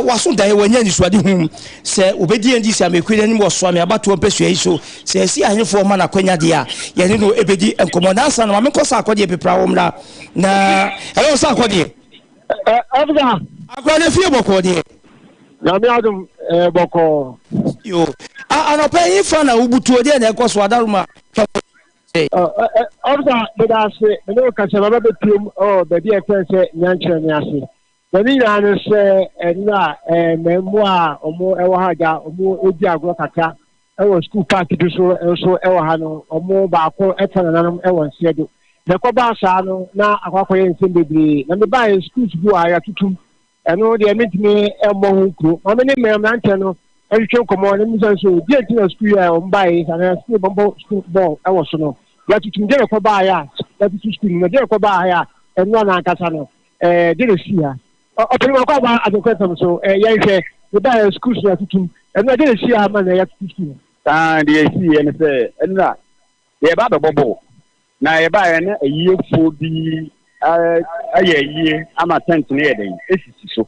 Waso daeɛ wanya anisoadehu sɛ wɔbɛdi NDC amekuo no anim wɔ Soame abatoɔ mpasua yi so. Sɛ yɛsi ahefoɔ ma no akwanya deɛ a, yɛne no ɛbɛdi nkɔmmɔ. Nansa no, ma menkɔ Sarkodie pepra wo mmra. Na ɛwɔ Sarkodie. Ɛfisa. Akora no fie bɔkɔɔ deɛ. Nyame adom ɛɛ bɔkɔɔ. Yo. Anɔpa yi fa na wobutuo deɛ na ɛkɔ so adaroma. Ɔfisa meda ase mene wo kasa maba bɛpiem wɔ baabi a ɛfrɛ sɛ Nyankyerɛ ne ase. Na ne nyinaa ne sɛ nnora mmaamua a wɔn wɔ ha gya wɔn di agorɔ kakra wɔ sukuu park bi so nso wɔ ha no wɔn baako ka nananom wɔ nseɛ do. Na ɛkɔbaa saa no na akɔ akɔyɛ nsɛm bebree. Na mebaeɛ sukuus bi wɔ ha yɛatotom. Ɛno deɛ mentumi mmɔ ho nkuro. Ma me ne mmeranteɛ no ntwetwe nkɔmmɔ na mmisa nso deɛ nti na sukuu yi a wɔn baeɛ yi anaa sukuu bɔmbɔ sukuu bɔɔl wɔ so no yɛatotom deɛ na ɛkɔbaeɛ a yɛatoto sukuu no na deɛ na ɛkɔbaeɛ a ɛno a n'ankasa no ɛɛ deɛ na ɛsii ha. Ɔpɛni wakɔ aba adekɔ fam so ɛɛ yɛnhwɛ mebaeɛ sukuu so yɛatotom ɛno a deɛ na ɛsii ha ma na yɛatoto sukuu no. Saa deɛ ɛsiiɛ ne sɛ ɛnora yɛba abɛbɔ bɔɔl Na yɛbaeɛ na ayiefoɔ bi ayɛ ayie ama tent no yɛ dɛn esisi so.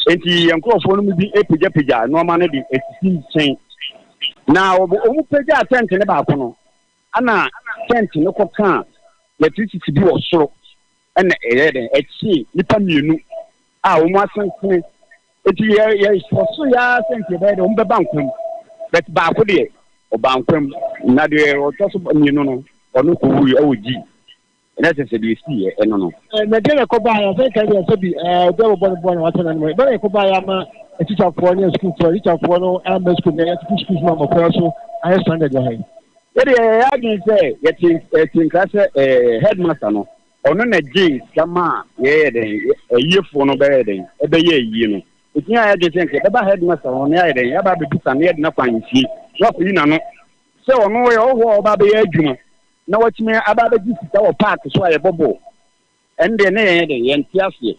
Enti yɛn nkurɔfoɔ no mu bi pagyapagya nneɛma no de asisi nkyɛn. Na wɔn pagyaa tent no baako no, ana tent no kɔkaa electricity bi wɔ soro ɛna ɛyɛ dɛn ɛkyee nnipa mmienu a wɔn asensene. Enti yɛ yɛ sɔ so yɛ ara sɛ nti ɛbɛyɛ dɛ wɔn bɛba nkwa mu. But baako deɛ ɔbaa nkwa mu na deɛ ɔtɔ so mmienu no ɔno kɔwui ɛwɔ gyi. Ɛna ɛsɛ sɛ deɛ esii yɛ ɛno no. Na deɛ na ɛkɔbaa yɛ sɛ nka deɛ sɛ bi ɛɛ obi abɔbɔ ne boɔ na wate n'anom. Ɛbɛn na ɛkɔbaa yɛ ama atikyafoɔ ne asukuufoɔ atikyafoɔ no amma sukuu na yɛatutu sukuu so ma mmɔfra so ayɛ stranded wɔ ha yi. Yɛde yɛyɛ adwene sɛ yɛte yɛte nkra sɛ ɛɛ headmaster no Ɔno na gyee sika maa yɛyɛɛ dɛn, ayiefoɔ no bɛyɛɛ dɛn, ɛbɛyɛɛ ayie no. Ɛtumi ayɛ adwene sɛ nka yɛbɛba headmaster hɔ na yɛayɛ dɛn, yɛaba abɛbisa no na yɛde no akɔ ahemfie na wakɔyi n'ano sɛ ɔno ɔyɛ ɔhɔhoɔ a ɔba abɛyɛ adwuma na watumi aba abɛgye sika wɔ park so a yɛbɔ bɔɔl. Ɛno deɛ na yɛnyɛ dɛn, yɛnte aseɛ.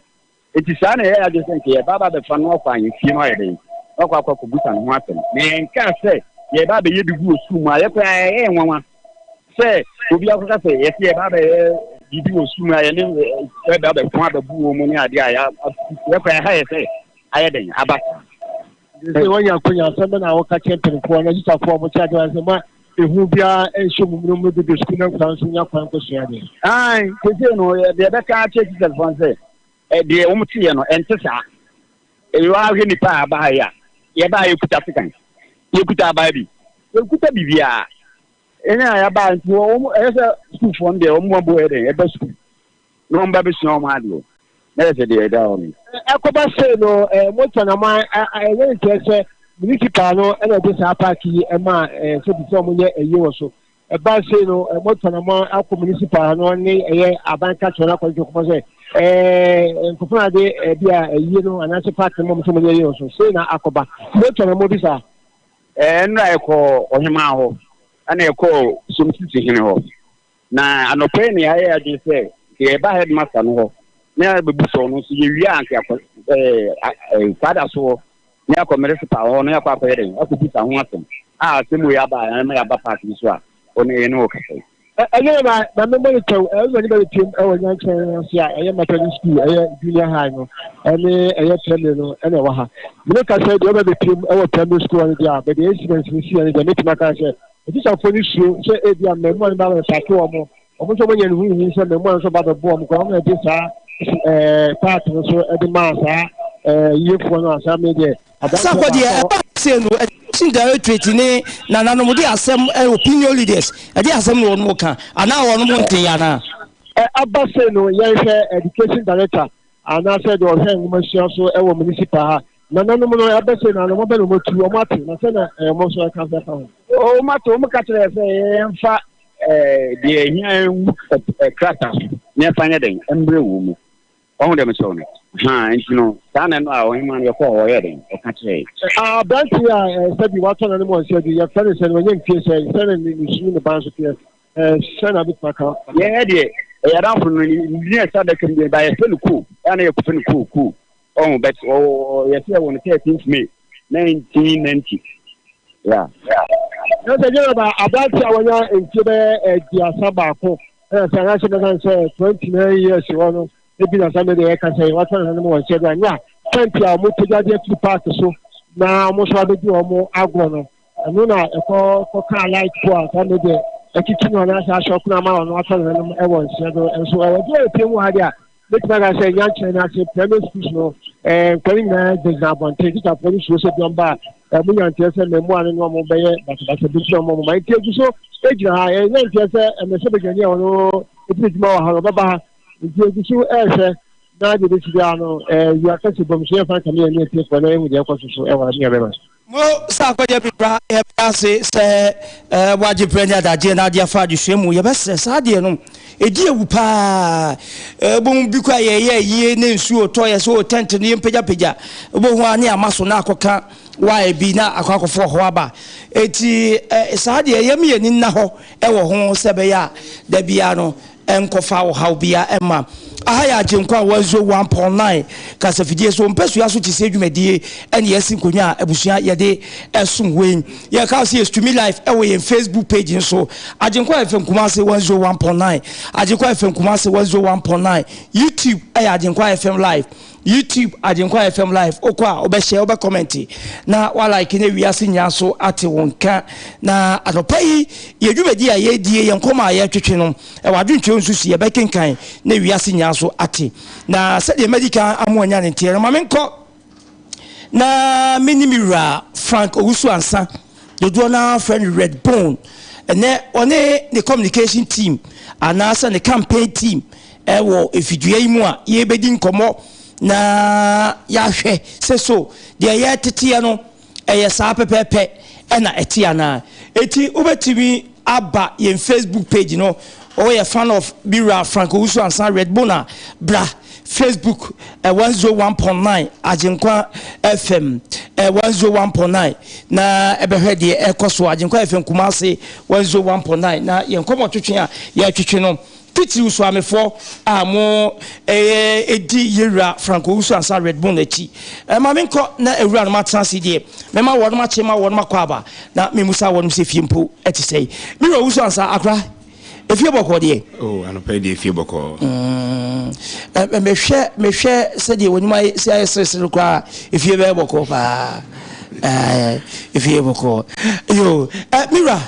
Enti saa na yɛyɛ adwene sɛ nka yɛreba aba abɛfa no akɔ ahemfie no ayɛ dɛn, na wakɔ akɔ akɔbusa ne ho asɛm. Na yɛnkaa sɛ yɛreba abɛyɛ bi gu wɔ sukuu mu a, yɛkɔɛ a ɛyɛ yɛn nwanwa sɛ obi akɔka sɛ yɛse yɛreba abɛyɛ biribi wɔ sukuu mu a yɛne ɛbɛ abɛko abɛbu wɔn mu ne adeɛ a yɛkɔɛ a ɛha yɛ sɛ ayɛ dɛn aba saa. Sɛ wɔnya akonya asɛm bɛ na wɔka kyerɛ mpanimfoɔ na tikyafoɔ a wɔkyerɛ adeɛ sɛ ma ehu biara nhyɛ mu mu no dodo sukuu na nkwadaa nso nya kwan kɔsua adeɛ. Ae, seesei no deɛ ɛbɛka akyerɛ tikyafoɔ no sɛ deɛ wɔn teɛ no ɛnte saa. Ɛyɛ ahwɛ nipa a aba ha yi a yɛba a yɛkuta sekan, yɛkuta abaa bi, yɛkuta biribiara. Ɛnyɛ a yɛaba nti wɔn ɛyɛ sɛ sukuufoɔ no deɛ wɔn abo yɛ dɛn ɛba sukuu na wɔn ba bɛsua wɔn adeɛ na yɛ sɛ deɛ ɛda hɔ no. Ɛkɔba sei no motor na ma ɛnyɛ ne kyerɛ sɛ municipal no ɛna ɛde saa park yi ɛma sɛ bi sɛ wɔn yɛ ɛyie wɔ so. Ɛbaa sei no, moatu anamɔn akɔ municipal no ne ɛyɛ aban kakyɛ no akɔhwehwɛ kɔmɔ sɛ ɛɛ nkurɔfoɔ na de ɛbi a ɛyie no anaasɛ park no mɔm sɛ monyɛ yie wɔ so sei na akɔba. Moatu anamɔn bi saa? Ɛɛ nnora yɛkɔɔ ɔhemaa hɔ ɛna yɛkɔɔ Somsisi hene hɔ na anɔpa yi na yɛayɛ adwene sɛ nka yɛba headmaster no hɔ na yɛabɛbu sɛ ɔno nso yɛwie a nka yɛakɔ ɛɛ kwada so hɔ na yɛakɔ municipal hɔ na yɛakɔ akɔyɛ dɛn akɔbisa ho asɛm a asɛm wei aba a ɛma yɛaba park yi so a ɔne yɛne wɔ kasa yi. Ɛnyɛ ma ma memmɔ ne kyɛw ɛyɛ ma nipa bɛpiem ɛwɔ nyankyɛn ase a ɛyɛ Methodist school ɛyɛ junior high no ɛne ɛyɛ primary no ɛna ɛwɔ ha mene ka sɛ deɛ ɔbɛ bɛpiem ɛwɔ primary school no deɛ a bɛde incident no si ɛno deɛ mɛtumi aka sɛ atikyafoɔ no suro sɛ ebi a mmaamua no ba bɛsake wɔn wɔn nso wɔnyɛ no huhu sɛ mmaamua no nso ba bɛbɔ wɔn koraa wɔn na ɛde saa ɛɛ paati no so ɛde maa saa ɛɛ yiefoɔ no a saa mi deɛ aberanteɛ baako deɛ ɛba se no education directorate ne nananom de asɛm opinion leaders ɛde asɛm na wɔn ka anaa wɔn nte yɛ anaa. Ɛ aba se no yɛnhwɛ education director anaasɛ deɛ ɔhwɛ nwomasua so ɛwɔ municipal ha nananom no ɛbɛ se na anamɔ bɛ na wɔn atu wɔn ate na sɛ na ɛɛ wɔn nso ɛka sɛ ɛfa ho. Wɔn ate wɔn ka kyerɛ sɛ yɛnfa deɛ ɛhia ngu krataa so na yɛmfa nyɛ dɛn mbrɛ wɔ mu. Ɔho deɛ mekyerɛ wo no. Ha nti no saa na ɛno a ɔhemmaa no yɛkɔɔ hɔ ɔyɛɛ dɛn ɔka kyerɛɛ. Aberante yi a sɛbi watɔ n'anom wɔ nsa bi yɛfrɛ no sɛ no wanya mfie sɛ sɛ ne ne su ne ne ba nso teɛ sɛ na bɛtumi aka. Yɛn deɛ ɛyɛ adamfo no ne din a ɛsɛ adaka mu deɛ ba yɛfrɛ no koo ɛna yɛkɔfrɛ no koo koo ɔho but yɛsɛ yɛwɔ no 13th May 1990 yeah. Na sɛ gyina ba aberante a wanya mfie bɛyɛ 31 ɛna sɛ anaasɛ bɛka sɛ 29 years hɔ no ebi na sɛ mede ɛka sɛ watɔ ne nanom wɔ nsa bi a nya Tent a wɔapagya de afiri paake so na wɔn nso abɛdi wɔn agorɔ no, ɛno na ɛkɔ kɔkaa light pole a saa mmerɛ deɛ atiti no anaasɛ ahyɛ ɔkono ama ɔno atɔ ne hwenem wɔ nseɛ do nso. Ɛwɔ deɛ ɛpie mu ha deɛ a, mɛtumi aka sɛ nyankyerɛ no ase primary schools no, nkwa no nyinaa gyinagyina abɔnten. Tikyafoɔ no suro sɛ bi ɔmba a, wɔn nyanteɛ sɛ mmaamua no ne wɔn bɛyɛ basabasa bi nti na wɔn ma nti egu so gyina ha. Yɛn nyanteɛ sɛ mmarahyɛbadwani a ɔno ɛdi adwuma wɔ ha no ɔbɛba ha nti egu so ɛrehwɛ na deɛ ɛbɛsi biara no wia kɛse bom so yɛmfa nkame yɛn ne atiefoɔ na yɛhu deɛ ɛkɔ so so ɛwɔ ne yɛbɛma. Mo sɛ akɔgya bi bra yɛbrɛ ase sɛ woagye berɛ ne adagyeɛ na ade afa adesua mu. Yɛbɛsrɛ saa adeɛ no ɛdi awu paa. Wobɛhu bi kɔ a yɛyɛ ayie ne nsuo tɔ yɛ sɛ o tent no yɛmpagyapagya, wobɛhu a ne ama so na akɔka wire bi na akɔ akɔfo ɔhɔ aba. Enti saa deɛ yɛm yɛni nna hɔ wɔ ho sɛ ɛbɛyɛ a da biara no ɛnkɔfa ɔhaw biara mma. Aha yɛ Agyenkwa 101.9 kasafidie so mpasua so kyesie dwumadie ɛne yɛasi nkonnwa a abusua yɛde ɛsom wei. Yɛka sɛ yɛ streami live ɛwɔ yɛn Facebook page nso, Agyenkwa FM Kumasi 101.9, Agyenkwa FM Kumasi 101.9. YouTube ɛyɛ Agyenkwa FM live, YouTube Agyenkwa FM live. Wokɔ a wobɛhyɛ, wobɛkɔmɛnte na walike ne wiase nyinaa so ate wo nka. Na anɔpa yi yɛ dwumadi a yɛdie, yɛn nkɔmmɔ a yɛtwetwe no ɛwɔ adwentwerɛ nso si yɛbɛkenkan na wiase nyinaa so ate. Na sɛdeɛ madi kan amo anya ne nteɛ no, ma menkɔ na mene me wura Frank Owusu Ansa, dodoɔ no ara frɛ no Red Bone. Ɛnɛ ɔne ne communication team anaasɛ ne campaign team ɛwɔ efidua yi mu a yɛbɛdi nkɔmmɔ na yɛahwɛ sɛ so deɛ yɛteteɛ no ɛyɛ saa pɛpɛɛpɛ ɛna ɛte anaa. Eti wobɛtumi aba yɛn Facebook page no, ɔyɛ fan of Bira Frank Owusu Ansa Red Bone a, bra Facebook 101.9 Agyenkwa FM 101.9 na ɛbɛhwɛ deɛ ɛkɔ so. Agyenkwa FM Kumasi 101.9 na yɛn nkɔmmɔ twetwe a yɛtwetwe no titiriw so amefoɔ a mo ɛdi yɛwura Frank Owusu Ansa Red Bone akyi. Ma menkɔ na awura no matena ase deɛ mɛma wɔnom akye ma wɔnom akɔ aba na memusa wɔnom sɛ fie mpo ɛte sɛe. Mewura Owusu Ansa akora, efie bɔkɔɔ deɛ? Oh, anɔpa yi deɛ efie bɔkɔɔ. Mehwɛ sɛdeɛ wɔnim ayɛ sɛ ayɛ seresere koraa, efie bɛyɛ bɔkɔɔ paa. Efie bɔkɔɔ. Yo, mewura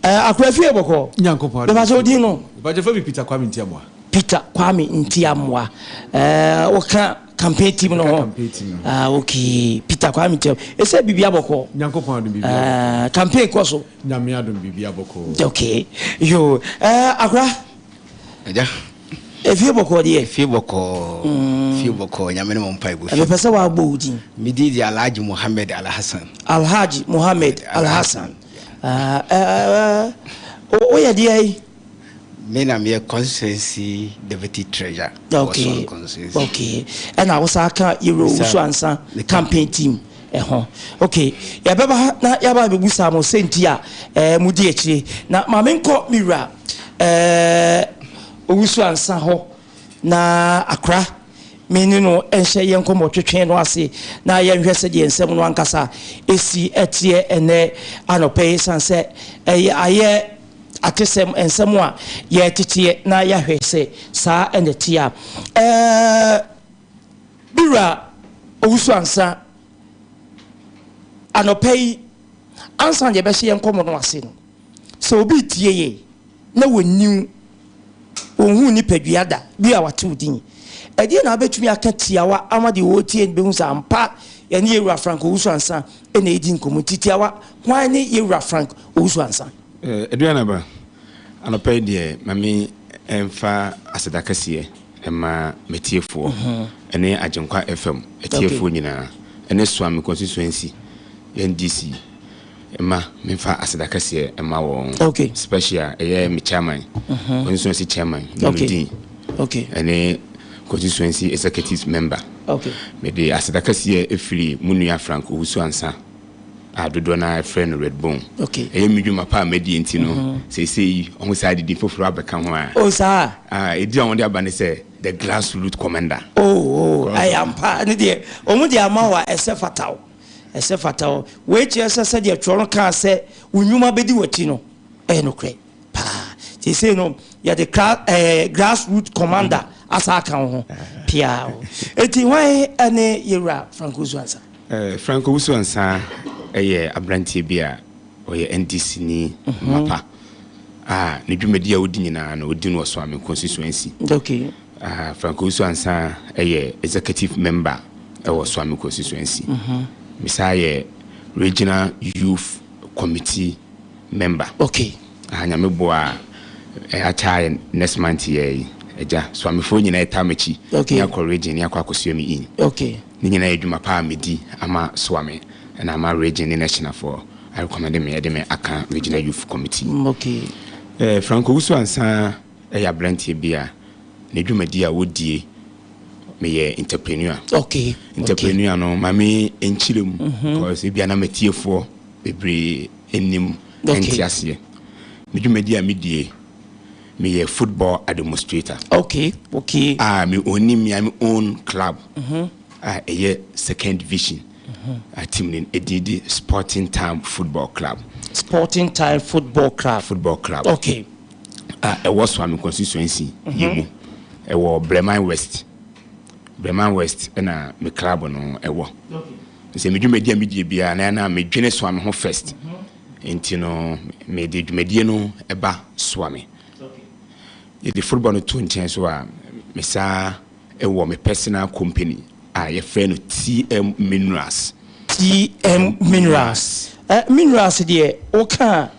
akora, efie bɔkɔɔ. Nyankopɔn. Bɛfa sɛ odin no. Bàjẹ́ fẹ́ mi Peter Kwame Ntiamoa. Peter Kwame Ntiamoa. Wɔka campaign team no ho. Campaign team no. Ah, okay. Peter Kwame Ntiamoa. Ɛsɛ biribi abɔkɔɔ. Nyankopɔn adum biribi abɔkɔɔ. Campaign kɔ so. Nyame adum biribi abɔkɔɔ. Okay. Yo, akora. Agya. Efie bɔkɔɔ deɛ? Efie bɔkɔɔ. Efie bɔkɔɔ. Nyame ne mo mpa ebo. Mepɛ sɛ wabɔ wo din. Me din de Alhaji Muhammed Alhassan. Alhaji Muhammed Alhassan. Woyɛ deɛ yi? Me na meyɛ constituency deputy treasurer. Okay. Okay. Ɛna wosan ka Yero Owusu Ansa campaign team ɛho. Okay. Yɛbɛba na yɛaba abɛbusa mo sɛ nti a modi akyire. Na ma menkɔ me wura Owusu Ansa hɔ na akora me ne no nhyɛ yɛn nkɔmmɔ twetwe no ase na yɛnhwɛ sɛdeɛ nsɛm no ankasa ɛsi ɛteɛ ɛnɛ anɔpɛ yi, san sɛ ɛyɛ ayɛ atesɛm nsɛm a yɛteteɛ na yɛahwɛ sɛ saa ɛna ɛteɛ a. Biwura Owusu Ansa, anɔpɛ yi ansa na yɛbɛhyɛ yɛn nkɔmmɔ no ase no, sɛ obi tie yɛ na wɔnniw wɔnhu nipadua da bi a wate wo din, ɛdeɛ na wobɛtumi aka tiawa ama deɛ wɔretie no bɛhu sɛ ampa yɛne yɛwura Frank Owusu Ansa ɛna ɛdi nkɔmmɔ? Nti tiawa, hwan ne yɛwura Frank Owusu Ansa? Aduanaba, anɔpa yi deɛ ma me mfa aseda kɛseɛ ɛma matiefoɔ ɛne Agyenkwa FM atiefoɔ nyinaa ɛne Suame constituency NDC ma memfa aseda kɛseɛ ɛma wɔn. Special ɛyɛ me chairman, constituency chairman Nurudeen, ɛne constituency executive member. Mede aseda kɛseɛ ɛfiri mu nua Frank Owusu Ansa a dodoɔ no ara frɛ no Red Bone. Ɛyɛ me dwuma pa a madie nti no, seesei ɔho saa didi foforɔ abɛka ho a. Oh, saa. Ɛdi a wɔde aba ne sɛ the grassroot commander. Oh, ɛyɛ ampa. Ne deɛ wɔn de ama wo a ɛsɛ fata wo. Ɛsɛ fata wo. Wei kyerɛ sɛ sɛdeɛ twerɛ no kaa sɛ wo nnwuma bɛdi w'akyi no, ɛyɛ nokorɛ paa. Seesei no yɛde grassroot commander asa aka wo ho. Pia eti hwan ɛne yɛwura Frank Owusu Ansah? Frank Owusu Ansah ɛyɛ aberanteɛ bi a ɔyɛ NDC ni mapa a ne dwumadi a ɔdi nyinaa no ɔdi no wɔ Suame constituency. Frank Owusu Ansah ɛyɛ executive member ɛwɔ Suame constituency. Mesaa yɛ regional youth committee member. Nyame boa a ɛakyɛ next month yɛ yi agya Suamefoɔ nyinaa ɛta m'akyi ne akɔ region ne akɔ akɔsua me in. Ne nyinaa yɛ adwuma pa a medi ama Suame ɛna ama region ne nationalfoɔ arecommend me ɛde me aka regional youth committee. Frank Owusu Ansah ɛyɛ aberanteɛ bi a ne dwumadi a wɔdie, meyɛ entrepreneur. Entrepreneur no, maame nkyerɛ mu because ebia na matiefoɔ bebree anim nte aseɛ. Me dwumadi a medie, meyɛ football administrator a me onni me me own club a ɛyɛ second division a team no ɛdin di Sporting Time Football Club. Sporting Time Football Club. Football Club a ɛwɔ Suame constituency yɛ mu, ɛwɔ Breman West. Breman West ɛna me club no ɛwɔ. Sɛ me dwumadi a medie biara na na medwene Suame ho first, nti no mede dwumadie no ɛba Suame. Yɛde football no to nkyɛn so a, mesaa ɛwɔ me personal company a yɛfrɛ no TM Minerals. TM Minerals. Minerals deɛ, woka a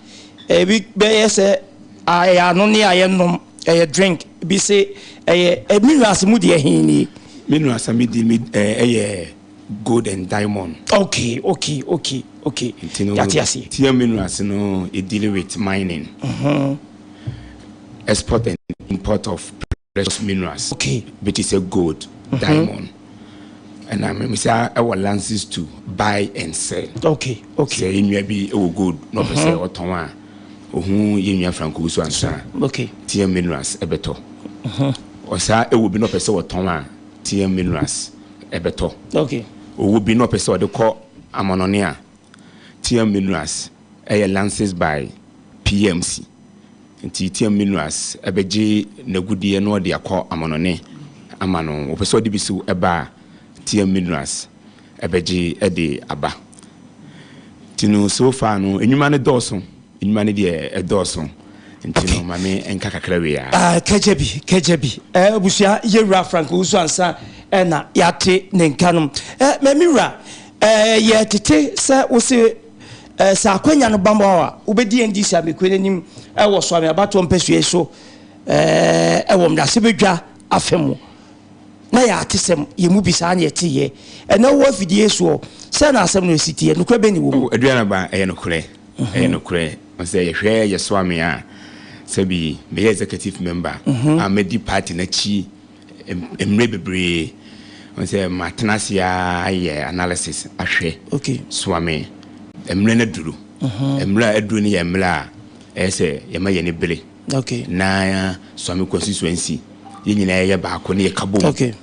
ebi bɛyɛ sɛ ɛyɛ ano ne a yɛnom, ɛyɛ drink bi se ɛyɛ minerals mu deɛ hen nie? Minerals a medi mi ɛyɛ gold and diamond. Nti no Yate aseɛ. TM Minerals no, it dealing with mining, export and import of precious minerals which is a gold, diamond, ɛna memisa ɛwɔ license to buy and sell. Sɛ yɛnnua bi ɛwɔ gold na ɔpɛ sɛ ɔtɔn a, ohun yɛnnua Frank Owusu Ansah, TM Minerals ɛbɛtɔ. Ɔsaa ɛwɔ bi na ɔpɛ sɛ ɔtɔn a, TM Minerals ɛbɛtɔ. Owó bi na ɔpɛ sɛ ɔde kɔ amanɔne a, TM Minerals ɛyɛ licensed by PMC, nti TM Minerals ɛbɛgye n'agudeɛ na ɔde akɔ amanɔne ama no. Ɔpɛ sɛ ɔde bi so ɛba a, TM Minerals ɛbɛgye ɛde aba. Nti no, so far no, enyuma no dɔɔso, enyuma no deɛ ɛdɔɔso, nti no maame nka kakra wei a. Ah, kɛgye bi, kɛgye bi. Abusua, yɛwura Frank Owusu Ansah ɛna yɛate ne nka no. Mami wura, yɛ tete sɛ wose sɛ akwanya no bambɔ a, wobɛdi NDC amekuo no anim ɛwɔ Soame abatoɔ mpɛsua yi so ɛwɔ mmarahyɛbadwa afa mu, na yɛate sɛm yɛ mu bi saa ne yɛteyɛ. Ɛnɛ wowɔ afidie soɔ sɛ na asɛm no ɛsi teɛ, nokorɛ bɛni wɔ mu? Aduana ba, ɛyɛ nokorɛ, ɛyɛ nokorɛ sɛ yɛhwɛ yɛ Soame a, sɛbi meyɛ executive member a mɛdi party n'akyi mmerɛ bebree sɛ matena ase a ayɛ analysis ahwɛ Soame mmerɛ no aduru. Mmerɛ a aduru no yɛ mmerɛ a ɛyɛ sɛ yɛma yɛne bere na Suame constituency yɛn nyinaa yɛyɛ baako ne yɛka bom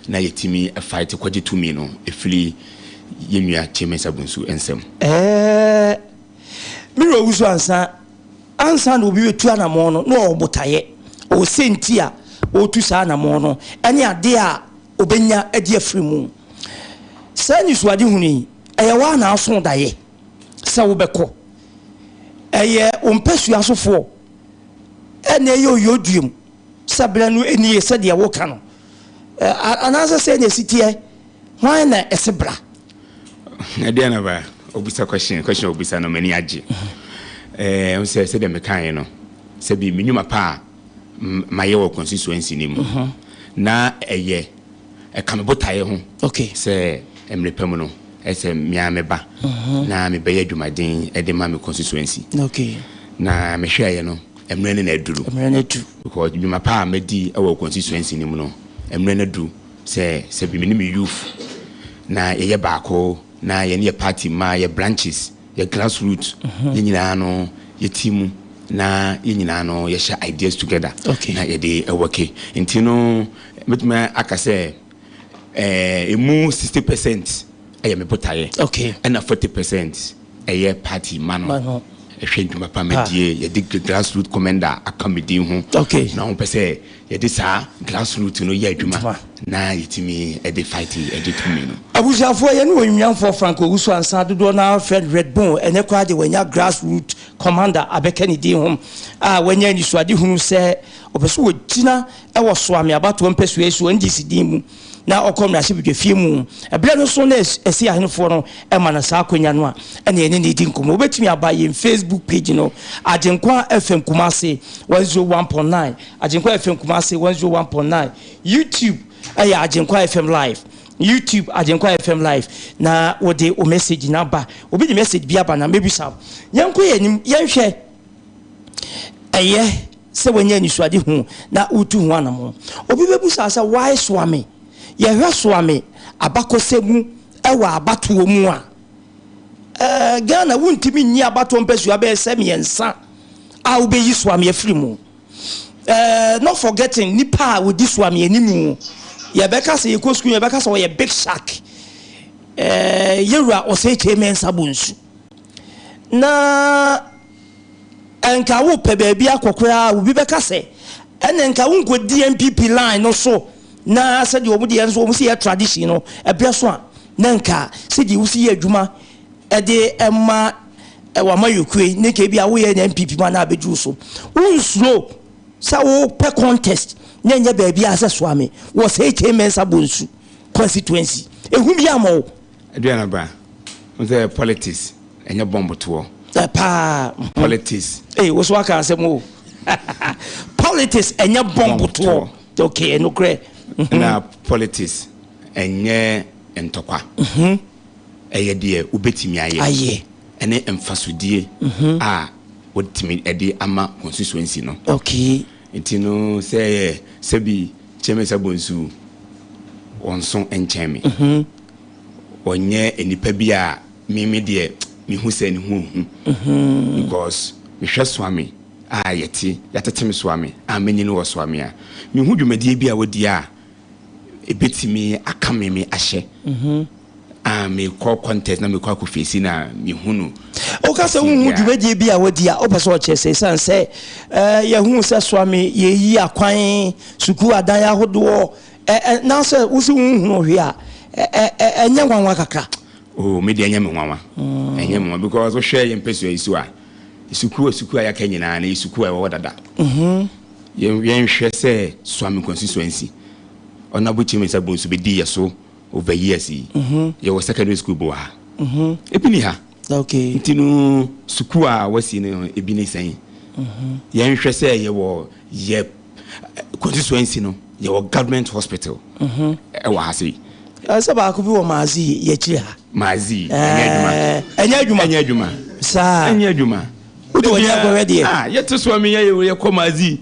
na yɛtumi fight kɔgye tumi no ɛfiri yɛn nua Kyei Mensah Bonsu nsɛm. Me wura Owusu Ansah, ansa na obi bɛtu anammɔn no, na ɔwɔ botaeɛ, ɔwɔ sɛnti a ɔretu saa anammɔn no ɛne adeɛ a ɔbɛnya adi afiri mu. Saa nisuade hunu yi, ɛyɛ waa na aso daeɛ sɛ wobɛkɔ, ɛyɛ wo mpɛsua sofoɔ ɛna ɛyɛ oyioduam sɛ berɛ no nie sɛdeɛ woka no, anaasɛ sɛ na ɛsi teɛ, hwan na ɛse bra? Ɛdeɛ na ba obisa question obisa no, m'ani agye sɛ sɛdeɛ mekaeɛ no, sɛbi me nnwuma pa a mayɛ wɔ constituency no mu na ɛyɛ ɛka me botaeɛ ho sɛ mmerɛ pa mu no ɛsɛ mmea meba na mebɛyɛ adwumaden ɛde ma me constituency. Na mehwɛeɛ no, mmerɛ no na aduru. Mmerɛ no aduru. Because dwuma pa a madi wɔ constituency no mu no, mmerɛ no aduru sɛ sɛbi me ne me youth na yɛyɛ baako na yɛne yɛ party ma yɛ branches, yɛ grassroot, yɛn nyinaa no yɛti mu na yɛn nyinaa no yɛhyɛ ideas together na yɛde ɛwɔke. Nti no mɛtumi aka sɛ emu 60% ɛyɛ me botaeɛ ɛna 40% ɛyɛ party ma no. Ma no. Ɛhwɛ ndwuma pa medie, yɛde grassroot commander aka me din ho. Na wɔn pɛ sɛ yɛde saa grassroot no yɛ adwuma na yɛtumi ɛde fight ɛde tumi no. Abusuafoɔ, yɛne Onyimnyamfoɔ Frank Owusu Ansah, dodoɔ no ara frɛ no Redbone, ɛnɛ koraa deɛ wanya grassroot commander abɛka ne din ho a wanya anisoadehunu sɛ ɔpɛ sɛ ɔgyina wɔ Soame abatoɔ mpɛsoa yi so NDC din mu na ɔkɔ mmarahyɛbadwafie mu. Ɛberɛ no so na ɛsi ahenefoɔ no ma no saa akwanya no a ɛne yɛne no redi nkɔmmɔ. Wobɛtumi aba yɛn Facebook page no, Agyenkwa FM Kumasi 101.9, Agyenkwa FM Kumasi 101.9, YouTube ɛyɛ Agyenkwa FM Live, YouTube Agyenkwa FM Live, na wode wo message no aba. Obi de message bi aba na mɛbisa wo. Yɛnkɔ yɛn anim, yɛnhwɛ ɛyɛ sɛ wanya anisoadehu na wotu ho anammɔn. Obi bɛbisa sɛ, Why Soame? Yɛhwɛ Soame abakɔsɛm mu wɔ abatoɔ mu a, eh, Ghana wontumi nyi abatoɔ mpasua bɛyɛ sɛ mmiɛnsa a wobɛyi Soame afiri mu. Eh, not forgetting nipa a wɔdi Soame animu. Yɛbɛka sɛ yɛkɔ sukuu, yɛbɛka sɛ ɔyɛ big shark. Eh, yɛwura Osei Kyei Mensah Bonsu. Na nka wopɛ baabi akɔ koraa a, obi bɛka sɛ ɛne nka wonkɔdi NPP line no so na sɛdeɛ wɔn deɛ nso wɔn si yɛ tradition no ɛberɛ so a na nka sɛdeɛ wosi yɛ adwuma ɛde ɛma ɛwɔ amayɔkue yi ne nka ebi a woyɛ na NPP ma na abɛduru so. Wonsuro sɛ wopɛ contest na ɛnyɛ baabi a sɛ Soame wɔ sɛ Kyei Mensah Bonsu constituency ehu bi ama wo. Aduana ba, wo sɛ politics ɛnyɛ bɔmb toɔ. Ɛ paa. Politics. Ee, wo so aka asɛm o. Politics ɛnyɛ bɔmb toɔ. Okay, ɛnokorɛ. Na politics ɛnyɛ ntɔkwa. Ɛyɛ deɛ wobɛtumi ayɛ. Ayɛ. Ɛne mfasodie a wotumi ɛde ama constituency no. Okay. Nti no sɛ sɛbi Kyɛmɛ Sabonsu wɔnso nkyɛn me. Ɔnyɛ nipa bi a me me deɛ mehu sɛ ne ho ohu. Because mehwɛ Soame a yɛte yɛatete me Soame a manyini wɔ Soame a, mehu dwumadie bi a wadi a ɛbɛtumi aka me me ahyɛ. A mekɔ contest na mekɔ akɔfeesi na mehu no. Woka sɛ wohu dwumadie bi a wadi a, wopɛ sɛ ɔkyerɛ sɛ ɛsiane sɛ yɛhu sɛ Soame yɛyi akwan, sukuu adan ahodoɔ, na sɛ wo sɛ wonhunu hwee a, ɛnyɛ nwanwa kakra? Oh, me deɛ ɛnyɛ me nwanwa. Ɛnyɛ me nwanwa because wohwɛ yɛn mpɛsua yi so a, sukuu a sukuu a yɛaka nyinaa no yɛ sukuu a ɛwɔ hɔ dada. Yɛnhwɛ sɛ Suame constituency, Honourable Kyei Mensah Bonsu bɛdi yɛ so over years yi. Yɛwɔ secondary school bi wɔ ha. Ebi ni ha. Nti no sukuu a wasi no ebi ne sɛn? Yɛnhwɛ sɛ yɛwɔ yɛ constituency no yɛwɔ government hospital ɛwɔ ha sei. Sɛ baako bi wɔ Maazi yɛkyiri ha. Maazi ɛnyɛ adwuma. Ɛnyɛ adwuma. Ɛnyɛ adwuma. Saa. Ɛnyɛ adwuma. Wode w'ani akɔhwɛ deɛ. Ah, yɛte so a meyɛ yɛkɔ Maazi.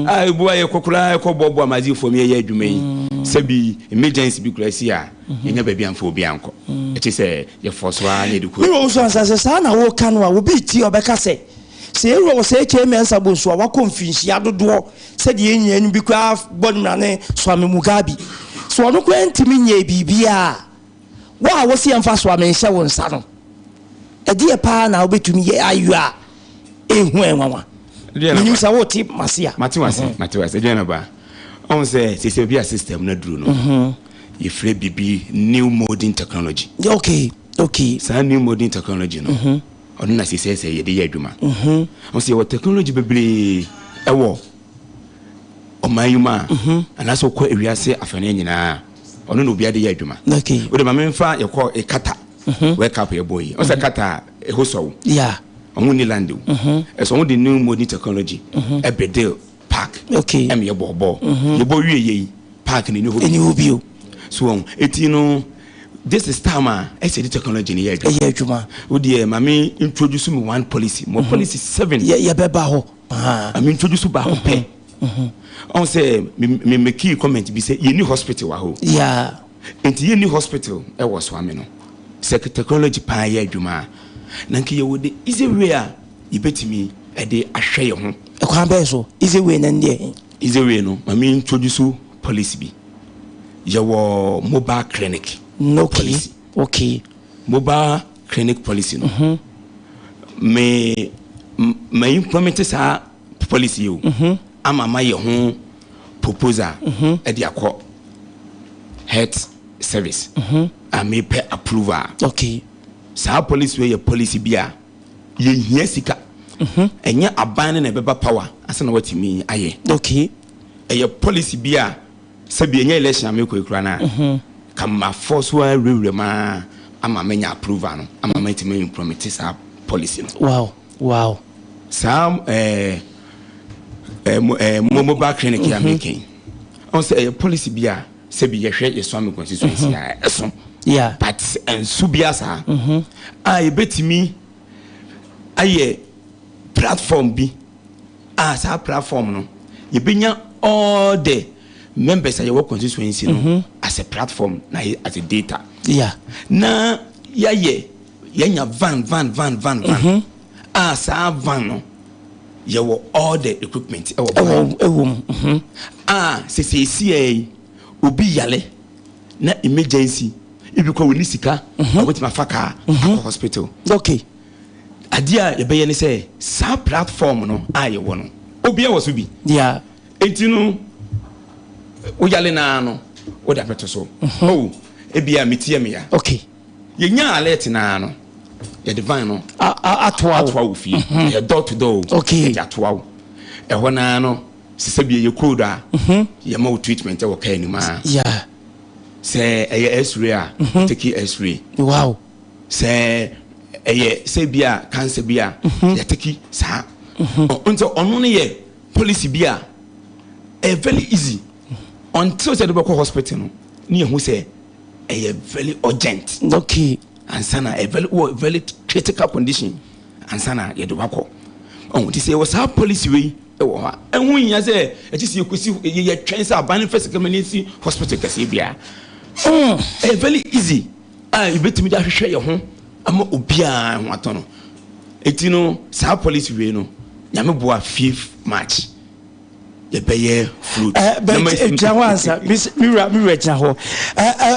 A ebu a yɛkɔ koraa yɛkɔ boaboa Maazifoɔ mi yɛyɛ adwuma yi. Sɛbi emergency bi koraa si a yɛnya baabi amfa obi ankɔ. Ɛkyɛ sɛ yɛfɔ so ara na yɛde kɔ. Me wɔ nso ansa sɛ saa na woka no a, obi tie a ɔbɛka sɛ, sɛ yɛwura wɔ sɛ Kyei Mensah Bonsu a wakɔ mfinhyia dodoɔ sɛdeɛ yɛn nyinaa nim bi koraa bɔ no mmara ne Soame Mugabe. Sɛ ɔno koraa ntumi nyɛɛ biribiara a, wo a wose yɛmfa Soame nhyɛ wo nsa no, ɛdeɛ paa na wobɛtumi yɛ ayɔ a ɛhu ɛnwanwa? Menim sɛ wote m'ase a. Mate w'ase, mate w'ase. Aduane ba, ɔhu sɛ seesei obi a system no aduru no, yɛfrɛ biribi new modern technology. Okay. Saa new modern technology no, ɔno na seesei sɛ yɛde yɛ adwuma. Ɔhu sɛ yɛwɔ technology bebree ɛwɔ ɔman yi mu a, anaasɛ wokɔ ewiase afanan nyinaa, ɔno na obiara de yɛ adwuma. Wode ma memfa yɛkɔ Qatar World Cup yɛbɔ yi. Ɔhu sɛ Qatar ɛhɔ sɔ wo. Ɔmo ni land o. Ɛsɛ ɔmo de new modern technology ɛbɛde park. Ɛma yɛbɔ bɔɔl. Yɛbɔ wie yɛ yi, park no ɛni hɔ bio. So wɔn eti no, this is time a ɛsɛ de technology no yɛ adwuma. Ɛyɛ adwuma. O deɛ ma me introduce me one policy. Mo policy 7. Yɛbɛba hɔ. Ma me introduce baako pɛ. Ɔn sɛ me make comment bi sɛ yɛnni hospital wɔ ha o. Nti yɛnni hospital ɛwɔ Soame no. Sɛ technology paa yɛ adwuma a, na nka yɛwɔ the easy way a yɛbɛtumi ɛde ahwɛ yɛn ho. Ɛkwan bɛn so? Easy way no ɛne deɛ? Easy way no, ma me introduce policy bi. Yɛwɔ mobile clinic policy. Okay. Mobile clinic policy no, me Ma implement saa policy yi o ama ma yɛ ho proposal ɛde akɔ health service a mepɛ approval. Saa policy wei yɛ policy bi a yɛhia sika. Ɛnyɛ aban no na ɛbɛba power asa na watumi ayɛ. Ɛyɛ policy bi a sɛbi ɛnyɛ election a mekɔ ekura no a ka ma fɔ so awurawura mu a ama manya approval no ama matumi implement saa policy no. Saa ɛɛ ɛɛ ɛɛ mobile clinic a mekɛn ɔn sɛ ɛyɛ policy bi a sɛbi yɛhwɛ yɛ Suame constituency a ɛso but ɛnso bi asa a yɛbɛtumi ayɛ platform bi a saa platform no yɛbɛnya all the members a yɛwɔ constituency no as a platform na as a data na yɛayɛ yɛnya van van van van van a saa van no yɛwɔ all the equipment ɛwɔ van ɛwɔ mu. A sɛsɛsi yi obi yale na emergency ebi kɔ wɔ ni sika a wɔtumi afa kaa akɔ hospital. Adeɛ a yɛbɛyɛ ne sɛ saa platform no a yɛwɔ no, obiara wɔ so bi. Eti no woyale naa no wode abɛto so oh ebi a metie me ya. Yɛnya alert naa no, yɛde van no atoa wo. Atoa wo fie. Yɛ door to door. Yɛde atoa wo ɛhɔ naa no sisɛ bi yɛ code a yɛma wo treatment ɛwɔ kaa anim a sɛ ɛyɛ X-ray a, take X-ray. Sɛ ɛyɛ sɛ bi a cancer bi a yɛtake saa. Nti ɔno no yɛ policy bi a ɛyɛ very easy until sɛ de bɛkɔ hospital no ne yɛhu sɛ ɛyɛ very urgent ansa na ɛyɛ very wɔ very critical condition ansa na yɛde wakɔ ɔn. Ti sɛ yɛwɔ saa policy wei ɛwɔ hɔ a, ɛho nyia sɛ ɛkyi sɛ yɛkɔsi yɛtwɛn sɛ aban no fɛ sika ma ne nsi hospital kɛseɛ biara. Ɛyɛ very easy a yɛbɛtumi de ahwehwɛ yɛn ho ama obiara ho atɔ no. Eti no saa policy wei no, Nyame boa, 5 March yɛbɛyɛ float. But gyina hɔ ansa, mewura gyina hɔ.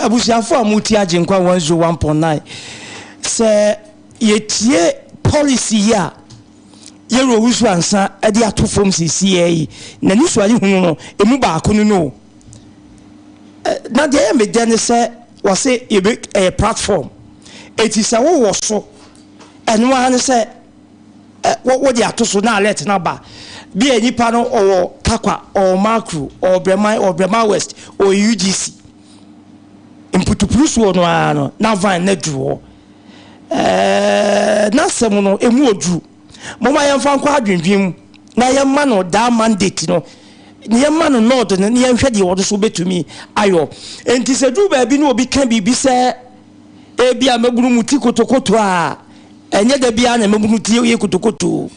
Abusuafo a motie Agyenkwa 101.9, sɛ yɛtie policy yi a yɛwura Owusu ansa de ato fam sisiɛ yi, n'ani so ade hunu no emu baako no. Na deɛ ɛyɛ me dɛ ne sɛ wɔse yɛbɛ ɛyɛ platform, eti sɛ wowɔ so ɛno ara ne sɛ wode ato so na alert na ba bi a nipa no ɔwɔ Takwa, ɔwɔ Makro, ɔwɔ Brɛman, ɔwɔ Brɛman West, ɔwɔ UGC mputupuru soɔ no ara no na van na duru hɔ. N'asɛm no emu oduru. Moma yɛmfa nkɔ adwendwen mu na yɛma no daa mandate no na yɛma no nod no na yɛnhwɛ deɛ wɔde so bɛtumi ayɔ. Nti sɛ duru baabi na obi ka biribi sɛ ebi a mɛbunu mu ti kotokoto a, ɛnyɛ da biara na mɛbunu ti yɛ kotokoto.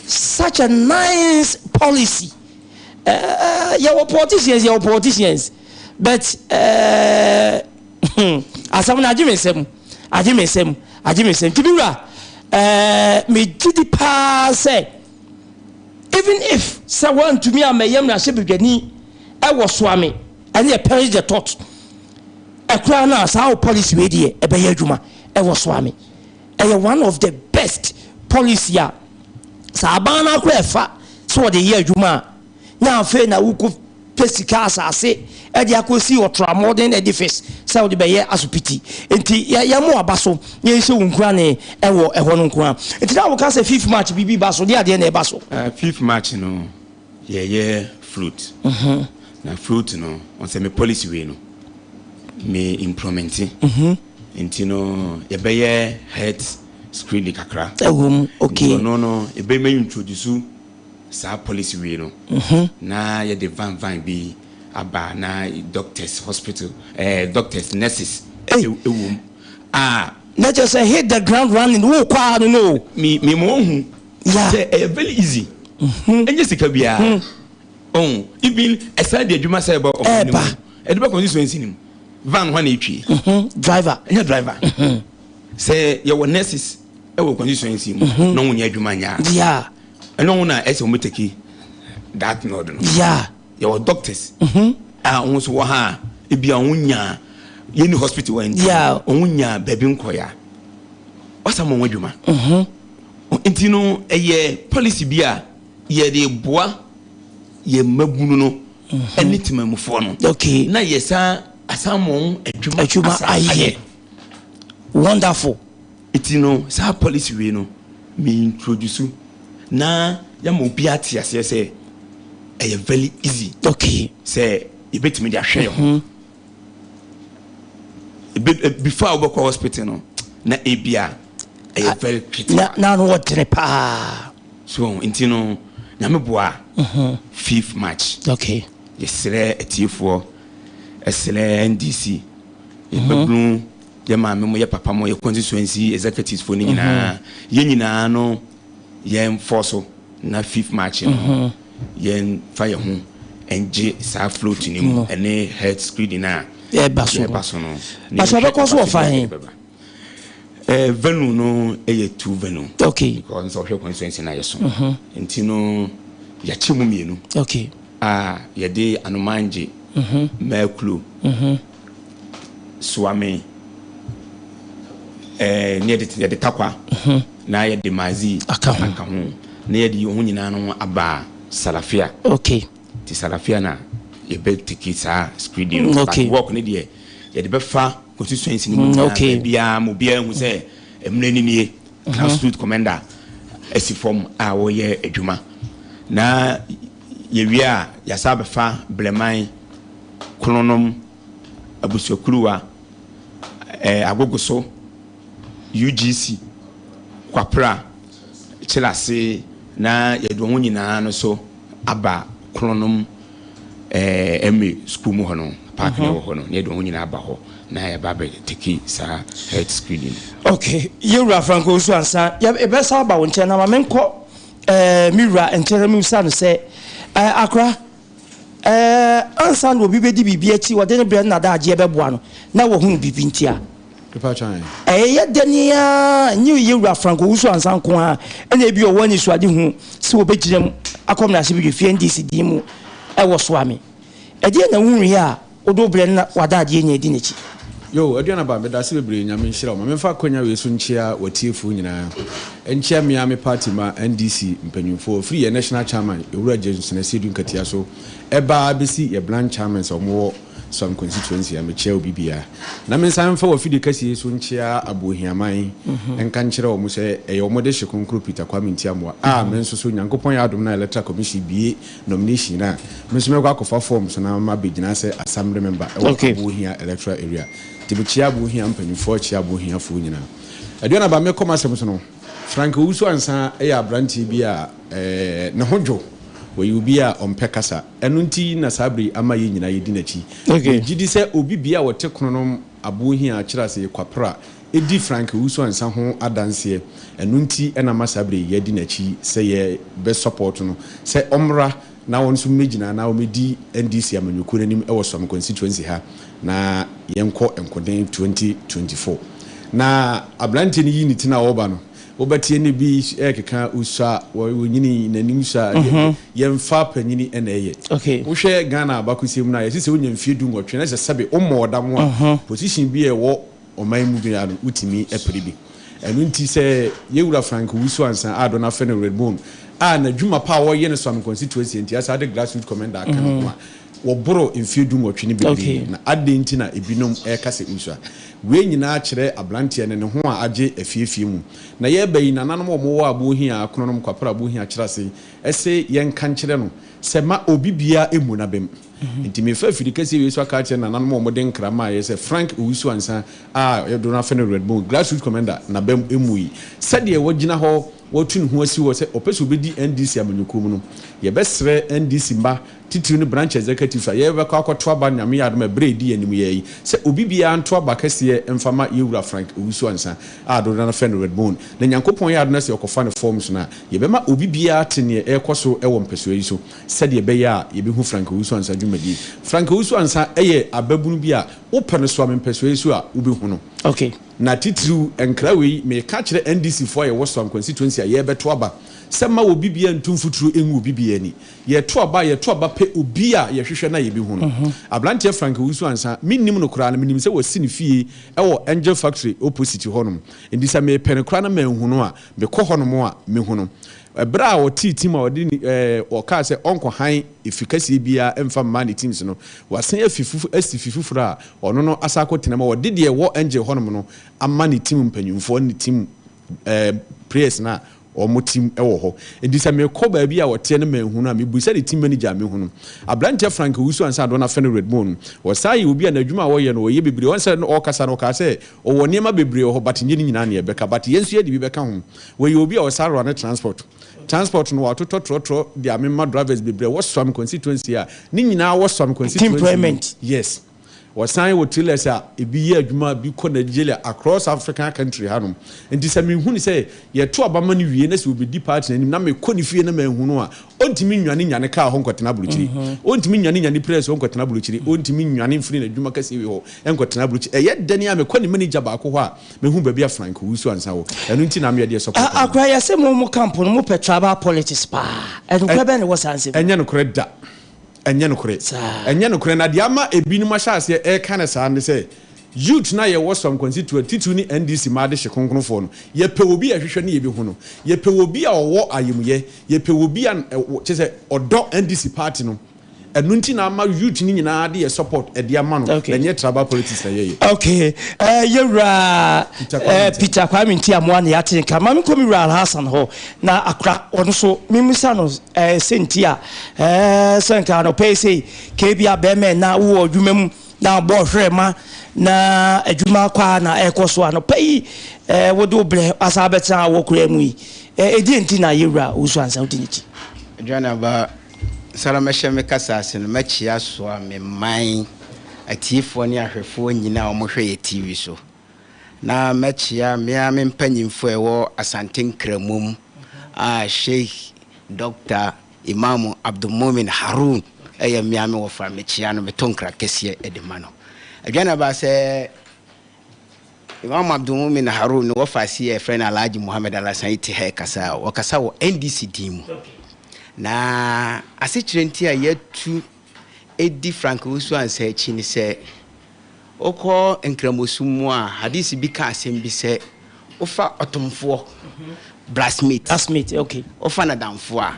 Such a nice policy. Yɛwɔ politicians, yɛwɔ politicians, but asɛm no agye me nsɛm, agye me nsɛm, agye me nsɛm. Nti bi wura, megye di paa sɛ even if sɛ wɔntumi amɛyɛ mmarahyɛbadwani ɛwɔ Soame ɛne yɛ perish the thought ɛkoraa no a, saa wo policy wei deɛ ɛbɛyɛ adwuma ɛwɔ Soame. Ɛyɛ one of the best policy a sɛ aban no akora ɛfa sɛ wɔde yɛ adwuma a na afei na wokɔ pɛ sika asase ɛde akɔsi ɔtra modern edifice sɛ wode bɛyɛ asopiti. Nti yɛmo aba so yɛnhyɛ wo nkurane ɛwɔ ɛhɔ no nko a. Nti na woka sɛ 5 March biribi ba so de adeɛ na ɛba so. 5 March no yɛyɛ float na float no ɔsɛ me policy wei no me implement. Nti no yɛbɛyɛ health screening kakra. Ɛwɔ mu, okay. Nti ɔno no yɛbɛma introduce saa policy wei no na yɛde van van bi aba na doctors, hospital doctors, nurses ɛwɔ mu a Na kyerɛ sɛ hit the ground running wo kɔ a no. Mi mo ohun sɛ ɛyɛ very easy, ɛnyɛ sika biara ɔn. Even ɛsan de adwuma sɛ ɛbɛ ɔmo anim ɛde bɛ constituency nim van hɔ na etwie. Driver. Ɛnyɛ driver sɛ yɛwɔ nurses ɛwɔ constituency mu na wɔn nyɛ adwuma nyaa ɛna wɔn na ɛsɛ wɔn take that nod no. Yɛwɔ doctors a wɔn nso wɔ ha a ebi a wɔn nya yɛni hospital wɔ nti wɔn nya baabi nkɔya wasa mo wɔn adwuma. Nti no ɛyɛ policy bi a yɛde boa yɛ mmabunu no ɛne temamufoɔ no. Na yɛsan asan wɔn adwuma Adwuma asan ayɛ. ayɛ. Wonderful. Nti no saa policy wei no me introduce na yɛma obi ate aseɛ sɛ ɛyɛ very easy. Sɛ yɛbɛtumi de ahwɛ yɛn ho. Before a wobɛkɔ hospital no na ebia ɛyɛ very critical. Na no wɔdene paa. So nti no Nyame boa, 5th March. Yɛsrɛ atiefoɔ, ɛsrɛ NDC yɛbɛbunu, yɛ maame mo, yɛ papa mo, yɛ constituency executives foɔ no nyinaa, yɛn nyinaa no yɛmfɔ so na 5th March no yɛmfa yɛn ho ɛngye saa float no mu ɛne health screening a Ɛba so no. Ɛba so no. Bàtò ɔbɛkɔ so wɔ fa he? Venue no ɛyɛ two venue. Because nso ɔhwɛ constituency na yɛ so. Nti no yɛakye mu mmienu. A yɛde Anomangye, Mɛkulo, Suame, ne yɛde Takwa na yɛde Mazi Aka ho. Aka ho na yɛde wɔn nyinaa no aba Salafia. Ti Salafia na yɛbɛ take saa screening no. But work ne deɛ yɛde bɛfa constituency no mu nyinaa, baabiara ma obiara hu sɛ mmerɛ ni nie, grassroot commander asi fam a wɔyɛ adwuma. Na yɛwie a yɛasa bɛfa Blɛman, Kronom, Abusuakuruwa, Agogo so, UGC, Kwapra, Kyerase, na yɛde wɔn nyinaa no so aba Kronom ɛmɛ school mu hɔ no, park na ɛwɔ hɔ no, na yɛde wɔn nyinaa aba hɔ na yɛba abɛ take saa health screening. Okay, yɛwura Franco Owusu Ansa, yɛbɛsa aba wo nkyɛn na ma menkɔ me wura nkyɛn na mebusa no sɛ akora ansa na obi bɛdi biribi akyi, wɔde ne berɛ no nadaagyeɛ bɛboa no na wɔhunu biribi nti a ɛyɛ dɛne a nyɛ yɛwura Franco Owusu Ansa nko a ɛna ebi ɔwɔ anisoade hu sɛ wɔbɛgyina mu akɔ mmarahyɛbadwa fie NDC din mu ɛwɔ Soame. Ɛdeɛ na wohunuiɛ a wode wo berɛ no na wadaagyeɛ nya adi n'akyi? Yo, Aduana ba, meda ase bebree, Nyame nhyira wo. Ma memfa akwanya wei so nkyea w'atiefoɔ nyinaa. Nkyea me ara me party ma NDC mpanyimfoɔ, firi yɛn national chairman, Owura James Nasiedu Nkatia so, ɛba bɛsi yɛ branch chairman sɛ wɔwɔ Suame constituency a, mekyea obi biara. Na mensan mfa w'afidie kɛseɛ yi so nkyea Abohiaman, nka nkyerɛ wɔn sɛ ɛyɛ wɔn de hye kronkron Peter Kwame Ntiamoa a me nso so Nyankopɔn yɛ adom na Electoral Commission bie nomination a, me nso mɛkɔ akɔfa forms na mabɛgyina sɛ assembly member ɛwɔ Abohia electoral area. Nti mekyea Abohia mpanyimfoɔ, kyea Abohiafoɔ nyinaa. Aduana ba, mekɔ m'asɛm so no, Frank Owusu Ansa yɛ aberanteɛ bi a ne ho dwo. Wɔyɛ obi a ɔmpɛ kasa. Ɛno nti na saa bere yi ama yɛn nyinaa yɛdi n'akyi. Megye di sɛ obi bia a wɔte Kronom Abohia akyerɛ ase Kwapra ɛdi Frank Owusu Ansa ho adanseɛ. Ɛno nti na ama saa bere yi yɛadi n'akyi sɛ yɛbɛ support no sɛ ɔmmra na wɔn nso mmɛgyina na wɔmmɛdi NDC amanyɔkuo no anim wɔ Suame constituency ha na yɛnkɔ nkoden 2024. Na aberanteɛ no yi ne ti no a ɔreba no, wobɛteɛ ne bi ɛrekeka osua, wɔnyini n'anim sua, yɛmfa panyini na ɛyɛ. Wohwɛ Ghana abakɔsɛm mu no a, yɛse sɛ wonya mfeɛ 18 na sɛ sɛbe wommɔ ɔdam a, position bi a ɛwɔ ɔman mu biara no wotumi pere bi. Ɛno nti sɛ yɛwura Frank Owusu Ansa a dɔ no afɛ no Redbone a n'adwuma pa a wɔyɛ no Suame constituency nti asa de grassroots commander aka ne ho a wɔboro mfeɛ 18 no bebree. Na adɛn nti na ebinom ɛreka sɛ Usua? Wei nyinaa kyerɛ aberanteɛ no ne ho a agye afiefie mu. Na yɛreba yi, nananom a wɔwɔ Abohia, Akononom, Kwapra, Abohia kyerɛ ase ɛse yɛnka nkyerɛ no sɛ ma obi biara mmu n'abam. Nti mefa afiri kɛseɛ wei so aka akyerɛ nananom a wɔde nkra maaeɛ sɛ Frank Owusu Ansa a yɛdo no afɛ no Redbone grassroots commander n'abam mmu yi. Sɛdeɛ wagyina hɔ watu ne ho asi hɔ sɛ ɔpɛ sɛ ɔbɛdi NDC amanyɔkuo mu no, yɛbɛsrɛ NDC mma titiriw ne branch executives a yɛbɛkɔ akɔto aba Nyame yɛ adom a ɛberɛ a ɛdi yɛn anim yɛ yi sɛ obi biara nto aba kɛseɛ mfa ma yɛwura Frank Owusu Ansa a dodoɔ no frɛ no Redbone. Na Nyankopɔn yɛ adom na sɛ ɔkɔfa ne forms no a, yɛbɛma obi biara te neɛ ɛrekɔ so wɔ mpɛsoa yi so sɛdeɛ ɛbɛyɛ a yɛbɛhu Frank Owusu Ansa dwumadie. Frank Owusu Ansa yɛ ababunu bi a wopɛ no soa me mpɛsoa yi so a wobɛhu no. Na titiriw nkra wei meka kyerɛ NDC foɔ a yɛwɔ Suam constituency a yɛrebɛto aba. Sɛ mma obi biara ntu mfuturo ngu obi biara ani. Yɛto aba a, yɛto aba pɛ obi a yɛhwehwɛ no a yɛbɛhu no. Aberanteɛ Frank Owusu Ansah, mennim no koraa no, menim sɛ wasi ne fie wɔ Angel Factory opposite hɔnom. Enti sɛ mepɛ no koraa na manhu no a, mekɔ hɔnom a, mɛhu no. Ɛberɛ a ɔtee team a ɔde ne ɛɛ ɔkaa sɛ ɔnkɔ han efi kɛseɛ biara mfa mmaa ne teams no, wasan afi fufu asi fi foforɔ a ɔno no asan akɔtena mu a ɔde deɛ ɛwɔ Angel hɔnom no ama ne team mpanyinfoɔ ne team ɛɛ players no a wɔn team wɔ hɔ. Enti sɛ mekɔ baabi a ɔteɛ no manhu no a, mebisa ne team manager a mehu no. Aberanteɛ Frank Owusu Ansah Addo no afɛ no Redmond no, ɔsan yɛ obi a n'adwuma a ɔyɛ no ɔyɛ bebree. Ɔn sɛ ɔrekasa no ɔkaa sɛ ɔwɔ nneɛma bebree wɔ hɔ but nyɛ ne nyinaa na yɛbɛka but yɛn nso yɛde bi bɛka ho. Wɔyɛ obi a ɔsan run transport. Transport no watotɔ trɔtrɔ de amema drivers bebree a ɛwɔ Suame constituency a ne nyinaa wɔ Suame constituency mu. Employment. Yes. Wɔsan wɔ trailers a ebi yɛ adwuma bi kɔ Nigeria across African country hanom. Nti sɛ mehu no sɛ yɛto aba ma no wie na sɛ ɔbɛdi party no anim na mekɔ ne fie na manhu no a, ɔntumi nnwane nnya ne car hɔ nkɔtena aburokyiri. Ɔntumi nnwane nnya ne press hɔ nkɔtena aburokyiri. Ɔntumi nnwane mfiri n'adwuma kɛseɛ wei hɔ nkɔtena aburokyiri. Ɛyɛ dɛn a mekɔ ne manager baako hɔ a mehu baabi a Frank Owusu Ansah wɔ. Ɛno nti na me yɛdeɛ support no. Akora yɛse mo mo camp no mopɛ tribal politics paa. Ɛnokorɛ bɛn na ɛwɔ saa nsɛm yi mu? Ɛnyɛ nokorɛ da. Ɛnyɛ nokorɛ. Saa. Ɛnyɛ nokorɛ. Na deɛ ama ebinom ahyɛ aseɛ reka no saa ne sɛ, youth no a yɛwɔ some constituent, titiriw ne NDC mmaa adehye kronkronfoɔ no, yɛpɛ obi a yɛhwehwɛ ne yɛbɛhu no. Yɛpɛ obi a ɔwɔ ayamyɛ. Yɛpɛ obi a kyerɛ sɛ ɔdɔ NDC party no. Ɛno nti na ama youth no nyinaa de yɛ support de ama no. Okay. Na ɛnyɛ tribal politics na yɛyɛ. Okay. Yɛwura Peter Kwame Nti. Peter Kwame Ntiamoa na yɛate nka. Ma menkɔ me wura Alhassan hɔ na akora ɔno so memmisa no sɛ nti a sɛ nka anɔpa yi sei ka ebi a bɛrima na wowɔ adwuma mu na abɔ hwerɛma na adwuma kɔ a na ɛkɔ so anɔpa yi wode wo berɛ asan abɛtena awɔ koraa mu yi, ɛdeɛn nti na yɛwura Owusu Ansah wodi n'akyi? Aduanaba, Sara mɛhyɛ me kasa ase no, mɛkyea soa me man atiefoɔ ne ahwɛfoɔ nyinaa a wɔhwɛ yɛ TV so. Na mɛkyea me ara me mpanyimfoɔ a ɛwɔ Asante Nkramom a Sheikh Dɔkta Imam Abdulmumin Harun yɛ me ara me wɔfa, mekyea no, meto nkra kɛseɛ de ma no. Adwanaba, sɛ Imam Abdulmumin Harun ne wɔfa ase a yɛfrɛ no Alhaji Muhammad Alhassan yi te ha rekasa a, ɔkasa wɔ NDC din mu. Na asekyerɛ nti a yɛatu di Frank Owusu Ansah akyi ne sɛ, Wokɔ Nkramosom mu a, hadisi bi ka asɛm bi sɛ, wofa ɔtomfoɔ, blacksmith, Blacksmith, okay. wofa no adamfoɔ a,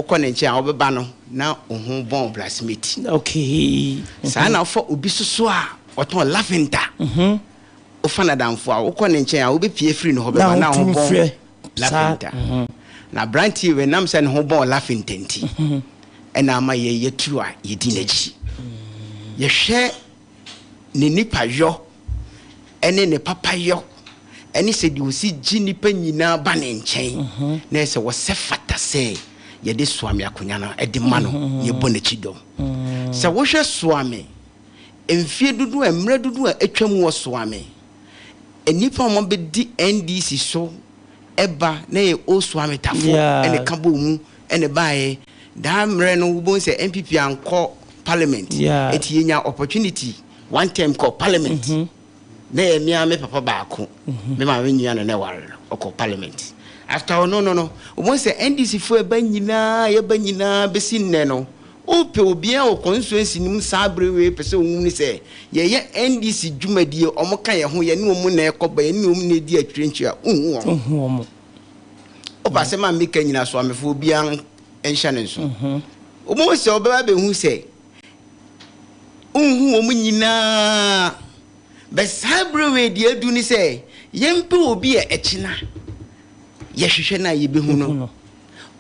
wokɔ ne nkyɛn a, wobɛba no na wo ho bɔn blacksmith. Okay. Saa na wofa obi soso a ɔtɔn lavender, wofa no adamfoɔ a, wokɔ ne nkyɛn a, wobɛpue afiri ne hɔ bɛba na wo ho bɔn lavender. Na aberanteɛ wei, ɛnam sɛ ne ho bɔn lavender nti, ɛna ama yɛn yɛturu a yɛdi n'akyi. Yɛhwɛ ne nipayɔ ne ne papayɔ ne sɛdeɛ ɔsi gye nnipa nyinaa ba ne nkyɛn, mhm. na ɛsɛ wɔsɛ fata sɛ yɛde Soame akonnwa no de ma no, mhm. yɛbɔ n'akyi dɔm. Mhm. Sɛ wohwɛ Soame mfie dodoɔ a mmerɛ dodoɔ a atwa mu wɔ Soame, nnipa a wɔbɛdi NDC so ɛba na yɛ Osuame Tafo ɛna ɛka bɔɔ mu ɛna ɛbaeɛ. Daa mmerɛ no wobɛhu sɛ NPP ankɔ parliament, ɛti yɛnya opportunity one term kɔ parliament. Na ɛyɛ me ara me papa baako, me maame nua na na ɛware no, ɔkɔ parliament. After ɔno no no, wobɛhu sɛ NDC foɔ ɛba nyinaa, yɛba nyinaa bɛsi nnɛ no, Wopɛ obiara wɔ constituency no mu saa bere wei pɛ sɛ ohunu sɛ yɛyɛ NDC dwumadie, wɔn ka yɛn ho, yɛne wɔn na ɛkɔ ba, yɛne wɔn na ɛdi akyire a, wonhu wɔn. Wonhu wɔn. Wopɛ asɛm a meka nyina so amefoɔ obiara nhyɛ ne nso. Wobɛhu sɛ wobɛba bɛhu sɛ wonhu wɔn nyinaa. Bɛ saa bere wei deɛ adu ne sɛ yɛmpɛ obi a ɛkyena yɛhwehwɛ no a yɛbɛhu no.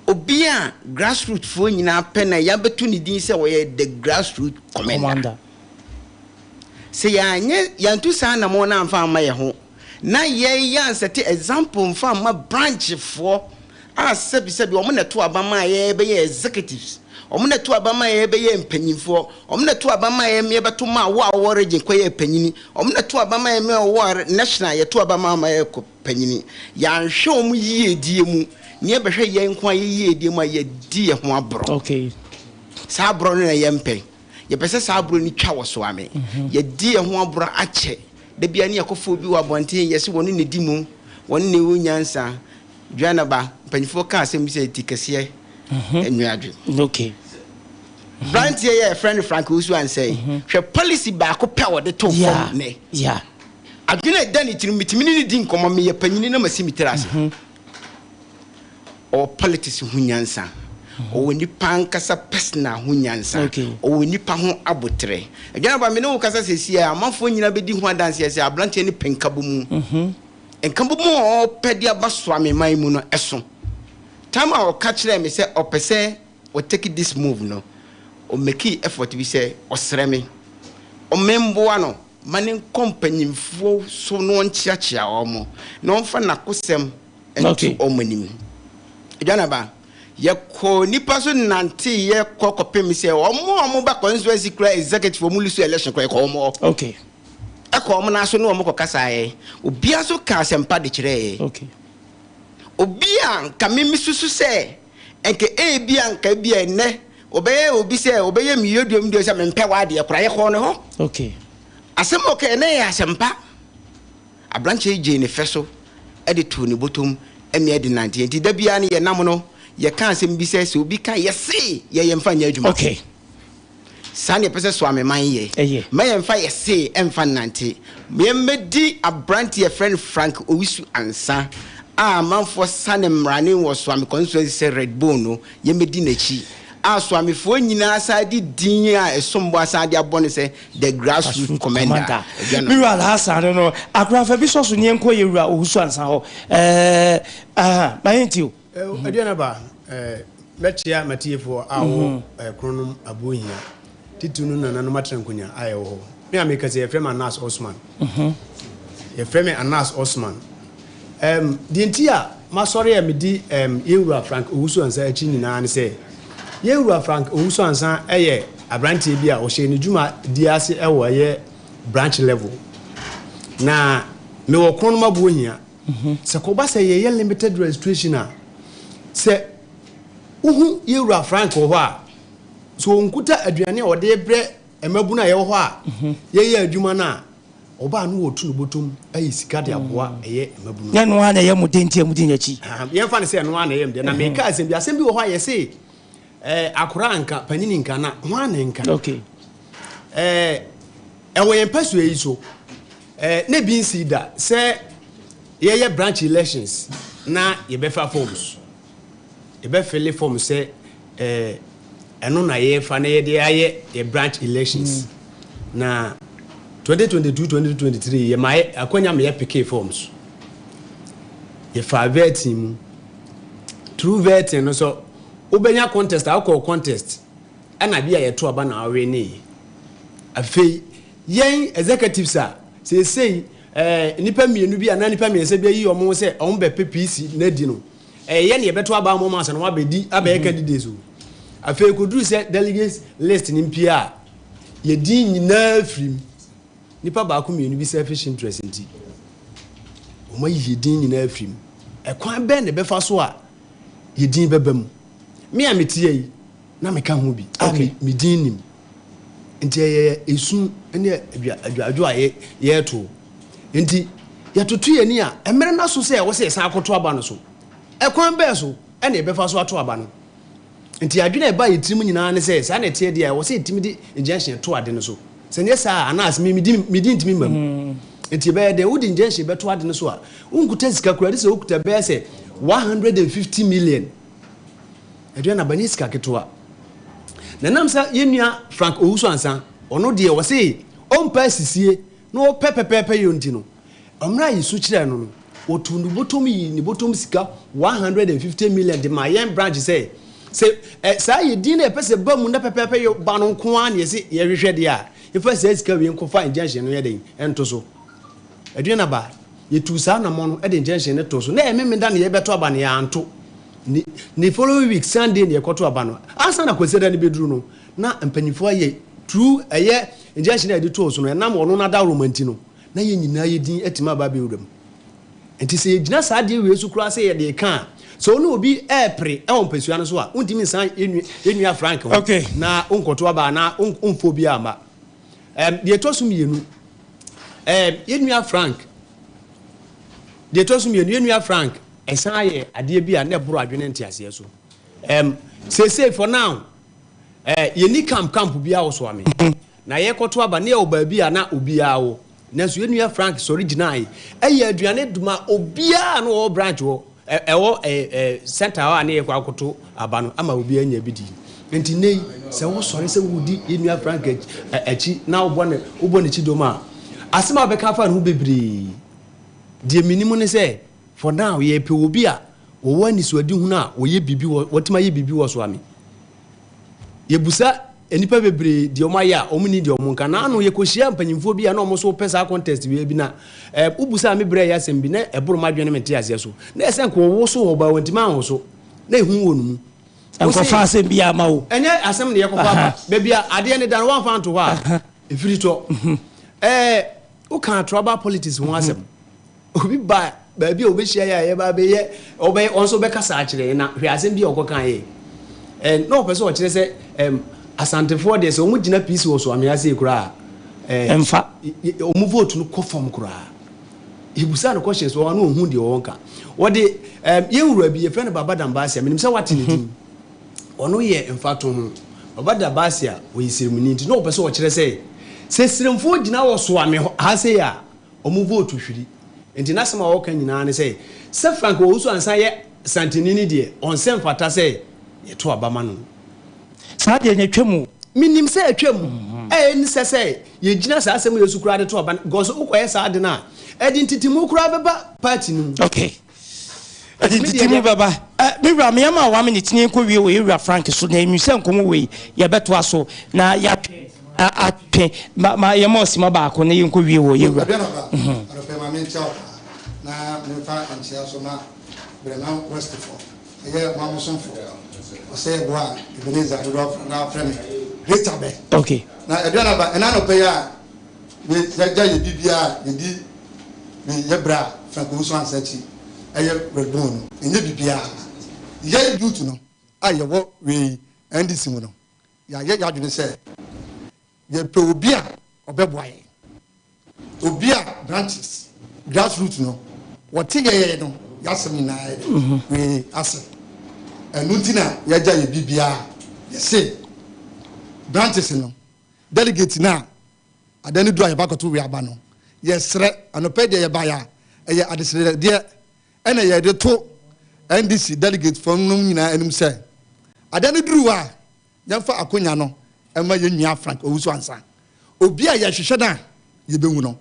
Obi a grassroot foɔ nyinaa pɛ na yɛabɛto ne din sɛ ɔyɛ the grassroot commander. Sɛ yɛanyɛ yɛantu saa anamɔn no amfa amma yɛn ho na yɛn yɛansɛte example mfa amma branch foɔ a sɛbi sɛbi wɔn na ɛto aba maa yɛn bɛyɛ executives, wɔn na ɛto aba maa yɛn bɛyɛ mpanyinfoɔ, wɔn na ɛto aba maa yɛn yɛbɛto maa wo a wɔwɔ region kɔyɛ panyini, wɔn na ɛto aba maa yɛn wɔwɔ national yɛto aba maa ma yɛkɔ Panyini. Yɛanhwɛ wɔn yiedie mu, na yɛbɛhwɛ yɛn nko ara yɛn yiedie mu a, yɛadi yɛn ho aborɔ. Okay. Saa aborɔ no na yɛmpɛ. Yɛpɛ sɛ saa aborɔ no twa wɔ so ame. Yɛadi yɛn ho aborɔ akyɛ. Da biara ne yɛkɔfa obi wɔ abɔnten, yɛse wɔne na ɛdi mu, wɔne na ɛwɔ nyansa. Dwanaba, mpanyinfoɔ ka asɛm bi sɛ ti kɛseɛ nnuadwe. Okay. Branteɛ yɛ yɛfrɛ no Frank Owusu Ansɛe. Hwɛ policy baako pɛ a wɔde too fam nnɛ. Yeah. Adwene a ɛda ne tirim, metumi ne no di nkɔmmɔ, meyɛ panyini na masi me tiri ase. Ɔwɔ politics ho nyansa. Ɔwɔ nipa ankasa personal ho nyansa. Ɔwɔ nipa ho aboterɛ. Adwanaba, me ne wo kasa seesei a, amanfoɔ nyinaa bɛdi ho adanseɛ sɛ aberanteɛ no pɛ nkabomu. Nkabomu a ɔrepɛ de aba Soameman mu no, ɛso. Time a ɔka kyerɛɛ me sɛ ɔpɛ sɛ ɔ take this move no, ɔ makee effort bi sɛ ɔsrɛ me ɔmemboa no ma ne nkɔ mpanyimfoɔ so na ɔnkyeakyea wɔn na ɔmfa n'akosɛm nto wɔn anim. Aduanaba, yɛkɔɔ nnipa so nanteeɛ kɔ kɔpem sɛ wɔn a wɔba constituency koraa executive wɔn lusu election koraa yɛkɔ wɔn hɔ. Okay. Ɛkɔ wɔn nan so ne wɔn kɔkasaeɛ. Obiara nso kaa asɛmpa de kyerɛɛ yɛn. Okay. Obi a nka me mesusu sɛ nka ebia nka ebia ɛnnɛ ɔbɛyɛ obi sɛ ɔbɛyɛ me yoduom deɛ sɛ mempɛ w'adeɛ koraa yɛkɔɔ ne hɔ. Okay. Asɛm a ɔkaeɛ na ɛyɛ asɛmpa. Aberanteɛ yi gyee ne fɛ so de too ne bɔtɔm mea de nanteɛ. Nti da biara no yɛnam no yɛka asɛm bi sɛ sɛ obi ka yɛse yɛ yɛmfa nyɛ adwuma. Okay. Saa na yɛpɛ sɛ Soameman yɛ. Ɛyɛ. Mma yɛmfa yɛ see mfa nnante. Yɛmmɛdi aberante a yɛfrɛ no Frank Owusu Ansah a amanfoɔ sa no mmrane wɔ Soame constituency sɛ Red Bone no, yɛmmɛdi n'akyi. A Soamefoɔ nyinaa san de din a ɛsom bo asan de abɔ no sɛ The Grassroots Commander. Agya Me no. wura Alhassan no no, akora fa bi sɔ so ne yɛnkɔ yɛ wura Owusu Ansah hɔ. Ɛɛ, aha, ma yɛntie o. Aduanaba, mɛkyea m'atiefoɔ a wɔwɔ Kronom Abohia, titiriw no nananom atena nkonya a ɛwɔ hɔ. Me a meka sɛ yɛfrɛ me Anas Osman. Yɛfrɛ me Anas Osman. Um, deɛ nti a masɔre a medi um, yɛn wura Frank Owusu Ansah akyi nyinaa ne sɛ, yɛn wura Frank Owusu Ansah yɛ aberanteɛ bi a ɔhyɛ ne dwumadie ase wɔ ɛyɛ branch level. Na mewɔ Kronom Abohia. Sɛ kɔba sɛ yɛyɛ limited registration a, sɛ wohu yɛn wura Frank wɔ hɔ a, sɛ ɔnkuta aduane a ɔde rebrɛ mmabunu a yɛwɔ hɔ a yɛyɛ adwuma no a, ɔba a na wɔtu no bɔtɔm ayi sika de aboa ɛyɛ mmabunu. Nyɛ ɛno ara na ɛyɛ mo dɛ nti a mudi n'akyi? Yɛmfa no sɛ ɛno ara na ɛyɛ me dɛ. Na meka asɛm bi, asɛm bi wɔ hɔ a yɛse eh, akora nka, panyini nka, na hwan na nka? Okay. Eh, ɛwɔ yɛn mpasua yi so, Eh, na ebi nsii da sɛ yɛyɛ branch elections na yɛbɛfa forms. Yɛbɛfele form sɛ eh, ɛno na yɛfa na yɛde ayɛ yɛ branch elections. Mm. Na 2022-2023 yɛma yɛ akwanya ma yɛpekee forms. Yɛfaa vetting mu. Through vetting no so wobɛnya contest a wokɔɔ contest ɛna bi a yɛto aba na awene. Afei Yɛn executives a seesei eh, nnipa mmienu bi anaa nnipa mmiɛnsa bi ayi wɔn ho sɛ wɔn bɛpɛ PC no adi no, ɛyɛ yɛn na yɛbɛto aba ama wɔn ansa na wɔabɛdi abɛyɛ candidates o. Afei kɔduru sɛ delegates list no mpue a, yɛn din nyinaa firi mu. Nnipa baako mmienu bi selfish interest nti, wɔayi yɛn din nyinaa afiri mu. Ɛkwan bɛn na ɛbɛfa so a yɛn din bɛba mu? Me a mete ha yi, na meka ho bi a me din nim. Nti ɛyɛ esu ne adwadwo a yɛreto. Nti yɛtoto yɛn ani a, mmerɛ no aso sɛ ɛwɔ sɛ yɛsan akɔto aba no so. Ɛkwan bɛn so na yɛbɛfa so ato aba no? Nti adwene a ɛbaa yɛn tirim nyinaa ne sɛ, saa na ɛteɛ deɛ a, ɛwɔ sɛ yɛtumi de injunction to ade no so. Sɛ nyɛ saa a, anaase me, me din, me din ntumi mma mu. Nti ɛbɛyɛ dɛn? Wode injunction bɛto ade no so a, wonkuta sika koraa, gye sɛ wokuta bɛyɛ sɛ 150 million. Aduan aba nyɛ sika ketewa. Na ɛnam sɛ yɛn nua Frank Owusu Ansah, ɔno deɛ ɔse ɔmpɛ asisie na ɔpɛ pɛpɛɛpɛ yɔ nti no, mmerɛ a yɛsu kyerɛɛ no no, ɔtuu ne bɔtɔm yii ne bɔtɔm sika 150 million de maa yɛn branch sɛ, sɛ ɛ, saa yɛ din na yɛpɛ sɛ ɛba mu na pɛpɛɛpɛ yɔ ba no nko ara na yɛse yɛhwehwɛ deɛ a, yɛmfa saa sika wei nkɔfa injunction no yɛ dɛn nto so. Aduan aba, yɛtuu saa anammɔn no de injunction no too so. Na ɛyɛ Memenda na yɛrebɛto aba no, yɛanto. Ne ne following week Sunday na yɛkɔto aba no. Ansa na Kwasiada no bɛduru no, na mpanyinfoɔ ayɛ through ɛyɛ injunction a yɛde too so no, ɛnam ɔno n'adaworoma nti no, na yɛn nyinaa yɛ din atumi aba abɛwura mu. Nti sɛ yɛgyina saa adeɛ wei so koraa sɛ yɛde reka a, sɛ wo ne obi repere wɔ mpasua no so a, wontumi nsan yɛn nua Frank ho Okay. na wonkɔto aba anaa womfa obiara mma. Ɛm, deɛ ɛtɔ so mmienu, ɛm, yɛn nua Frank, deɛ ɛtɔ so mmienu, yɛn nua Frank. Ɛsan yɛ adeɛ bi a na ɛboro adwene nteaseɛ so. Ɛm, seesei for now, eh, yɛnni camp camp biara wɔ Soame. Na yɛrekɔto aba ne yɛwɔ baabi a na obiara wɔ. Nanso yɛn nua Frank sɔre gyinae yɛɛ aduane de maa obiara a na ɔwɔ branch hɔ, ɛ, ɛwɔ ɛ, ɛ, center hɔ a na yɛrekɔ akɔto aba no, ama obiara anya bi di. Enti nnɛ yi, sɛ wosɔre sɛ woredi yɛn nua Frank akyi na wobɔ ne, wobɔ ne kyidɔm a, asɛm a wobɛka afa ne ho bebree. Deɛ menim ne sɛ, for now, yɛrepɛ obi a ɔwɔ anisoadehunu a ɔyɛ biribi wɔ, watumi ayɛ biribi wɔ Soame. Yɛbusa nnipa bebree deɛ wɔn ayɛ a, wɔn nni deɛ wɔn nka. Na ano yɛkɔhyia mpanyinfoɔ bi a na wɔn nso pɛ saa contest wei bi na ɛɛ wobusaa me berɛ yɛ asɛm bi na ɛboro m'adwene ne me nteaseɛ so. Na ɛsɛ nka wɔwoso hɔ baa wɔntumi anwoso. Na ehu wɔ no mu. Nkɔfa asɛm bi ama wo. Ɛnyɛ asɛm na yɛkɔfa aba. Baabi a adeɛ no da no wɔamfa anto hɔ a, ɛfiri tɔ. Ɛɛ wokaa tribal politics ho asɛm. Obi ba baabi a obehyia yɛ a yɛba abɛyɛ ɔbɛyɛ ɔno nso bɛkasa akyerɛ yɛn na hwɛ asɛm bi a ɔkɔka yɛ ɛ na ɔpɛ sɛ ɔkyerɛ sɛ ɛm asantefoɔ deɛ sɛ wɔn gyina PC wɔ so amea sei koraa ɛɛ ɛnfa wɔn vote no kɔ fam koraa ebusa no questions wɔn ano ohun deɛ wɔn ka wɔde ɛm yɛn wura bi yɛfrɛ no Baba Dambasia menim sɛ wate ne din ɔno yɛ mfato ho Baba Dambasia ɔyɛ siremuni nti na ɔpɛ sɛ ɔkyerɛ sɛ sɛ siremfoɔ gyina wɔ so ame ha sei a Wɔn vote hwiri. Nti n'asɛm a ɔreka nyinaa ne sɛ, sɛ Frank Owusu ansan yɛ Santini no deɛ, ɔnsɛ mfata sɛ yɛto aba ma no. Saa deɛ no atwam o. Menim sɛ atwam. Ɛnsɛ sɛ yɛgyina saa asɛm wei so koraa de to aba no because wokɔyɛ saa ade no a, ɛde ntetemu koraa bɛba party no mu. Okay. Ɛde ntetemu bɛba. Me wura, me ama one minute na yɛnkɔ wie wɔ yɛn wura Frank so na yɛnim sɛ nkɔmmɔ wei yɛbɛtoa so na yɛatwe atwe ma ma yɛma ɔsima baako na yɛnkɔ wie wɔ yɛn wura. Aduanaba, anɔpɛ ma menkyia wo paa na memfa nkyia so ma Brɛman Westfoɔ, ɛyɛ mo abosomfoɔ, ɔsɛ yɛboa Ebenezer dodoɔ na afrɛ me Great Abɛ. Okay. Na Aduanaba, ɛna anɔpɛ yi a Me yɛgya yɛ biribiara a yɛdi me yɛ berɛ a Frank Owusu ansa akyi ɛyɛ Red Bull no ɛnyɛ biribiara yɛ youth no a yɛwɔ wei NDC mu no yɛayɛ yɛadwene sɛ yɛpɛ obi a ɔbɛboa yɛn obi a branches grassroots no wɔte yɛyɛ no yɛasɛm nyinaa yɛ mhm. wei ase ɛno nti na yɛgya yɛ biribiara yɛse branches no Delegate no a ada no du a yɛba kɔto wei aba no, yɛsrɛ, anɔpa yi deɛ yɛbaeɛ a, ɛyɛ adesrɛdeɛ ɛna yɛde to NDC delegate foɔ nom nyinaa anim sɛ, ada no duru hɔ a, yɛmfa akonya no mma yɛn nua Frank Owusu Ansah. Obi a yɛhwehwɛ no a yɛbɛhu no.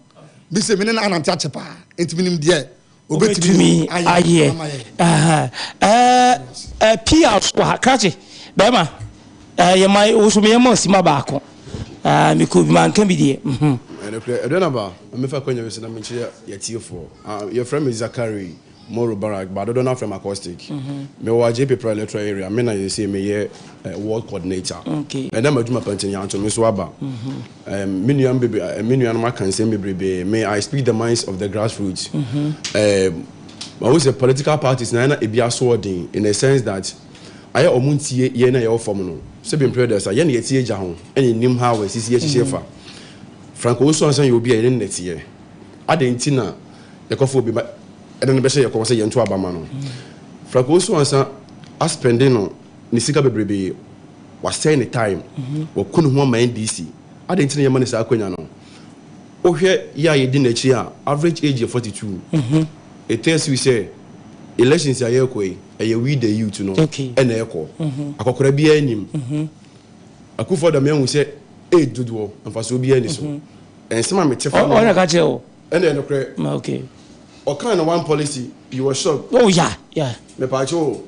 Me se me ne no anante akyɛ paa, enti menim deɛ Obetumi ayɛ. Ɛɛ PR so wɔ ha. Krakye, bɛrima, ɛɛ yɛ ma woso meyɛ ma osima baako. Ɛɛ mekɔ bi manka bi deɛ. Mhm. Ɛnokorɛ, ɛdɔ na ba, mefa akwanya wei so na menkyerɛ yɛtiefoɔ. Ah, yɛfrɛ me Zakari Moro Barak, ba dodoɔ no afrɛ me Acoustic. Mewɔ Adjei Pepra Electoral Area, me na yɛsei meyɛ ward coordinator. Okay. Ɛnɛ m'adwuma pa nti Nyanto me nso aba. Me nuanom bebree, me nuanom aka nsɛm bebrebe. Me, I speak the minds of the grassroots. Mahu sɛ political parties na na ebi asoɔden in a sense that ayɛ wɔn ntie yɛn na yɛwɔ fam no. Sɛbi mpere dɛ sa yɛn na yɛte agya ho ɛna yɛnim how ɛsisi yɛhyehyɛ fa. Frank Owusu Ansah yɛ obi a yɛne no na ɛteɛ. Adɛn nti na yɛkɔfa obi ma ɛde no bɛhyɛ yɛn kɔn sɛ yɛnto aba ma no? Frank Owusu Ansah aspɛnde no ne sika bebrebe. Wasɛe ne time. Waku ne ho ama NDC. Adɛn nti na yɛma no saa akwanya no? Wohwɛ yɛ a yɛdi n'akyi a, average age yɛ 42. It tells you sɛ elections a yɛrekɔ yi, ɛyɛ we the youth no na ɛrekɔ. Akɔkora biara nnim. Akuffo Addo ahu sɛ age dodoɔ, mfasoɔ biara nni so. Nsɛm a mete fa no ho. Ɔna ka kyerɛ wo? Ɛna ɛyɛ nokorɛ. Ɔkaa ne one policy, you were shocked. Oh yeah, yeah. Mepaakyɛw o.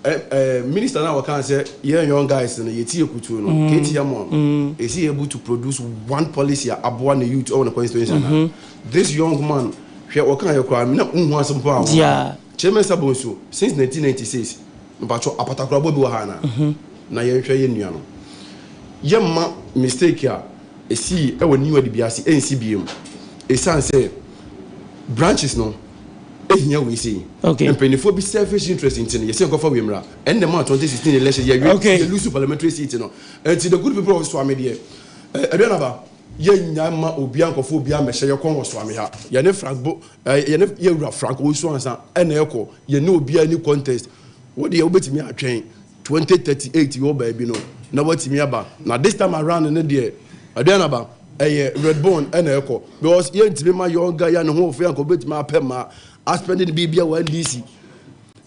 Eh eh minister no a wɔkaa sɛ yɛn young guys no yɛti yɛ kutuo no, KT Hammond, is he able to produce one policy a aboa ne youth ɛwɔ ne constituency anaa? This young man, hwɛ wɔkaa yɛ koraa na wonhu asɛm po a wɔn. Chairman Sabo nso, since 1996, mpakyɛw apatakorabɔ bi wɔ ha anaa? Na yɛnhwɛ yɛn nua no. Yɛmma mistake a ɛsii ɛwɔ New Adibiase ɛnsi biom, ɛsiane sɛ branches no, ehia wei sei. Okay. Mpanyinfoɔ bi selfish interest nti no yɛsɛ nkɔfa wei mmra. Ɛnna ɛmaa 2016 election yɛ okay. yɛ lose parliamentary seat no. Nti the good people of Suame deɛ, eh, Aduanaba, Yɛnnya mma obiara nkɔfa obiara mmɛhyɛ yɛn kɔn wɔ Suame ha. Yɛne Frank Bo eh, yɛne yɛn wura Frank Owusu Ansah ɛna ɛkɔ. Yɛne obiara nni contest. Wo deɛ wobɛtumi atwɛn 2038 wɔ baabi no na woatumi aba. Na this time around no deɛ, Aduanaba, ɛyɛ Redbone ɛna ɛkɔ. Because yɛntumi mma young guy a ne ho ɔfɛ anka ɔbɛtumi apɛ mmaa, aspɛnde ne biribiara wɔ NDC.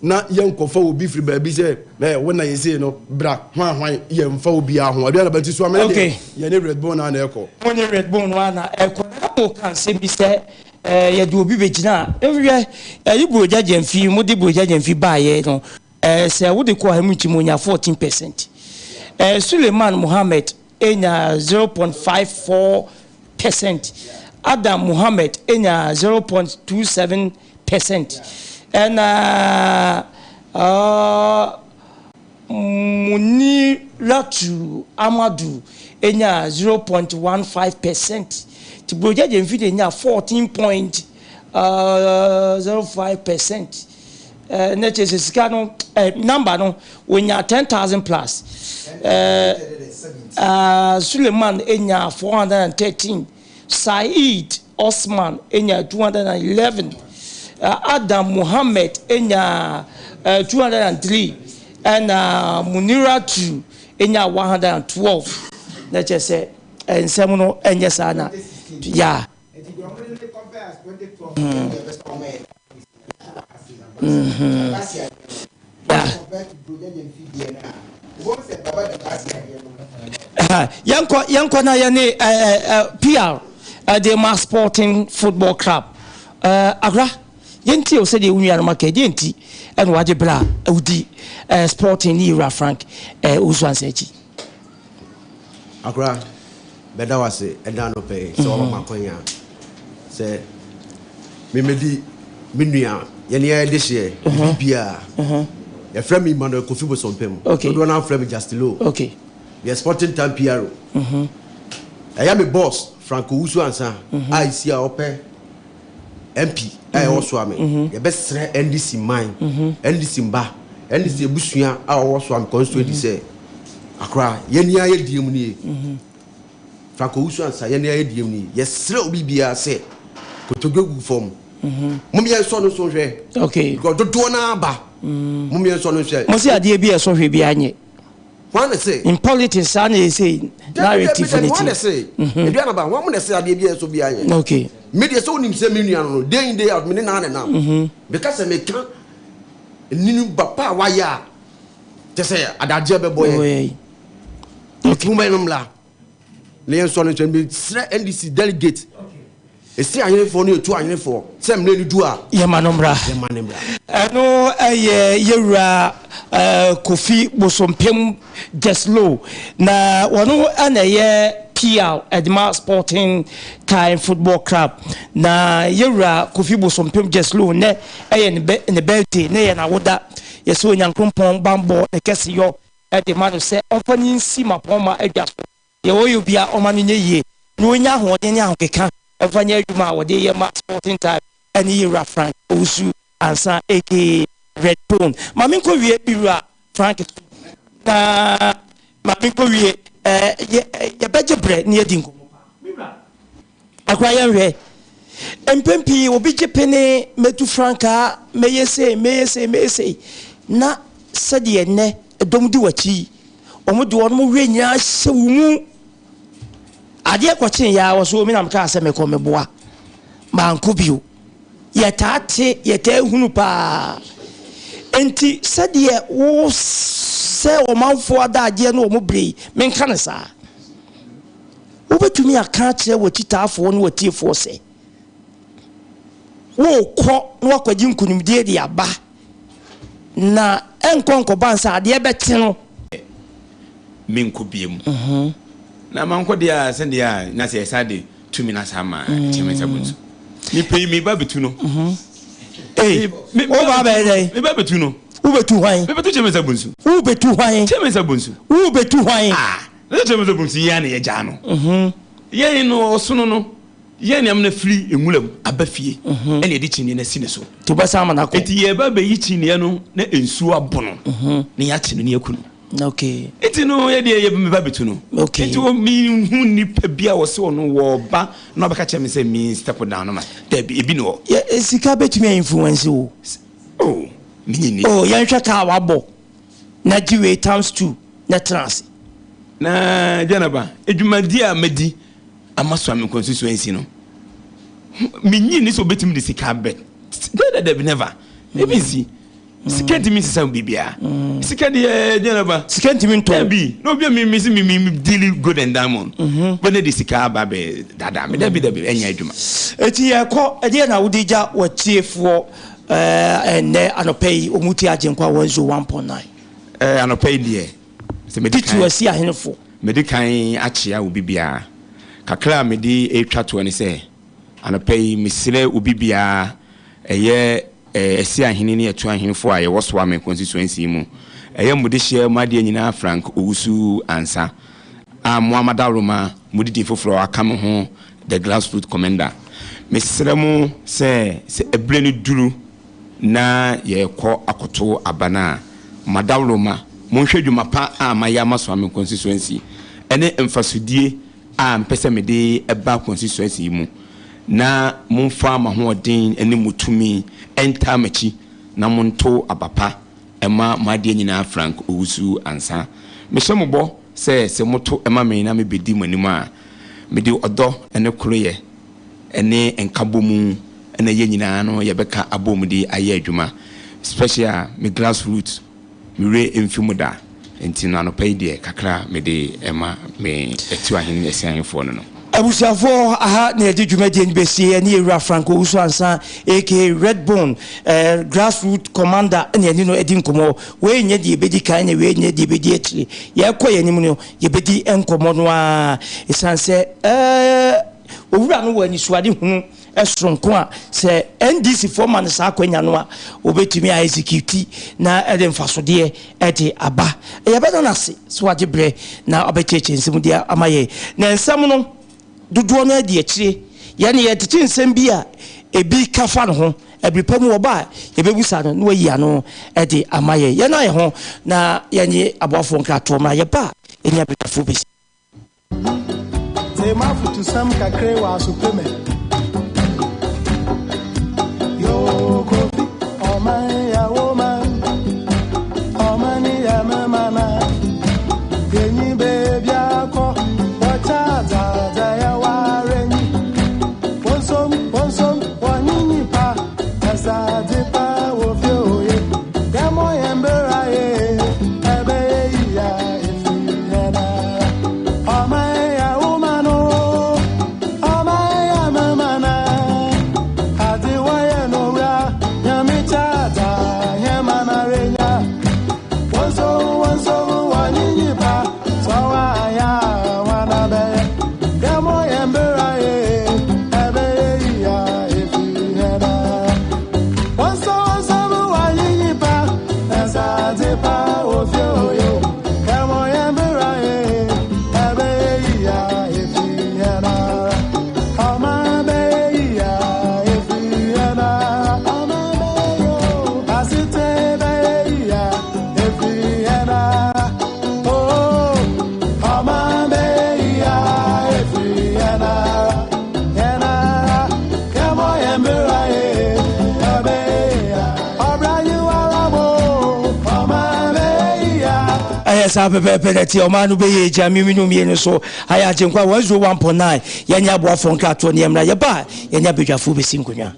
Na yɛnkɔfa obi firi baabi sɛ ɛ wo na yɛsei no bra hwan hwan yɛmfa obiara ho aduane ba nti so amene deɛ yɛne Redbone no ara na ɛkɔ. Mo ne Redbone no ara na ɛkɔ na na moka nsɛm bi sɛ yɛde obi bɛgyina a nhwɛ ɛyi Burogya Gyamfi mode Burogya Gyamfi baeɛ no sɛ wode kɔ ha mu nti monya 14 percent Suleiman Mohammed nya 0.54 percent, Adam Mohammed nya 0.27 percent, ɛna Muniratu Amadu nya 0.15 percent. Nti Burogya Gyamfi de nya 14.05 percent. Eh, na kyerɛ sɛ sika no eh, number no wɔnya 10,000 plus. Eh, uh, Suleiman nya 413, Said Osman nya 211, uh, Adam Muhammad nya uh, 203, ɛna Muniratu nya 112. Na kyerɛ sɛ nsɛm no ɛnyɛ saa na ya. Yɛnkɔ yɛnkɔ na yɛne PR ɛde ma Sporting Football Club akora yɛntie o sɛdeɛ wo nuanom aka ɛdeɛ nti ɛna wagye berɛ a wodi Sporting ne Yewura Frank Owusu Ansah akyi. Akora, mɛda wo ase ɛna anɔpa yi sɛ wama m'akwanya sɛ memmɛdi me nua yɛne yɛn dehyeɛ biribiara. Yɛfrɛ me Emmanuel Kofi Bosompem. Dodoɔ no ara frɛ me Justilo. Meyɛ Sporting Time PRO. Ɛyɛ me boss Frank Owusu Ansah a ɛsi a ɔpɛ MP a ɛwɔ Soame, yɛbɛsrɛ NDC man, NDC mba, NDC ebusua a ɔwɔ Soame constituency sɛ akora yɛn ni ayɛ die mu nie. Frank Owusu Ansah yɛn ni ayɛ die mu nie. Yɛsrɛ obi biara sɛ kotodwe gu fam. Mom yɛn sɔ no so nhwɛ. Okay. Because dodoɔ no aba. Mom yɛn sɔ no nhwɛ. Mo se adeɛ bi a ɛsɔ hwɛ bi anyɛ. Hwan na se? In politics saa na ɛsɛ narrative ne ti. Hwan na se? Aduane ba, hwan mo na se adeɛ bi a ɛsɔ bi anyɛ? Okay. Me deɛ sɛ wonim sɛ me nua no no, day in day out me ne naa na nam. Meka sɛ meka nini ba pa a wayɛ a, kyɛ sɛ adagyeɛ bɛbɔ yɛ. Okay. Mo bɛyɛ no mmla. Na yɛn sɔ no nkyɛn mesrɛ NDC delegate ɛsi ahenefoɔ no yɛtu ahenefoɔ sɛ mmerɛ no du a yɛma no mmra. Yɛma no mmra. Ɛno yɛ yɛwura Kofi Bosompem Jeslow na wɔno na ɛyɛ PR ɛdema Sporting Time Football Club na yɛwura Kofi Bosompem Jeslow nɛ ɛyɛ ne birthday ne yɛ n'awoda yɛsɛ Onyankrompɔn banbɔ ne kɛseyɔ de ma no sɛ ɔmfa no nsi mmapɔmma adwa so, deɛ ɔyɛ biara ɔma no nyɛ yie, na ɔnya ahoɔden ne ahokeka mfa nyɛ adwuma a wɔde yɛ ma Sporting Time ne Yewura Frank Owusu Ansah aka Red Bone. Ma menkɔ wie Wura Frank so na ma menkɔ wie eh, yɛbɛgye berɛ na yɛadi nkɔmmɔ paa. Me wura. Akora yɛnhwɛ. Mpɛn pii obi gye pene, mɛtu frankaa, mɛyɛ sei, mɛyɛ sei, mɛyɛ sei. Na sɛdeɛ nnɛ ɛdɔm di w'akyi yi, wɔn de wɔn werɛ nyinaa hyɛ wo mu. Adeɛ kɔkyee yɛ ara wɔ so, me na mekaa sɛ mekɔ meboa. Mankɔ bio. Yɛtaa te, yɛtaa hunu paa. Enti sɛdeɛ wo sɛ ɔmanfoɔ adagyeɛ ne wɔn berɛ yi, menka no saa. Wobɛtumi aka akyerɛ w'akyitaafoɔ ne w'atiefoɔ sɛ, Worekɔ na woakɔgye nkonimdie de aba, na ɛnkɔ nkɔba nsa adeɛ bɛkye no. Menkɔ biom. Na mankɔ deɛ a, sɛdeɛ a na sɛ yɛsan de tumi no asan ama Kyɛmɛ Sabunsu. Mepɛ yi, meba bɛtu no. Ei, woba abɛyɛ dɛn? Meba bɛtu no. Wobɛtu hwan? Mebɛtu Kyɛmɛ Sabunsu. Wobɛtu hwan? Kyɛmɛ Sabunsu. Wobɛtu hwan? Ah! Na kyerɛ mu sɛ bonsu yɛn na yɛgyaa no. Yɛn no ɔsono no, yɛn na amena firi nwura mu aba fie, ɛna yɛde kyiniiɛ no asi ne so. Nti wobɛsan ama no akɔ. Nti yɛreba abɛyi kyiniiɛ no na nsuo abo no, na yɛakye no na yɛaku no. Okay. Nti no yɛ deɛ yɛ meba bɛtu no. Okay. Nti wɔ mi hu nipa bi a wɔsɛ ɔno wɔ ba na ɔbɛka kyerɛ me sɛ mi step down no ma dabi ebi ni hɔ. Yɛ eh, sika bɛtumi a influence wo. Oh, mi nyi ni. Oh, yɛnhwɛ kaa wabɔ na gye wei times two na tena ase. Na Janaba, edwumadi a madi ama Suame constituency no, mi nyi ni sɛ obetumi de sika abɛ. Dabi dabi never. Ebi nsi. Sika ntumi nsesa biribiara. Sika deɛ Janaba. Sika ntumi ntɔ. Dabi, na obi a mi mi si mi mi deal gold and diamond. Bɛ ne de sika aba bɛ dada mi. Dabi dabi ɛnyɛ adwuma. Eti yɛkɔ ɛdeɛ na wode gya w'atiefoɔ ɛnnɛ anɔpa yi wɔn tie Agyenkwa 101.9. Ɛɛ anɔpa yi deɛ sɛ mede kan. Titiriw asi ahenefo. Mede kan akyea obi biara. Kakra a mede retwa toɔ ne sɛ anɔpa yi mesrɛ obi biara ɛyɛ Ɛsi ahene ne ɛto ahenefo a yɛwɔ Soame constituency yi mu. Ɛyɛ mo dehyeɛ mo adeɛ nyinaa Frank Owusu Ansah a mo amadawroma mo de din foforɔ aka mo ho The Grassroot Commender. Mesrɛ mo sɛ sɛ ɛberɛ no duru na yɛrekɔ akɔto aba no a, mo adawroma monhwɛ dwuma pa a mayɛ ama Soame constituency ɛne mfasodie a mepɛ sɛ mede ba constituency yi mu na momfa mo ahoɔden ne mo tumi ntaa m'akyi na monto aba pa mma mo adeɛ nyinaa Frank Owusu Ansah. Mehyɛ mo bɔ sɛ sɛ moto ma me na mebɛdi mo anim a, mede ɔdɔ ne koroyɛ ne nkabɔmu na yɛn nyinaa no yɛbɛka abom de ayɛ adwuma. Special me grassroots. Me werɛ mfi mo da. Nti no anɔpa yi deɛ kakra a mede rema me Atuahene ne Asiahefoɔ no no. Abusuafoɔ, aha na yɛde dwumadie no bɛsie. Yɛne Yɛwura Frank Owusu Ansah aka Redbone, Grassroot Commander na yɛne no adi nkɔmmɔ. Wei nyɛ deɛ ɛbɛdi kan na wei nyɛ deɛ ɛbɛdi akyire. Yɛrekɔ yɛn anim no, yɛbɛdi nkɔmmɔ no ara ɛsiane sɛ Owura no wɔ anisoadehunu soronko a sɛ NDC foɔ ma no saa akwanya no a, wɔbɛtumi a execute na ɛde mfasodeɛ de aba. Yɛbɛda no ase sɛ wagye berɛ na wabɛkyerɛkyerɛ nsɛm de ama yɛn. Na nsɛm no dodoɔ no adi akyire. Yɛn yɛtete nsɛm bi a ebi ka fa ne ho. Ɛbere pa mu ɔba a yɛbɛbusa no na wayi ano de ama yɛn. Yɛn ayɛ ho na yɛnye aboafoɔ nkratoɔ mmra. Yɛba a yɛne abadwafoɔ bɛsi. Tse m'afotusɛm kakra yi wɔ asope me. Yoo Kofi, ɔman yɛ wo man, ɔman yɛ me man a. Yenyi beebi akɔ, wɔkyɛ adze adze yɛ ware nyi. Wonsom, wonsom, wɔnye nyimpa, ɛsɛ adze pa wɔ fie oye. Yɛmmɔ yɛn bra ye, ɛbɛyɛ yie a efi yɛn ara. Ɔman yɛ wo man o, ɔman yɛ me man a. Adze wɔyɛ no wura, Nyame kyɛ adze a hɛn man ara enya. Wonsom, wonsom, wɔnye nyimpa, sɛ wɔannyɛ a hɔn abɛyɛ. Yɛmmɔ yɛn bra ye, ɛbɛyɛ yie a efi hɛn ara. Ɛyɛ saa pɛpɛɛpɛ na ɛteɛ. Ɔman no bɛyɛ agya mmienu mmienu so. Ayɛ Agyenkwa 101.9. Yɛnyɛ aboafoɔ nkratoɔ ne yɛmmra. Yɛba a, yɛne abadwafoɔ bɛsi nkonnwa.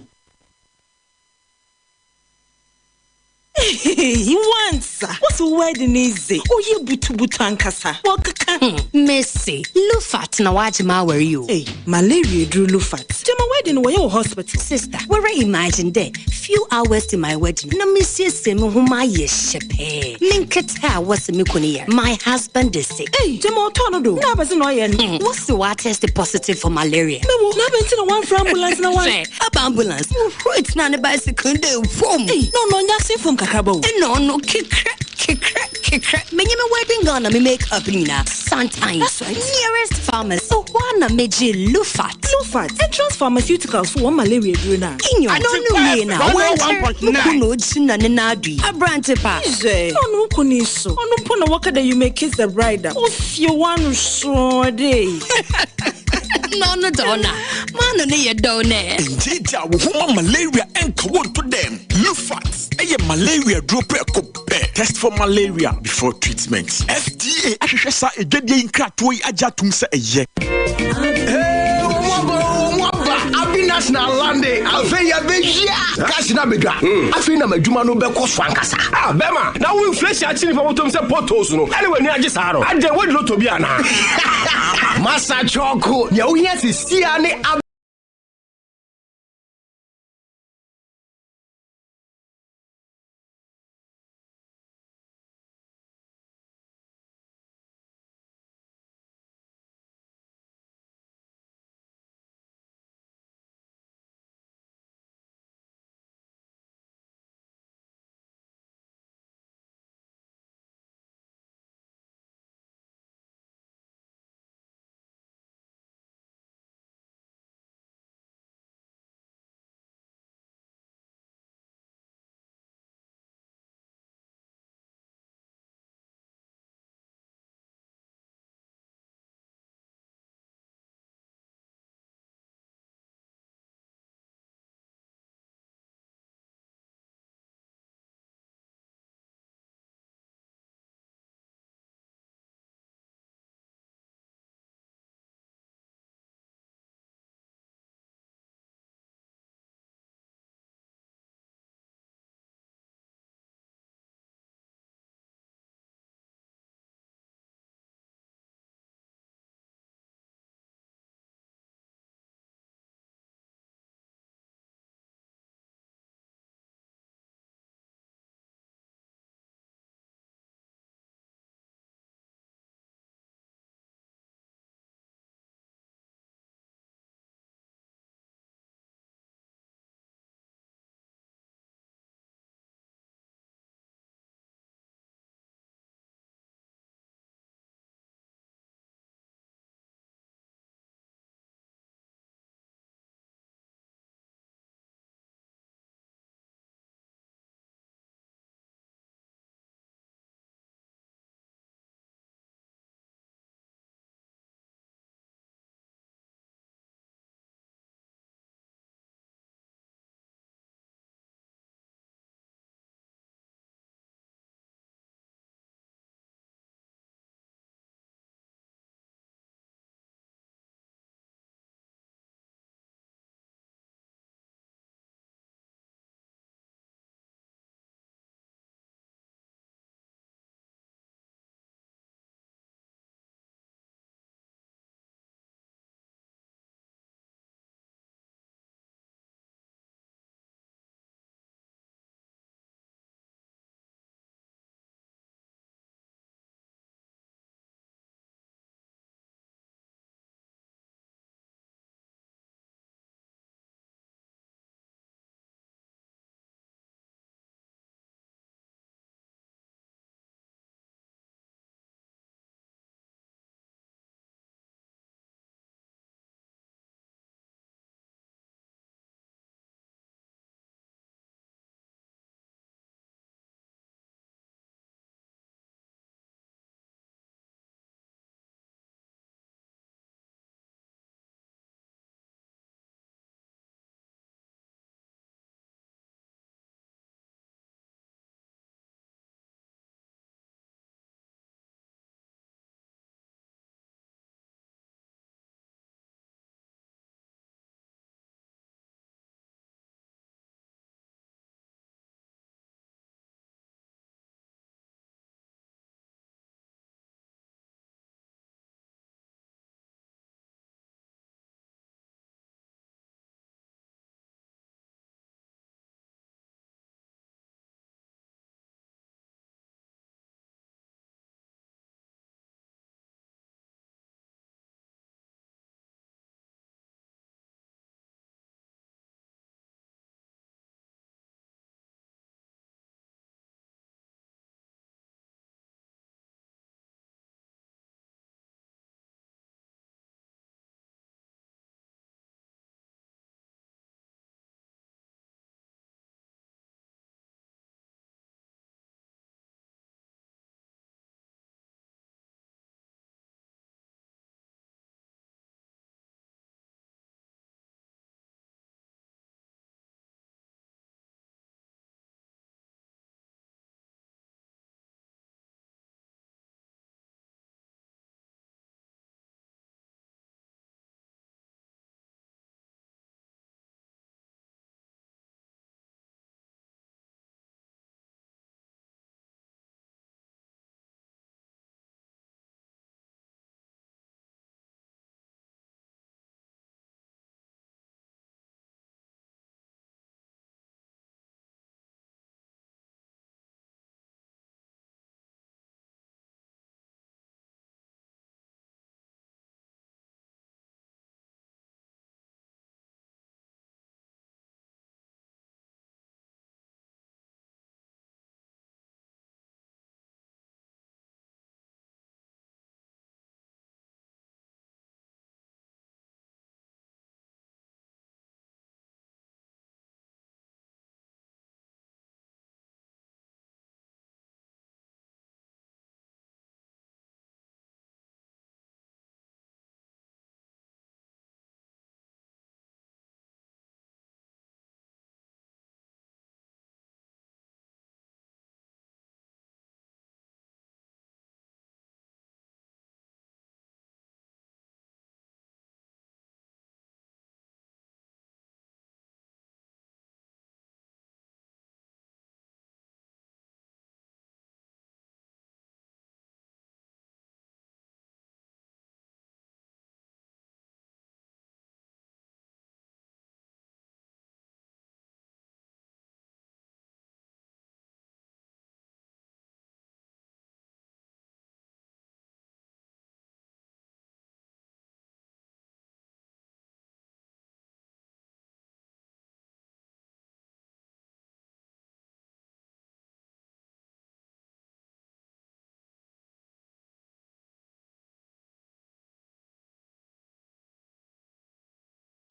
Eii wansa wose wo wedding yi dze ɔyɛ butubutu ankasa wɔkeka ho. Mese Lufat na wagye m'awar yi o. Ei malaria eduru Lufat. Gyama wedding no wɔyɛ wɔ hospital. Sister, woara imagine dɛ few hours to my wedding na mesiesie me ho mayɛ hyɛpɛɛ, me nketse a wɔse me kun yar, my husband is sick. Ei gyama ɔtɔɔ no do na abɛdze na ɔyɛ no. Wose ɔatest positive for malaria. Mewo, na abɛn ntsi na wɔammfrɛ ambulance na wɔan. Hwɛ, aba ambulance. Wohuroi tsenaa ne bicycle no do fom. Ei, na ɔno ɔnnyɛ asen fom kakraba o. Nna ɔno kekrɛ, kekrɛ, kekrɛ. Kekra, menye me wedding gown na me make up nyinaa. Santan. That's right. Nearest pharmacy. Ɛhɔ ara na megyee Lufat. Lufat, Entrance Pharmaceuticals fo wɔn malaria aduro no a. Nyew, na ɔno wie na wankyɛr mo kun na ogyina ne nan do yi. Aberante pa. Hwɛ, na ɔno wo kun yi so, ɔno mpo na wɔka dɛ you may kiss the bride a, ofie w'ano sɔɔ dɛ. Na ɔno dze ɔno a, m'ano no yɛ dɛw nɛ. Ngyeegyaa wo ho ma malaria nka wo nto dɛm. Lufat yɛ malaria duro prɛko pɛ. Test for malaria before treatment. FDA ahwehwɛ saa adwadie yi nkratoɔ yi agye atom sɛ ɛyɛ. Hey, wɔn aba o, wɔn aba. Abinas na alande. Afei yɛbɛhyia. Cash na abɛdwa. Afei na m'adwuma no bɛkɔ so ankasa. Ah, bɛma, na wo inflation akyi nipa bɔtɔm sɛ potholes no, ɛne w'ani agye saa no. Adɛn, woadi lotto bi anaa? Masa Chɔko, nea wohia sesia ne ab.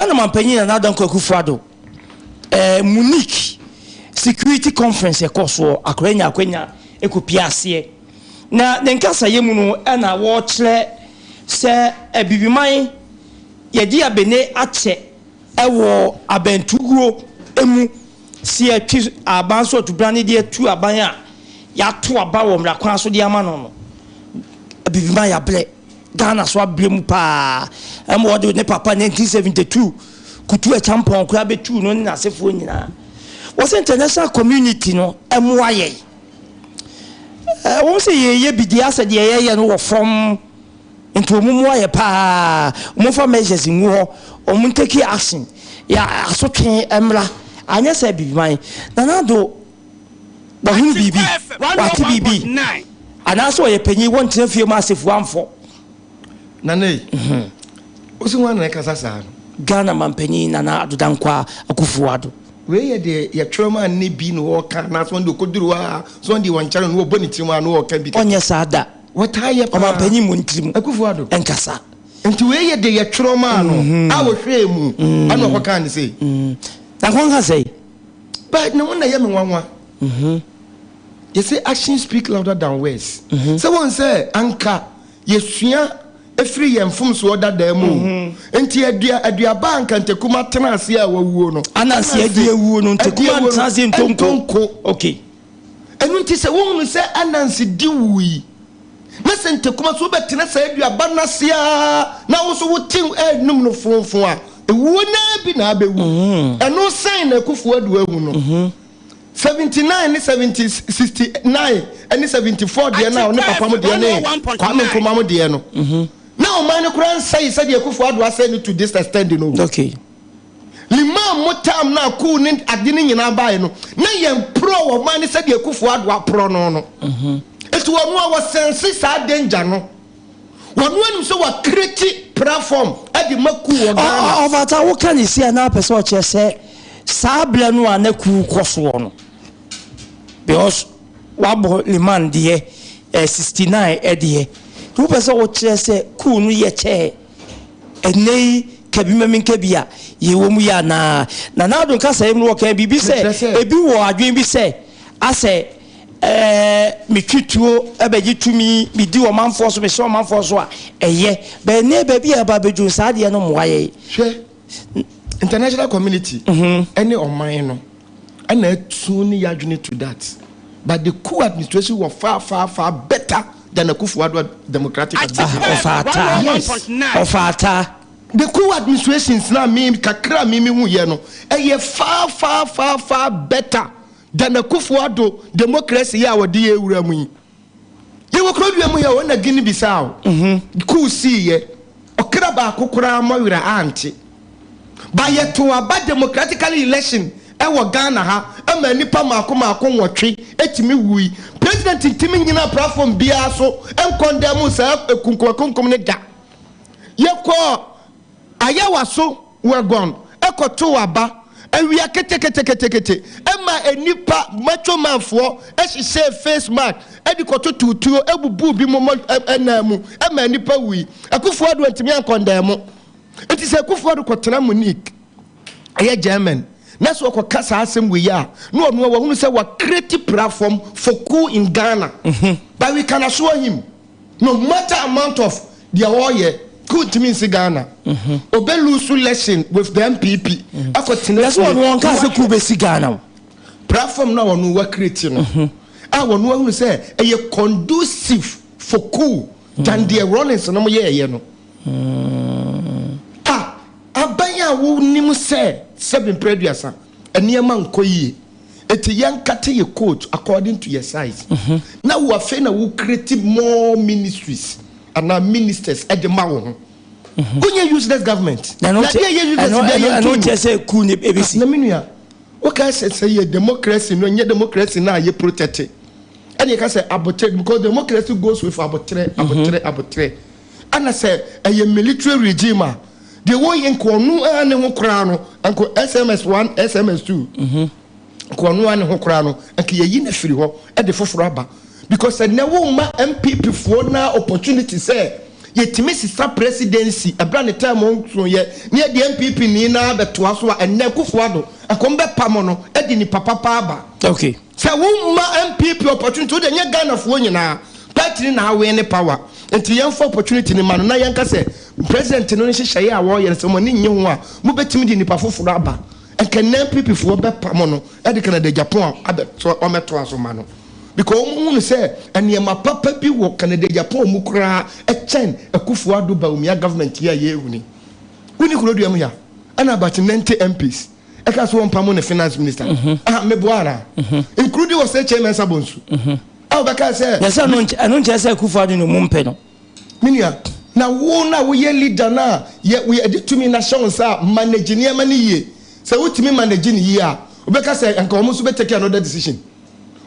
Ghana Mampanyin Nana Dankwa Akufo-Addo eh, Munich Security Conference ɛkɔ soɔ, akora nya akwanya ɛkɔpie aseɛ. Na ne nkasayɛ mu no ɛna wɔkyerɛ sɛ Abibiman yɛde abene akyɛ ɛwɔ abɛntuguo mu sɛ yɛtwe aban so atubrane de atu aban a yɛato aba wɔ mmara kwan so de ama no no, Abibiman yɛabrɛ. Ghana so abrɛ mu paa ɛma ɔde ne papa 1972 Kutu Acheampong koraa bɛtuu no ne n'asefoɔ nyinaa. Wɔsɛ international community no ɛmoa yɛn. Wɔn sɛ yɛyɛ bi deɛ asɛ deɛ yɛyɛ no wɔ fam nti wɔn mmoa yɛ paa. Wɔn fa measures ngu hɔ, wɔn take action, yɛ asotwe mmra. Anyɛ sɛ bibiman. Nana Addo wahunu biribi, wate biribi, anaasɛ ɔyɛ panyin, wɔntena fie ma asefua mfɔ. Nana yi, wosi hwan na ɛkasa saa no? Ghana mampanyin Nana Addo Dankwa Akufo Addo. Wei yɛ deɛ yɛtwerɛ ma ne bi na ɔka anaasɛ wɔn deɛ ɔkɔduru hɔ a so wɔn deɛ wɔnkyɛre no na wɔbɔ ne tirim a na ɔka bi kɛkɛ. Ɔnyɛ saa da. Wɔtaa yɛ paa. Ɔmampanyin mmɔ ne tirim. Akufo Addo. Ɛnkasa. Nti wei yɛ deɛ yɛtwerɛ maa no a wɔhwɛɛ mu ɛna ɔkɔkaa ne sei. Na nkɔnka sɛe. But ne ho na ɛyɛ me nwanwa. Yɛsɛ action speak louder than words. Sɛ wɔn sɛ anka yɛsua efiri yɛn mfomsoɔ dadaa mu o. Nti adua aduaba a anka ntakuma tena ase a wawuo no. Anansi adi awuo no ntakuma ntena ase ntonko. Okay. Ɛno nti sɛ wohunu sɛ Anansi di wui na sɛ ntakuma so wobɛtena saa aduaba no ase ara na wo so wote ɛnum no fonfon a, ewuo no ara bi na abɛwu. Ɛno sɛn na Akufo Addo ahu no? 79 ne 70, 69 ne 74 deɛ no a ɔne papa mo deɛ ne Kwame Nkrumah mo deɛ no, na ɔman no koraa nsɛe sɛdeɛ Akufo Addo asɛe no to this extent no. Okay. Liman mo tam no a coup ne ade no nyinaa baeɛ no, na yɛn porɔ wɔ man no sɛdeɛ Akufo Addo aporɔ no no. Nti wɔn a wɔsɛnse saa danger no, wɔn anim sɛ wɔakreti platform de ma coup wɔ Ghana. Ɔfata woka ne si a na apɛ sɛ ɔkyerɛ sɛ saa berɛ no a na coup kɔ soɔ no, because wabɔ Liman deɛ 69 deɛ, nti wopɛ sɛ wokyerɛ sɛ coup no yɛ kyɛɛ Ɛnnɛ yi kabimamenkabi a yɛwɔ mu yi anaa? Nana Addo nkasɛe mu no wɔkaa biribi sɛ ebi wɔ adwene bi sɛ asɛ ɛɛ metwe tuo bɛgye tumi, medi ɔmanfoɔ so, mehyɛ ɔmanfoɔ so a ɛyɛ. But ɛnnɛ baabi a yɛaba abɛduru no saa adeɛ no mmoa yɛn. Hwɛ, international community ne ɔman no na atune yɛadwene to that but the coup administration wɔ far far far better than Akufo-Addo democratic administration. Ɔfata. Yes. Ɔfata. The coup administrations na me kakra me me hu yɛ no ɛyɛ far far far far better than Akufo-Addo democracy yɛ a wɔde yɛ ewura mu yi. Yɛwɔ kuro dua mu yɛ o na Guinea Bissau coup sii yɛ ɔkra baako koraa mɔwerɛ ante. Ba yɛtoo aba democratically election ɛwɔ Ghana ha ɛma nnipa maako maako nwɔtwe ɛtumi wui. President ntumi nnyina platform biara so nkɔndɛmo saa akunkumakunkum no da. Yɛkɔɔ Ayawaso Wuogon kɔtoo aba awia keteketekete ma nnipa, macho man foɔ, hyehyɛɛ face mask de kɔtotoo tuo bubuu binom nan mu ma nnipa wui. Akuffo Addo antumi ankɔndɛmo. Nti sɛ Akuffo Addo kɔtena Munich, ɛyɛ German, na sɛ ɔkɔka saa asɛm wei a, na ɔno a wahunu sɛ wa create platform for coup in Ghana. But we can assure him, no matter amount of deɛ ɔreyɛ, coup ntumi nsi Ghana. Ɔbɛ lose election with the NPP akɔ tena Na sɛ ɔno ɔnka sɛ coup bɛsi Ghana o. Platform no a ɔno wa create no, a ɔno ahunu sɛ ɛyɛ conducive for coup than deɛ Rawlings nom yɛɛyɛ no. A Aban a wonim sɛ sɛbe mprɛ aduasa nneɛma nkɔ yie enti yɛnkate yɛ coat according to yɛ size na wo afei na wo create more ministries anaa ministers de ma wo ho. Wonyɛ useless government. Na Na adeɛ ɛyɛ useless ɛno deɛ ɛno yɛnto kyerɛ sɛ coup ne ebesi. Na me nua, woka sɛ sɛ yɛ democracy no ɛnyɛ democracy no a yɛ protect ɛne yɛka sɛ abotrɛ because democracy goes with abotrɛ abotrɛ abotrɛ. Ɛna sɛ ɛyɛ military regime a, deɛ wɔyɛ nka ɔno ara ne ho koraa no, nka SMS 1, SMS 2, nka ɔno ara ne ho koraa no, nka yɛyi no afiri hɔ de foforɔ aba. Because ɛnɛ womma NPP foɔ naa opportunity sɛ Yɛtumi sesa presidency ɛberɛ a ne term nsoeɛ na yɛde NPP ni no ara bɛtoa so a, ɛnnɛ Akufo Addo, ɛkɔm bɛpamo no de nipa papa aba. Okay. Sɛ wo mma NPP opportunity, wo deɛ nyɛ Ghanafoɔ nyinaa, party no na awin power, nti yɛmfa opportunity no ma no na yɛnka sɛ President no nhyehyɛeɛ a wɔreyɛ no sɛ mo ani nnye ho a, mobɛtumi de nipa foforɔ aba. Nka nnɛ NPP foɔ bɛpamo no de Canada Japan abɛtoa wɔmɛtoa so ma no because wɔn hunu sɛ nneɛma papa bi wɔ Canada Japan mu koraa ɛkyɛn Akufo Addo Bawumia government yi a yɛrehunu yi. Wonni kuro dua mu ya ɛna about 90 MPs ɛka so wɔmpamo ne finance minister. Ah meboa anaa? Including wɔ sɛ Chairman Sabonsu a wɔbɛka sɛ. Na sɛ ɛno nkyerɛ sɛ Akufo Addo na ɔmu mpɛ no. Me nua, na wo no a woyɛ leader no a yɛ yɛde tumi no ahyɛ wo nsa a, manage nneɛma no yie. Sɛ wotumi manage no yie a, wobɛka sɛ anka wɔn nso bɛ take another decision.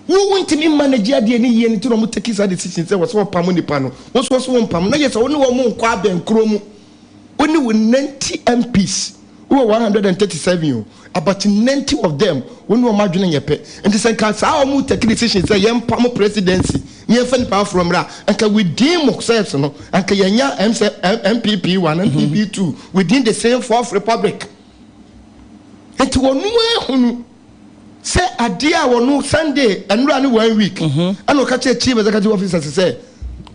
Wo wontumi manage adeɛ no yie no nti na wɔn take saa decision sɛ wɔsɛ wɔpamo nipa no. Wo nso wɔsɛ wɔmpamo no. Na yɛ sɛ wo ne wɔn nkɔ abɛn korɔ mu. Wo ne wo 90 MPs, wowɔ 137 o, about 90 of them, wo ne wɔn adwene nyɛ pɛ. Nti sɛ nka saa wɔn take decision sɛ yɛmpamo presidency na yɛmfa nipa aforɔ mmra a, nka within mo selves no, anka yɛnya ɛm sɛ MPP 1, MPP 2 within the same fourth republic. Nti wɔn ahunu sɛ adeɛ a wɔn Sunday nnora ne one week ɛna ɔka kyerɛ chief executive officer sɛ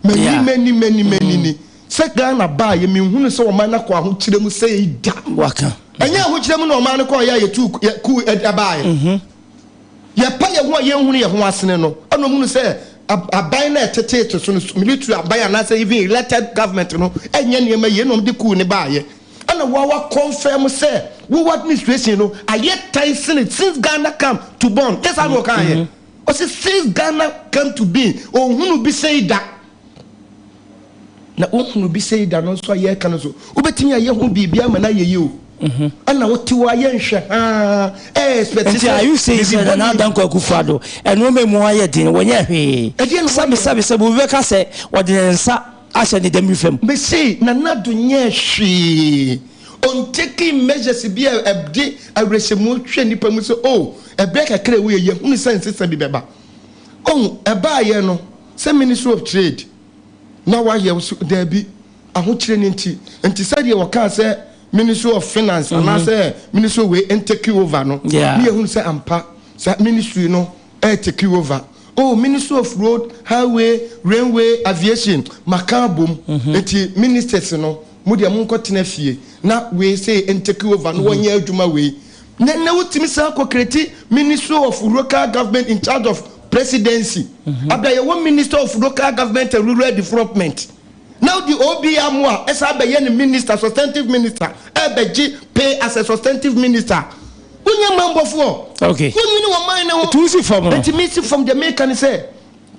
mani mani mani mani ni sɛ Ghana baa yɛ menhunu sɛ ɔman no akɔ ahokyerɛ mu sɛ yi da. Waka. Ɛnyɛ ahokyerɛ mu na ɔman no kɔɔ yɛ a yɛtu ku ɛbaeɛ. Yɛpa yɛn ho a yɛnhunu yɛn ho asene no ɛna ɔhunu sɛ aban no a ɛteteete so no military aban anaasɛ even elected government no ɛnyɛ nneɛma yie na ɔmde kuu ne baayɛ. Ɛna wa wa confirm sɛ wo administration no ayɛ tan sene since Ghana come to born. Nyɛ saa na ɔkaeɛ? Ɔse since Ghana come to being ɔnhunu bi sei da. Na wohunu bi sei da no nso a yɛreka no nso, wobɛtumi ayɛ ho biribi ama no ayɛ yie o. Ɛna wote hɔ ayɛ nhwɛ haa, ɛɛ expect Nti sɛ are you saying biribi sɛ Nana bɔne. Dankwa Akufo-Addo nnoɔma mu ayɛ den, wɔnyɛɛ hwee? Ɛdeɛn na Sɛbe wayɛ? sɛbe sɛbe obi bɛka sɛ ɔde ne nsa ahyɛ ne dɛm fam. Mese Nana Addo nyɛɛ hwee, ɔntakii measures bi a ɛde awerɛhyɛmu hwɛ nnipa mu sɛ oh, ɛberɛ kakra a ɛwɔ yɛ yi yɛhunu sɛ nsesa bi bɛba. Ohu, ɛbaeɛ no sɛ Ministry of Trade na wayɛ wo so, daabi, ahokyerɛ no nti. Nti sɛdeɛ wɔkaa sɛ Ministry of Finance anaasɛ Ministry of wei ntake over no, ne yɛhunu sɛ ampa saa ministry no ɛretake over. Oh, Ministry of Road, Highway, Railway, Aviation, maka abom. Nti ministers no, mo deɛ monkɔtena fie na wei sei ntake over na wɔnyɛ adwuma wei. Na nnɛ wotumi san kɔ create Ministry of Local Government in charge of presidency. Abira yɛwɔ Minister of Local Government and Rural Development. Na wode OB Amoah ɛsan bɛyɛ no minister, substantive minister, ɛbɛgye pay as a substantive minister. Wonyɛ mammɔfoɔ. Okay. Wonwene wɔ man no ho. Nti wosi fam no. Nti mesi fam deɛ meka ne sɛ,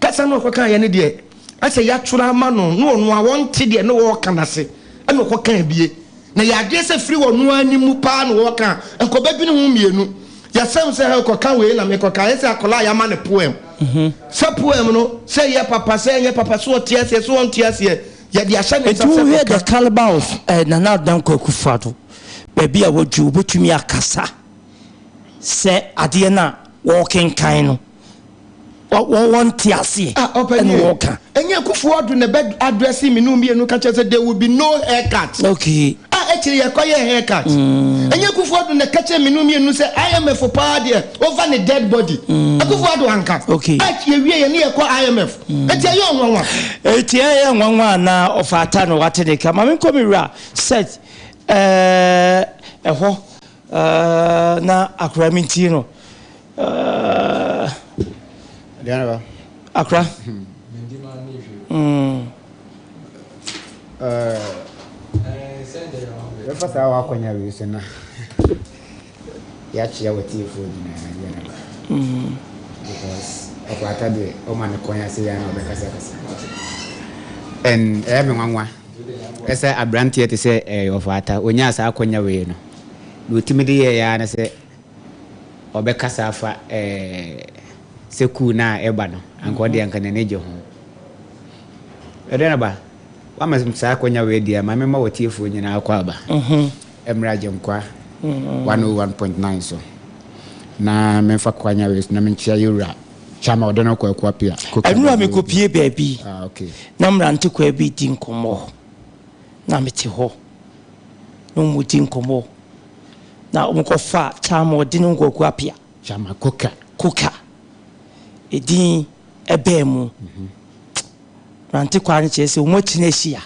kasa no ɔkɔka yɛ ne deɛ, asɛ yɛatwerɛ ama no na ɔno a ɔnte deɛ ne wɔreka no ase ɛna ɔkɔka bie. Na yɛ adeɛ sɛ firi ɔno ara ne mu paa na wɔreka a, nka ɔbɛdwene ho mmienu. Yɛasɛm sɛ hɛ kɔka wei na mekɔka, ayɛ sɛ akwadaa a yɛama no poem. Sɛ poem no, sɛ ɛyɛ papa, sɛ ɛnyɛ papa, sɛ ɔte aseɛ, sɛ ɔnte aseɛ, yɛde ahyɛ ne nsa Nti sɛ wohwɛ the kɔka. caliber of eh, Nana Addo Dankwa Akufo-Addo, baabi a waduru, wobɛtumi akasa sɛ adeɛ no a wɔrekenkan no, wɔnte aseɛ Ah, ɔpɛ ɛna nie. wɔreka. Ɛnyɛ Akufo-Addo na ɛbɛ address me ne wo mmienu ka kyerɛ sɛ there will be no haircut. Okay. A akyire yɛkɔ yɛ haircut. Ɛnyɛ Akufo-Addo na ɛka kyerɛ me ne wo mmienu sɛ IMF paa deɛ over ne dead body. Akufo-Addo anka. Okay. A yɛwie yɛ ne yɛkɔ IMF. Eti ɛyɛ ɔnwanwa. Eti ɛyɛ nwanwa anaa ɔfata na wate ne ka. Ma menkɔ me wura Seth ɛɛ ɛhɔ ɛɛ na akora me ntie no. Ɛɛ akora. Bɛfa saa w'akwanya wei so na yɛakyea w'atiefoɔ nyinaa deɛ na ba. Because ɔkwata deɛ ɔma ne kwan ase yɛ a na ɔbɛkasakasa. And ɛyɛ me nwanwa ɛsɛ aberanteɛ te sɛ ɛɛ ɔfata onyaa saa akwanya wei no na ɔtumi de yɛɛ ara ne sɛ ɔbɛkasa afa ɛɛ sɛ kuu no a ɛba no anka ɔdeɛ anka n'ani gye ho. Ɛdeɛ na ba wama saa akwanya wei deɛ ma mema w'atiefoɔ nyinaa akɔ aba mmra Agyenkwa 101.9 so na memfa kwanya wei so na menkyea yɛwura Chama ɔde no kɔ Akuapia. Ɛno a mekɔpie baabi Ah, okay. na mmerante kwaa bi di nkɔmmɔ. Na mete hɔ na wɔredi nkɔmmɔ na wɔkɔfa Chama ɔde ne Kwaku Apia. Chama Koka. Koka. Edin ɛbɛɛ mu. Nante kwaa no kyerɛ sɛ wɔn akyi no ahyia.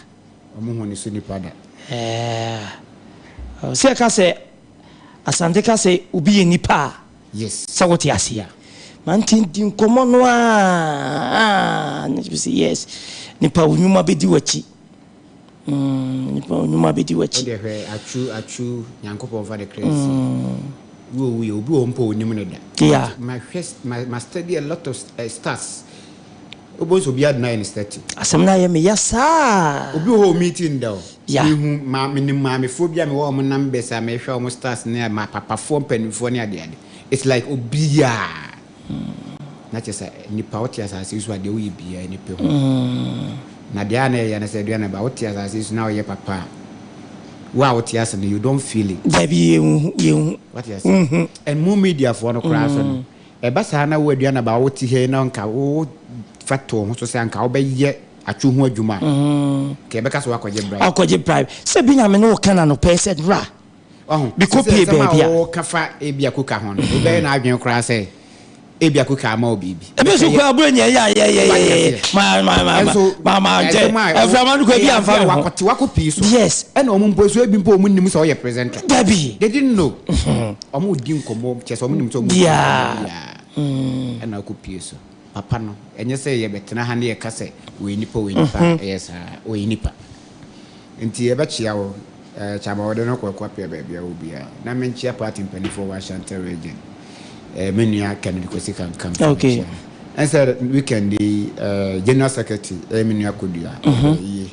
Wɔn ho ne so nipa da. Ɛɛ sɛ ɛka sɛ Asante ka sɛ obi yɛ nipa a. Yes. Sɛ wote aseɛ. Mante di nkɔmmɔ no aa na sɛ yes nipa wo nnwuma bɛdi w'akyi. Nipa wo nnwuma bɛdi w'akyi. Wodeɛ hwɛ atwu atwu Nyankopɔn fa ne kra nsie. Wo owu yɛ obi wɔ hɔ mpo a onim no da. Yeah. Ma hwɛ ma ma study a lot of stars. Wobɛhu sɛ obiara de no ayɛ ne statue. Asɛm no ayɛ me ya saa. Obi wɔ hɔ a ɔmeetii no da o. Yeah. Mehu ma menim maamefoɔ bi a mewɔ wɔn numbers a mehwɛ wɔn stars ne ma papafoɔ mpanimfoɔ ne adeade. It's like obiara. Na kyerɛ sɛ nipa wote asase yi so a deɛ woyɛ biara nipa hu. Na deɛ a na ɛyɛ no sɛ aduane ba wote asase yi so na woyɛ papa a wo a wote ase no you don't feel it. Dabi yɛnhu yɛnhu. Wate ase. And mo mediafoɔ no koraa so no ɛba saa na wo aduane ba wote ha yi na nka wo fa to wo ho so sɛ anka wobɛyɛ atwo ho adwuma a nka yɛbɛka sɛ woakɔgye bribe. Akɔgye bribe. Sɛ bi nyame ne wo ka na nɔpɛ sɛ bra. Wahu? Mekɔ Sɛ pie nsɛm a baabi a. woka fa ebia koka ho no, wobɛyɛ n'adwene koraa sɛ ebia koka ama wo biribi. Ebi nso koraa bere nea ɛyɛ a yɛ yɛ yɛ yɛ ma ma ma Nso ma ma nkyɛ ɛsɛm a ɛframa no koraa bi ɛyɛ amfa adeɛ a me ho. wakɔte wakɔ pii so. Yes. Ɛna wɔn mpo nso ebi mpo wɔn nim sɛ ɔyɛ presenter. Dabi. They didn't know. Wɔn di nkɔmɔ kyɛ sɛ wɔn nim sɛ wɔn di nkɔmɔ Yeah. biara. Ɛna ɔkɔ pie so. Papa no, ɛnyɛ sɛ yɛbɛtena ha ne yɛka sɛ ɔyɛ nipa ɔyɛ nipa ɛyɛ saa ɔyɛ nipa. Nti yɛbɛkyea wo eh, Kyama wɔde no kɔ Kwapea baabi a wɔ biara. Na menkyea party mpanimfoɔ wɔ Ashanti region. Eh, me nua Kennedy Kwesi Kankam nso Okay. mekyea no. Ɛnsɛ weekend yi eh, General Secretary ɛyɛ me nua Kodua ɔbɛ yie.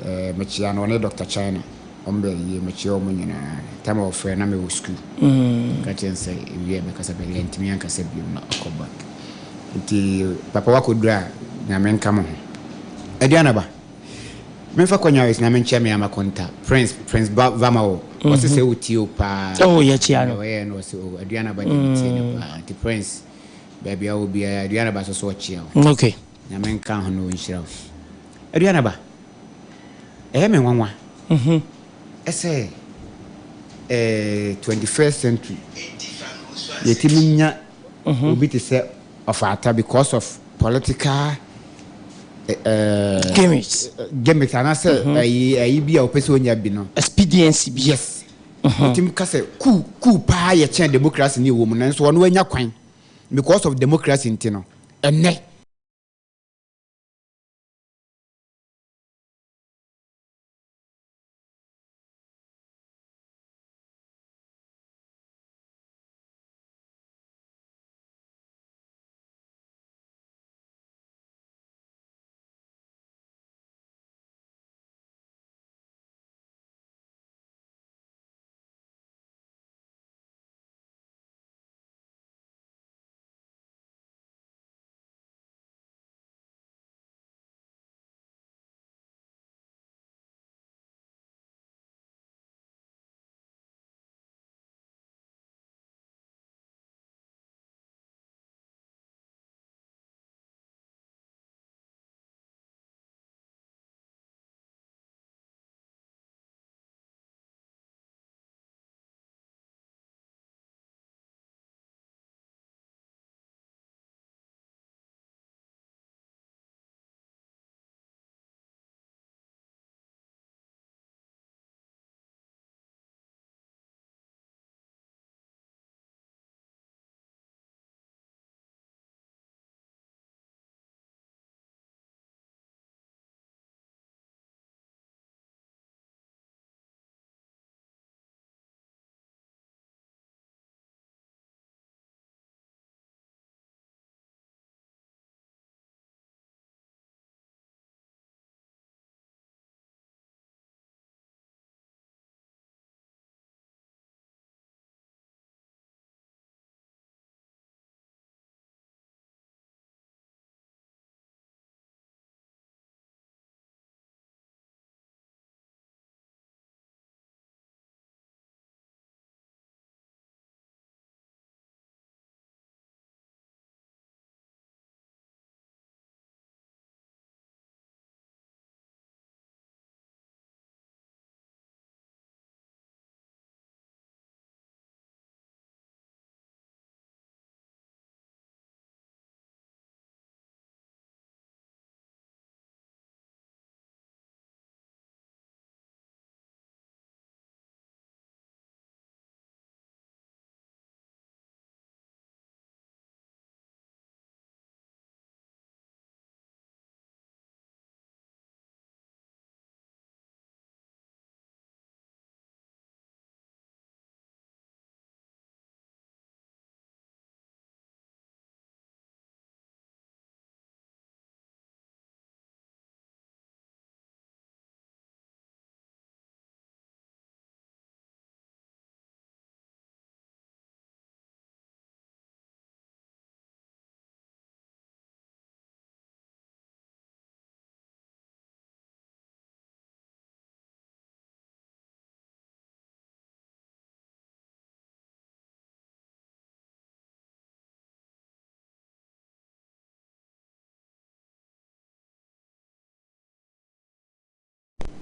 Eh, mekyea no ɔne Dr. China wɔn bɛ yie mekyea wɔn nyinaa. Tam a wɔfrɛ na mewɔ school. Ka kyerɛ no sɛ ewie a mɛkasa bɛ yɛntumi ankasa biom na ɔkɔ back. Nti papa wakɔduru a Nyame nka mo ho. Aduanaba. Memfa kwanya wei so na menkyia me ama konta Prince Prince ba Vama o ɔse sɛ wotie o paa Oh yɛkyia no. Ɔyɛ no ɔse o Aduana ba deɛ metie no paa nti Prince baabi a wɔ biara Aduana ba so so ɔkyia wo. Okay. Nyame nka ho na ɔnhyira wo. Aduana ba ɛyɛ me nwanwa ɛsɛ eh 21st century yɛtumi nya obi te sɛ Ɔfata because of political Gimmicks. Gimmicks anaasɛ ɛyi ɛyi bi a ɔpɛ sɛ onya bi no. Expediency bi. Yes. Otumi ka sɛ kuu kuu paa yɛ kyɛn democracy ne ɛwɔ mu nanso ɔno anya kwan because of democracy nti no ɛnɛ.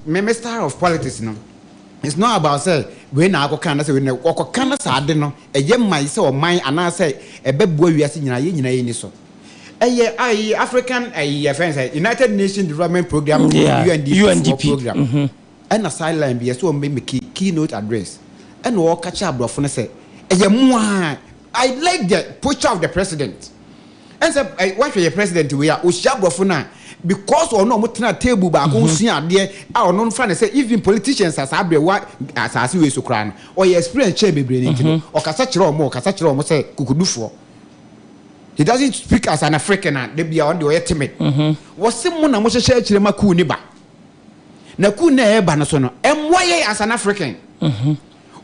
me me style of politics no, it's not about sɛ wei na akɔka anaasɛ wei na ɔkɔka na saa ade no ɛyɛ ma sɛ ɔman anaasɛ ɛbɛboa wiase nyinaa yɛn nyinaa yɛn ni so. Ɛyɛ ayi African ayi yɛfrɛ no sɛ United Nations Development Program Yeah, UNDP foɔ UNDP. program Mhm. ɛna sideline bi yɛsɛ wɔn bɛ make keynote address ɛna ɔka kyerɛ aborɔfo no sɛ ɛyɛ mo a I like the posture of the president ɛn sɛ ɛ wahwɛ yɛ president wei a ohyia aborɔfo no a because ɔno a wɔn tena table baako sua adeɛ a ɔno nfa ne sɛ even politicians a saa abere wa asaase wei so koraa no ɔyɛ experience kyɛn bebree ne nti no ɔkasa kyerɛ wɔn ɔkasa kyerɛ wɔn sɛ kukudufoɔ. He doesn't speak as an African a da bia ɔno deɛ ɔyɛ timid. Wɔse mo na mohyehyɛ akyire ma coup ne ba. Na coup no a ɛreba no so no, ɛmmoa yɛn as an African.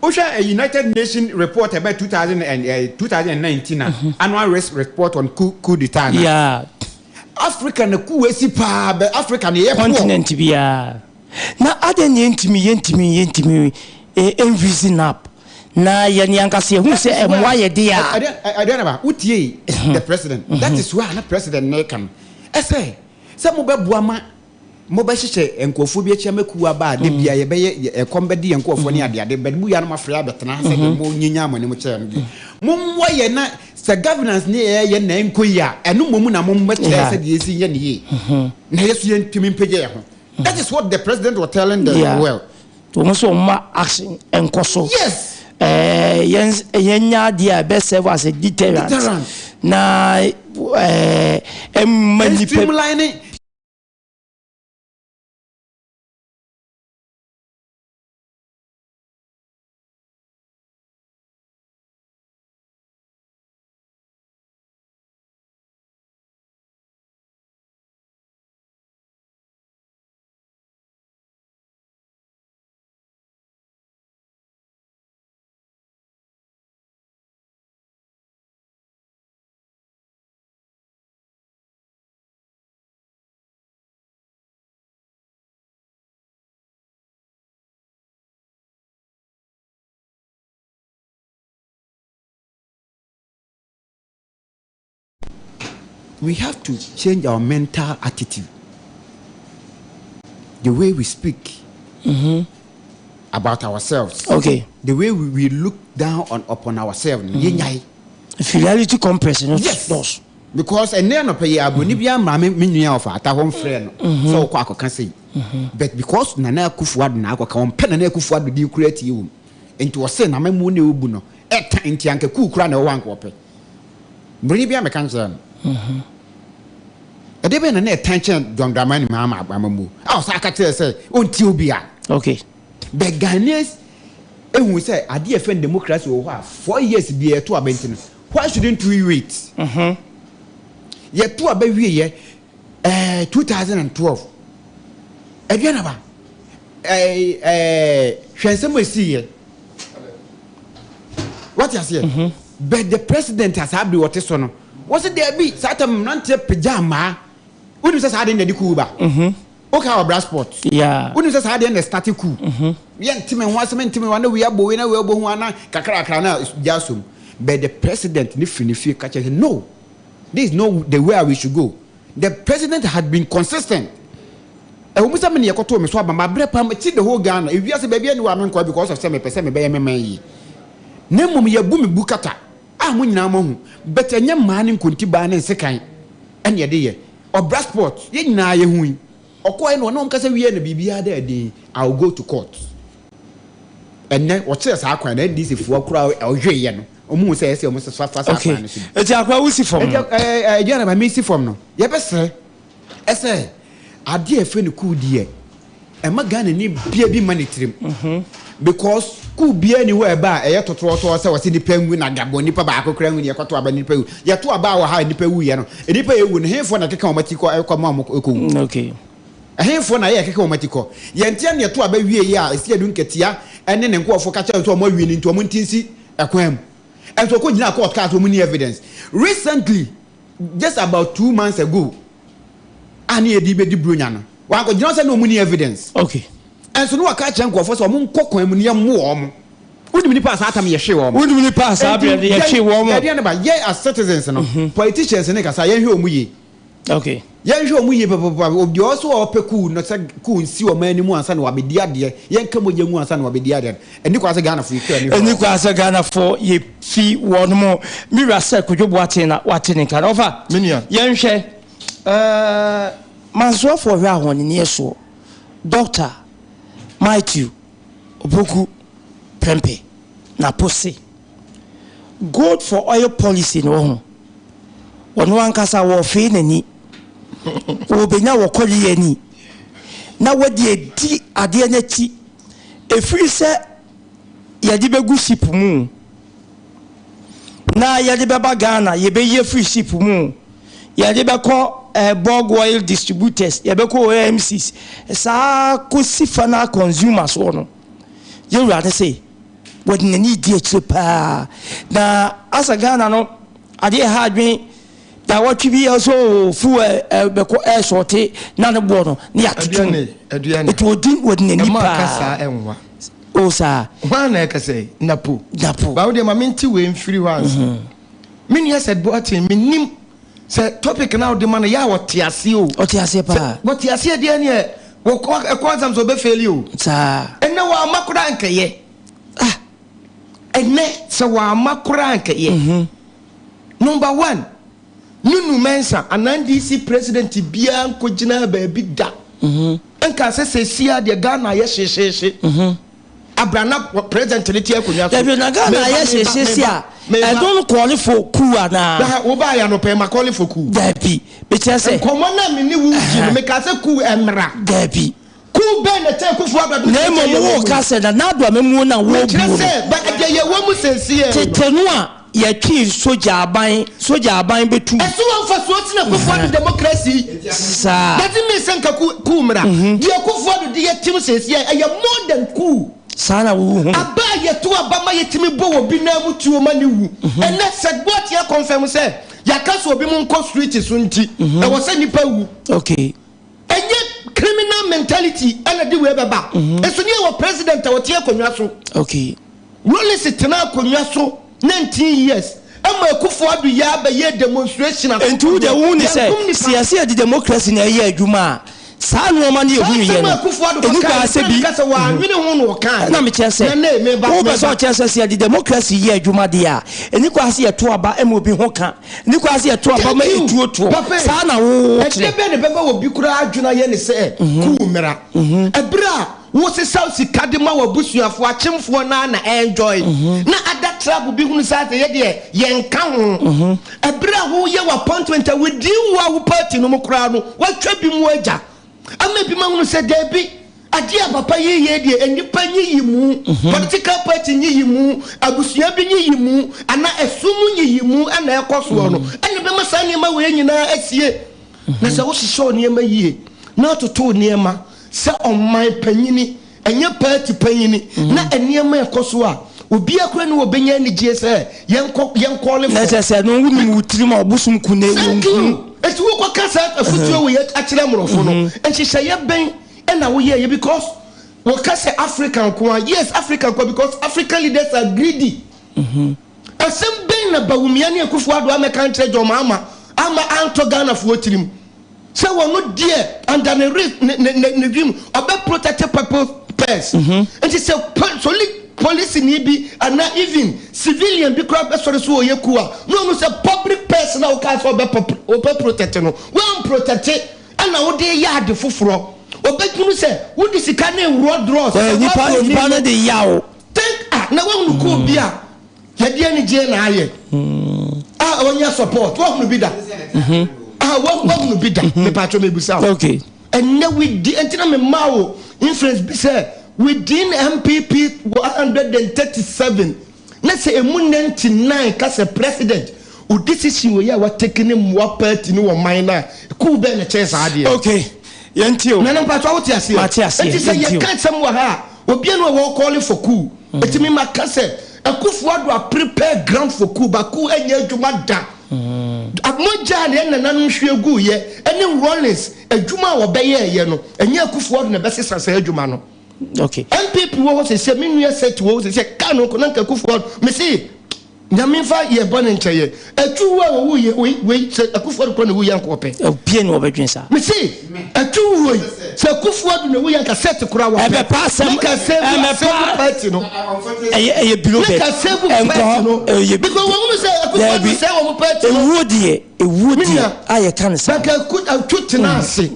Wohwɛ United Nation report ɛbɛ 2000 and, eh, 2019 a, annual risk report on coup, coup d'etat no a, Yeah. Africa na coup asi paa, bɛ Africa na yɛyɛ poor. Continent biara. Na adɛn na yɛntumi yɛntumi yɛntumi eh, ɛnreason up na yɛn ankasa yɛhu sɛ ɛmmoa yɛ de a. Aduanaba, wotie the president. That is why na president no reka no. Ɛsɛ sɛ mobɛboa ma mobɛhyehyɛ nkurɔfoɔ bi akyi ama kuo aba a da bia yɛbɛyɛ ɛkɔm bɛde yɛn nkurɔfoɔ ne adeade but mo wia no moafrɛ abɛtena ha sɛdeɛ mo nyinya mo anim kyerɛ no deɛ mommoa yɛn na sɛ governance ne yɛyɛ na ɛnkɔ yie a ɛno mmom na mommɛkyerɛ sɛdeɛ yɛsi nyɛ ne yie na yɛ so yɛntumi mpagya yɛn ho. That is what the president was telling the world. Wɔn nso wɔn ma action nkɔ so. Yes. Ɛɛ yɛn yɛn nya adeɛ a ɛbɛ serve as a deterrent. Deterrent. Na ɛɛ ɛmma nipa. Streamlining. We have to change our mental attitude. The way we speak about ourselves. Okay. The way we look down on upon ourselves. Mm-hmm. Inferiority complex. No? Yes. Dos. Because ɛnɛ anɔpɛ yi aburoni bi ama me me nua ɔfa ata hɔ mfrɛ no sɛ ɔkɔ akɔka sei. But because Nana Akufo-Addo na akɔka wɔn pɛ Nana Akufo-Addo din kura tie wɔm. Nti ɔsɛ na mɛmu ne obu no ɛta nti anka kuu kura na ɛwɔ anka ɔpɛ. Buroni bi amɛka nkyerɛ no. Ɛdeɛ bɛn na na ɛtan kyɛn John Dramani Mahama amammuo a ɔsan aka kyerɛ sɛ ɔntie obi a. Okay. But Ghanaians ehu sɛ adeɛ yɛfrɛ no democracy wɔ hɔ a 4 years bi yɛto aba nti no why shouldn't we wait? Yɛto aba wie yɛ ɛɛ 2012 Aduanaba ɛɛ ɛɛ hwɛ nsɛm a esi yɛ wate aseɛ but the president a saa bere wɔte so no wɔsi dɛbi saa tam mmeranteɛ pagya mmaa wonim sɛ saa de na ɛde coup ba woka wɔ bra sport wonim sɛ saa deɛ na start coup yɛ nteme ho asɛm nteme ho ana wei abɔ wei na wei abɔ ho ana kakrakra na gya som but the president ne firi ne fie ka kyerɛ sɛ no this is not the way we should go the president had been consistent ɛwɔ mu sɛ me ne yɛkɔtoo me so aba mabrɛ paa makyi the whole Ghana ewiase baabi ani wɔ a menkɔ because of sɛ mepɛ sɛ mebɛyɛ me man yie na mmom yɛbu me bu kata a mo nyinaa mo ahu but ɛnyɛ mmaa ne nkontibaa ne nsekan ɛne yɛde yɛ ɔbra sport yɛn nyinaa yɛhu yi ɔkɔɛ no ɔne wɔn kasa wie na biribiara da adin I will go to court ɛnɛ ɔkyerɛ saa kwan na NDC foɔ koraa ɔhwɛ yɛ no ɔmo hu sɛ ɛsɛ ɔmo sɛ fa saa kwan no so bi. Eti akora wusi fam no. Ɛɛ ɛɛ aduane ba mi si fam no yɛbɛsrɛ ɛsɛ adeɛ a ɛfɛ no coup deɛ ɛma Ghana ni bia bi ma ne tirim because coup bia ni hɔ ɛba a ɛyɛ tɔtɔɔtɔ sɛ wɔsi nipa ngu na gabɔ nipa baako kura ngu ni yɛkɔto aba nipa wu yɛto aba wɔ ha nipa wu yɛ no nipa ewu no henfoɔ na keka wɔn ati kɔ ɛkɔ ma wɔn ɛkɔ wu. Okay. Ɛhenfoɔ na yɛ keka wɔn ati kɔ yɛn tia ne yɛto aba wie yɛ a esi edu nketea ɛne ne nkorɔfoɔ kakyɛ nso wɔn awie ne nti wɔn nti nsi ɛkwan mu ɛnso ɔkɔ gyina court kaa so wɔn ni evidence recently just about 2 months ago a ne yɛde bɛdi buronya no wankɔ gyina sɛ na wɔn ni evidence. Okay. Ɛnso ne waka kyerɛ nkurɔfoɔ sɛ wɔn nkɔ kwan mu ne yɛn mmo wɔn wonim nipa a saa tam yɛhwe wɔn. Wonim nipa a saa berɛ no yɛhwe wɔn. Ɛdeɛ ne ba yɛ as citizens no politicians ne kasa yɛnhwɛ wɔn yie. Okay. Yɛnhwɛ wɔn yie papapapa. Deɛ ɔwɔ sɛ ɔpɛ kuu no sɛ kuu nsi wɔn anim ansa na wabɛdi adeɛ. Yɛnka mogya ngu ansa na wabɛdi adeɛ no. Ɛnni kwan sɛ Ghanafoɔ yɛtwa ani hwɛ Ɛnni wɔn. kwan sɛ Ghanafoɔ yɛfi wɔn mo. Me wura sɛ Kojo Boateng na wate ne nka no. Ɔfa, Me nua. yɛnhwɛ. Ɛɛ, Mansoafoɔ hwɛ ahoɔnneneɛ soɔ. Doctor Matthew Opoku Prempeh Napo se, Gold for oil policy no ho, ɔno ankasa wɔfee n'ani, wɔbɛnya wɔkɔre ani na wɔde adi adeɛ no akyi ɛfiri sɛ yɛde bɛgu ship mu na yɛde bɛba Ghana, yɛbɛyi afiri ship mu, yɛde bɛkɔ eh, bulk oil distributors, yɛbɛkɔ OMCs, saa kɔsi final consumer soɔ no, yɛwura no se wɔde n'ani redi akyire paa na asa Ghana no adeɛ ɛha adwen da wɔtwe bi ɛsɛ o fuel ɛbɛkɔ ɛsɔɔte na ne boɔ no ne yɛatoto mu ɛti wɔdi wɔde n'ani paa o saa. Hwan na ɛkasa yi? Napo. Napo. Bawo deɛ ma mente wei mfiri hɔ ansa. Mhm. Me nua sɛ Boateng menim sɛ topic na wode ma no yɛ a ɔte aseɛ o. Ɔte aseɛ paa. Wɔte aseɛ deɛ neɛ wɔkɔ ɛkɔ exam sɛ ɔbɛfeeli o. Saa. Ɛnɛ wɔama koraa nkɛyɛ. Ah. Ɛnɛ sɛ wɔama koraa nkɛyɛ. Mhm. Number one, Nunu Mensah anaa NDC president biara nkɔgyinaa baabi da. Mhm. Nka sɛ seesia deɛ Ghana ayɛ hyehyeehye. Mhm. Abra na president ne te akonnwa so. Dabi na Ghana ayɛ hyehyeehye a ɛno no kɔɔle for coup anaa? Na wo baa yɛ anɔpɛ ma kɔɔle for coup. Dabi mekyerɛ sɛ. Nkɔmɔ na me ne wo di no meka sɛ coup ɛmmra. Dabi. Coup bɛn na ɛkyɛn Kufuor Addo Na mmom wo ka sɛ Nana Addo amamuo no a wɔrebuo no. Mekyerɛ sɛ ba deɛ yɛwɔ mu seesia yi no. Tete no a yɛtwee sogya aban sogya aban bɛtu. Ɛso wɔ mfasoɔ sene Akuffo Addo democracy yi. Saa. Doesn't mean sɛ nka coup coup mmra. Deɛ Akuffo Addo de yɛ tim seesia yi ɛyɛ more than coup. Saa na wo hu no. Aba a yɛto aba ma yɛtumi bɔ obi nan mu tuo ma no wu. Ɛnnɛ Seth Boakye akɔnfɛm sɛ yɛaka sɛ obi mo nkɔ street so nti ɛwɔ sɛ nnipa wu. Okay. Ɛnyɛ criminal mentality ɛna de wei bɛba. Nso ne yɛwɔ president a ɔte akonnwa so. Okay. Rawlings tenaa akonnwa so 19 years ɛma Akufo Addo yi ara bɛyɛɛ demonstration aso. Nti wo deɛ wohu ne sɛ Yɛnkum nipa. sɛ yɛse yɛde democracy na ɛyɛ adwuma a saa nnoɔma no Saa yɛhunu yɛ asɛm no a Akufo Addo ɛni kɔkaeɛ kwan no sɛ sɛ bi meka sɛ wannwene ho na ɔkaeɛ. Ɛna mekyerɛ sɛ Na nee, meba, wopɛ sɛ meba. ɔkyerɛ sɛ sɛ yɛde democracy yɛ adwuma deɛ a ɛni kwan sɛ yɛto aba ma obi ho ka ɛni kwan sɛ yɛto aba ma Thank you. ɛtuo toɔ Papa yi, saa na wo ɛdeɛ kyerɛ. bɛn na ɛbɛma obi koraa adwene ayɛ ne sɛ kuu mmra ɛberɛ a Wosesaw sika de ma w'abusuafoɔ, akyemfoɔ no ara na ɛenjoy. Na other tribe bi hunu saa sɛ yɛdeɛ yɛnka ho. Ɛberɛ a woyɛ w'appointment a within wo a wo party no mu koraa no woatwa bi mu agya ama binom ahunu sɛ daabi, adeɛ a papa yi reyɛ deɛ nnipa nyiyimu, political party nyiyimu, abusua bi nyiyimu anaa ɛsom mu nyiyimu na ɛrekɔ soɔ no ɛna ɛbɛma saa nneɛma wei nyinaa asie. Na sɛ wohyehyɛ wo nneɛma yie na wototo wo nneɛma sɛ ɔman panyini, ɛnyɛ party panyini, na nneɛma ɛkɔ so a, obiara koraa ni hɔ ɔbɛnya anigyeɛ sɛ yɛnkɔ yɛnkɔɔle Na fɔ. kyerɛ sɛ no wonim wo tirim a ɔbosom ku ne Thank wo you. Eti wokɔka saa afutuo wei akyerɛ mmorɔfo no, nhyehyɛeɛ bɛn na woyɛeɛ because wɔka sɛ Africa nko ara, yes Africa nko ara because African leaders are greedy. Asɛm bɛn na Bawumia ne Akufo Addo ammɛka ankyerɛ John Mahama amma antɔ Ghanafoɔ tirim? Sɛ wɔno deɛ under ne re ne ne ne ne dream ɔbɛ protect purple purse. Nti sɛ po soli policeni bi anaa even civilian bi koraa bɛsɔre so ɔyɛ coup a na ɔno sɛ public purse na wokaa sɛ ɔbɛ pop ɔbɛ protect no woan protect ɛna wode yɛ ade foforɔ ɔbɛhunu sɛ wode sika no reworɔ drawers Eh, sɛ nipa woabroni nipa no no de yaw. Think ah na wahunu kuo bi a yɛde anigyeɛ na ayɛ a ɔnya support wahunu bi da ah wahunu bi da mepatwɔ mebusa wo Okay. ɛnɛ within ɛnti na mema wo inference bi sɛ within MPP 137 na sɛ emu 99 ka sɛ president o decision wɔ yi a watake ne mmoa party ne wɔ man no a kuo bɛn na kyɛn saa adeɛ Okay. Yɛntie o. Nana mpatsɔ wote aseɛ? Mate aseɛ, Enti sɛ yɛntie o. yɛka asɛm wɔ ha a, obiara ni hɔ a ɔrecalling for coup. Enti me maka sɛ Akufo Addo a prepare ground for coup but coup ɛnyɛ adwuma da. Mogya a yɛn nananom hwie guiɛ ɛne Rawlings adwuma a wɔbɛyɛɛyɛ no, ɛnyɛ Akufo Addo na ɛbɛsesa saa adwuma no. Okay. NPP wɔ hɔ seesei, me nua Seth wɔ hɔ seesei, kaa no nko na nka Akufo Addo, mese. Nyame nfa yɛ bɔne nkyɛ yɛ. Atu wu a owu yɛ wei wei sɛ Akufo Addo kora na owu yɛ anka ɔpɛ. Obia ni ɔbɛdwen saa. Me se atu wuo yi sɛ Akufo Addo na owu yɛ anka set kora wɔpɛ. Ɛbɛpa asɛm Ne ka save ɛmɛpa save party no. Ɛyɛ ɛyɛ below Ne bed. ka save Ɛnkɔ party no. ɛyɛ Because wɔn hunu sɛ Akufo Addo Daabi. sɛ wɔn party no. Ewuo deɛ ewuo Me deɛ nua. a yɛka no saa. Nanka aku atu tena ase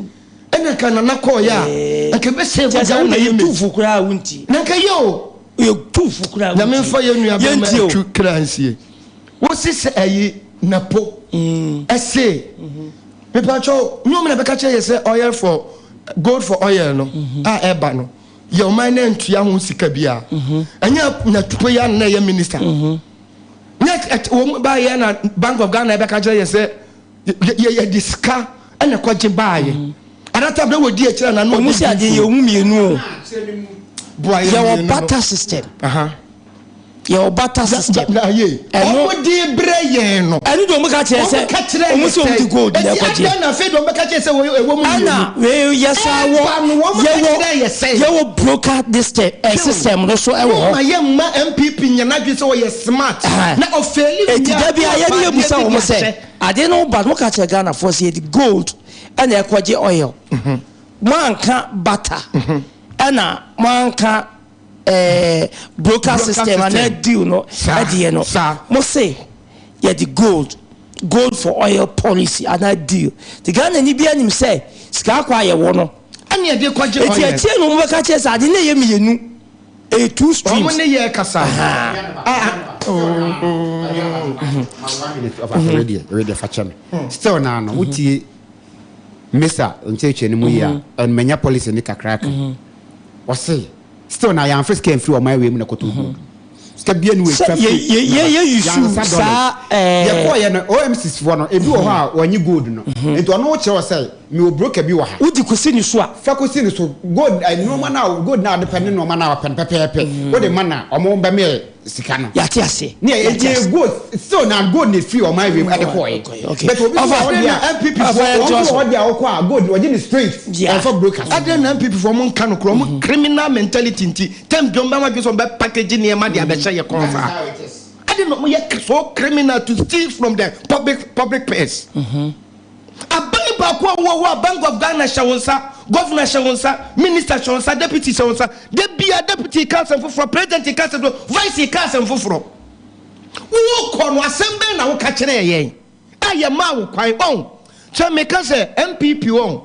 ɛna nka Nana kɔɔ yɛ a anka ebe save Kyerɛ sɛ wo Ghana na yɛ image. tumfo koraa a wontie. Nanka yɛ o. Yɛ tumfo koraa Nyame mfa yɛn nua bɛma Yɛntie o. atwu kra nsie. Wosi sɛ ɛyi napo ɛse mepakyɛw nyɛ ɔmo na bɛka kyerɛ yɛ sɛ oil for gold for oil no a ɛba no yɛ ɔman no antua ho sika biara ɛnyɛ natupo yi ano na ɛyɛ minister nyɛ wɔn ba yɛ na Bank of Ghana ɛbɛka kyerɛ yɛ sɛ yɛ yɛ de sika ɛna ɛkɔgye baayɛ mm. at that time na wɔdi akyire na na wɔn si adeɛ yɛ wɔn mmienu o boa yɛ yɛwɔ barter system yɛwɔ barter system ɛno wɔn de brɛ yɛn no ɛno de wɔn ka kyerɛ sɛ wɔn sɛ wɔn de gold na ɛkɔgye ɛti adan na afei de wɔn bɛka kyerɛ sɛ ɛwɔ mu mmienu ɛna wei yɛ sa wɔ yɛwɔ yɛwɔ broker system system no so ɛwɔ hɔ wɔn ma yɛ mma npp nyɛ n'adwene sɛ wɔyɛ smart na ɔfɛli eti dabi a yɛde yɛ busa wɔn sɛ. Ade no ba no moka kyerɛ Ghanafoɔ sɛ yɛde gold ɛna ɛkɔgye oil moanka butter ɛna moanka ɛɛ broker system anaa deal no ɛdeɛ no mo se yɛde gold gold for oil policy anaa deal te Ghana ni bi anim sɛ sika akɔ a yɛwɔ no ɛna yɛde kɔgye oil eti akyire no mo bɛka kyerɛ sɛ ade no ɛyɛ mmienu. Ɛyɛ two streams. Wɔn ne yɛ kasa. Redeɛ fa kyɛ me. Still naa no wotie Mesa nkyerɛkyerɛ no mu yi a ɛn manya policy ne kakraka. Ɔse still naa yɛanfa sika amfiri ɔman wei mu na kɔtɔ gold. Sika bia ni wɔ etwa firi. Yɛ yusu saa ɛɛ. Yɛkɔɔ yɛ no OMCs foɔ no ebi wɔ hɔ a wɔnye gold no. Nti ɔno kyerɛ wɔ sɛ Mewɔ broker bi wɔ ha. Wode kɔsi ne so a. Fa kɔsi ne so. Gold, eh, nnoɔma no a, gold no a wode pɛ ne nnoɔma no a wɔpɛ no pɛpɛɛpɛ. Mm. Wode ma no a, wɔn bɛmɛ sika no. Yɛate aseɛ. Ne yɛ yɛ gold, still na gold na efiri wɔn awie mu ɛde kɔɛ. Okay. But obi wɔ hɔ deɛ a, NPP foɔ, wɔn wɔ hɔ deɛ a wɔkɔ a gold wɔgye ne straight. Wɔnfa broker so. Adɛn na NPP foɔ wɔn nka no korɔ, wɔn criminal mentality nti, time bi wɔn bɛma adwene sɛ wɔn bɛ package nneɛma de abɛhyɛ yɛ kɔn saa. Adɛn na wɔn yɛ so criminal to steal from the public public purse. Mm -hmm. Aban baako a wowɔ hɔ a Bank of Ghana hyɛ wo nsa, Governor hyɛ wo nsa, Minister hyɛ wo nsa, Deputy hyɛ wo nsa. Da biara Deputy reka asɛm foforɔ, President reka asɛm foforɔ, Vice reka asɛm foforɔ. Wokɔ no, asɛm bɛn na woka kyerɛɛ yɛn a yɛmaa wo kwan? Ɔn, sɛ meka sɛ NPP ɔn,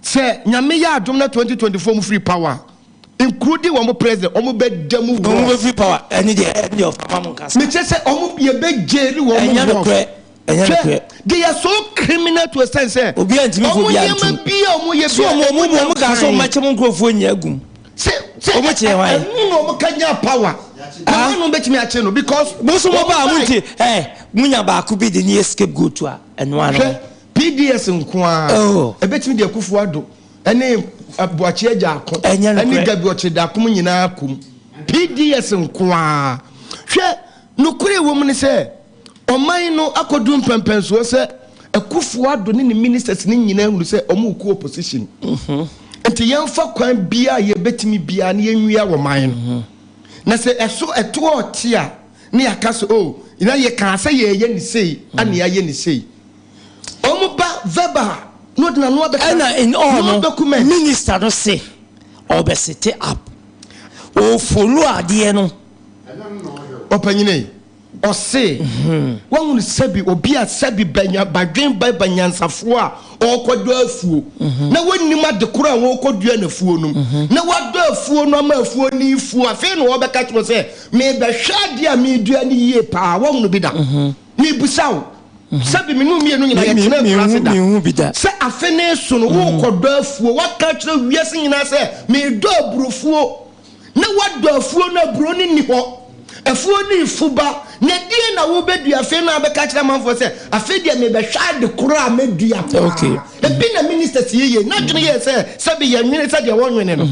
sɛ Nyame yɛ adom na 2024 mo firi power a, including wɔn president, wɔn bɛ da mu Wɔn bɛ rough. firi power, ɛne deɛ, ɛne deɛ ɔfa ma mo nka saa. Mekyerɛ sɛ wɔn, yɛbɛ jail wɔn Ɛnyɛ rough. nokorɛ. Ɛnyɛ Hwɛ, nokorɛ. they are so criminal to extent sɛ. Obiara ntumi nfa Wɔn obiara nneɛma ntom. bi a wɔn yɛ So bi a wɔn ɛmu wɔn nya wɔn kaa sɛ wɔn kwan. bɛkyɛ mo nkurɔfoɔ nyinaa gum. Sɛ sɛ Wɔn kyerɛ hwan? ɛnu na wɔn ka nya power. Na Ah. wɔn na wɔbɛtumi akye no because. Mo nso mo ba a mo Wɔn nti ɛ mo nya baako bi de ne yɛ scapegoat a ɛno ano. Hwɛ PDS nko ara. Oh. Ɛbɛtumi de Akufo Addo ɛne Boakye Agya Ako Ɛnyɛ ɛne nokorɛ. Gabi Ɔkyere Daako nyinaa kum. PDS nko ara. Hwɛ nokorɛ ɛwɔ mu ne sɛ. Ɔman no akɔdu mpɛnpɛnsoɔ sɛ Akuffo Addo ne ne ministers no nyinaa hunu sɛ wɔn rekɔ opposition. Nti yɛnfa kwan biara a yɛbɛtumi biara na yɛnwia ɔman no. Na sɛ ɛso ɛtoɔ ɔte a na yɛaka sɛ oh na yɛkaa sɛ yɛreyɛ no sei ɛna yɛayɛ no sei. Wɔn ba verbal na ɔde n'ano abɛka Ɛna in all no no, document. minister no se ɔbɛsete up, ɔfollow adeɛ no. Ɔpanyini. Ɔse, Woahunu sɛbi obi a sɛbi banya badwen ba ba nyansafoɔ a ɔrekɔdɔ afuo, na wɔnnim ade korɔ a wɔrekɔdua n'afuo no mu, na wadɔ afuo no ama afuo no refuo, afei na ɔrebɛka kyerɛ wo sɛ, Merebɛhwɛ adeɛ a meredua no yie paa. Woahunu bi da? Merebisa wo, sɛbi me ne wo mmienu nyinaa yɛtena akuraase da, sɛ afe no reso no, worekɔdɔ afuo, woaka akyerɛ wiase nyinaa sɛ, Meredɔ aburofuo. Na woadɔ afuo no, aburoo no nni hɔ, afuo no refu ba, na ɛdeɛn na worebɛdua? Afei na wabɛka akyerɛ amanfoɔ sɛ, afei deɛ merebɛhwɛ ade korɔ a mɛdua paa. Ebi na ministers yi yɛ, n'adwene yɛ sɛ sɛbe yɛnwene sɛdeɛ wɔnwene no.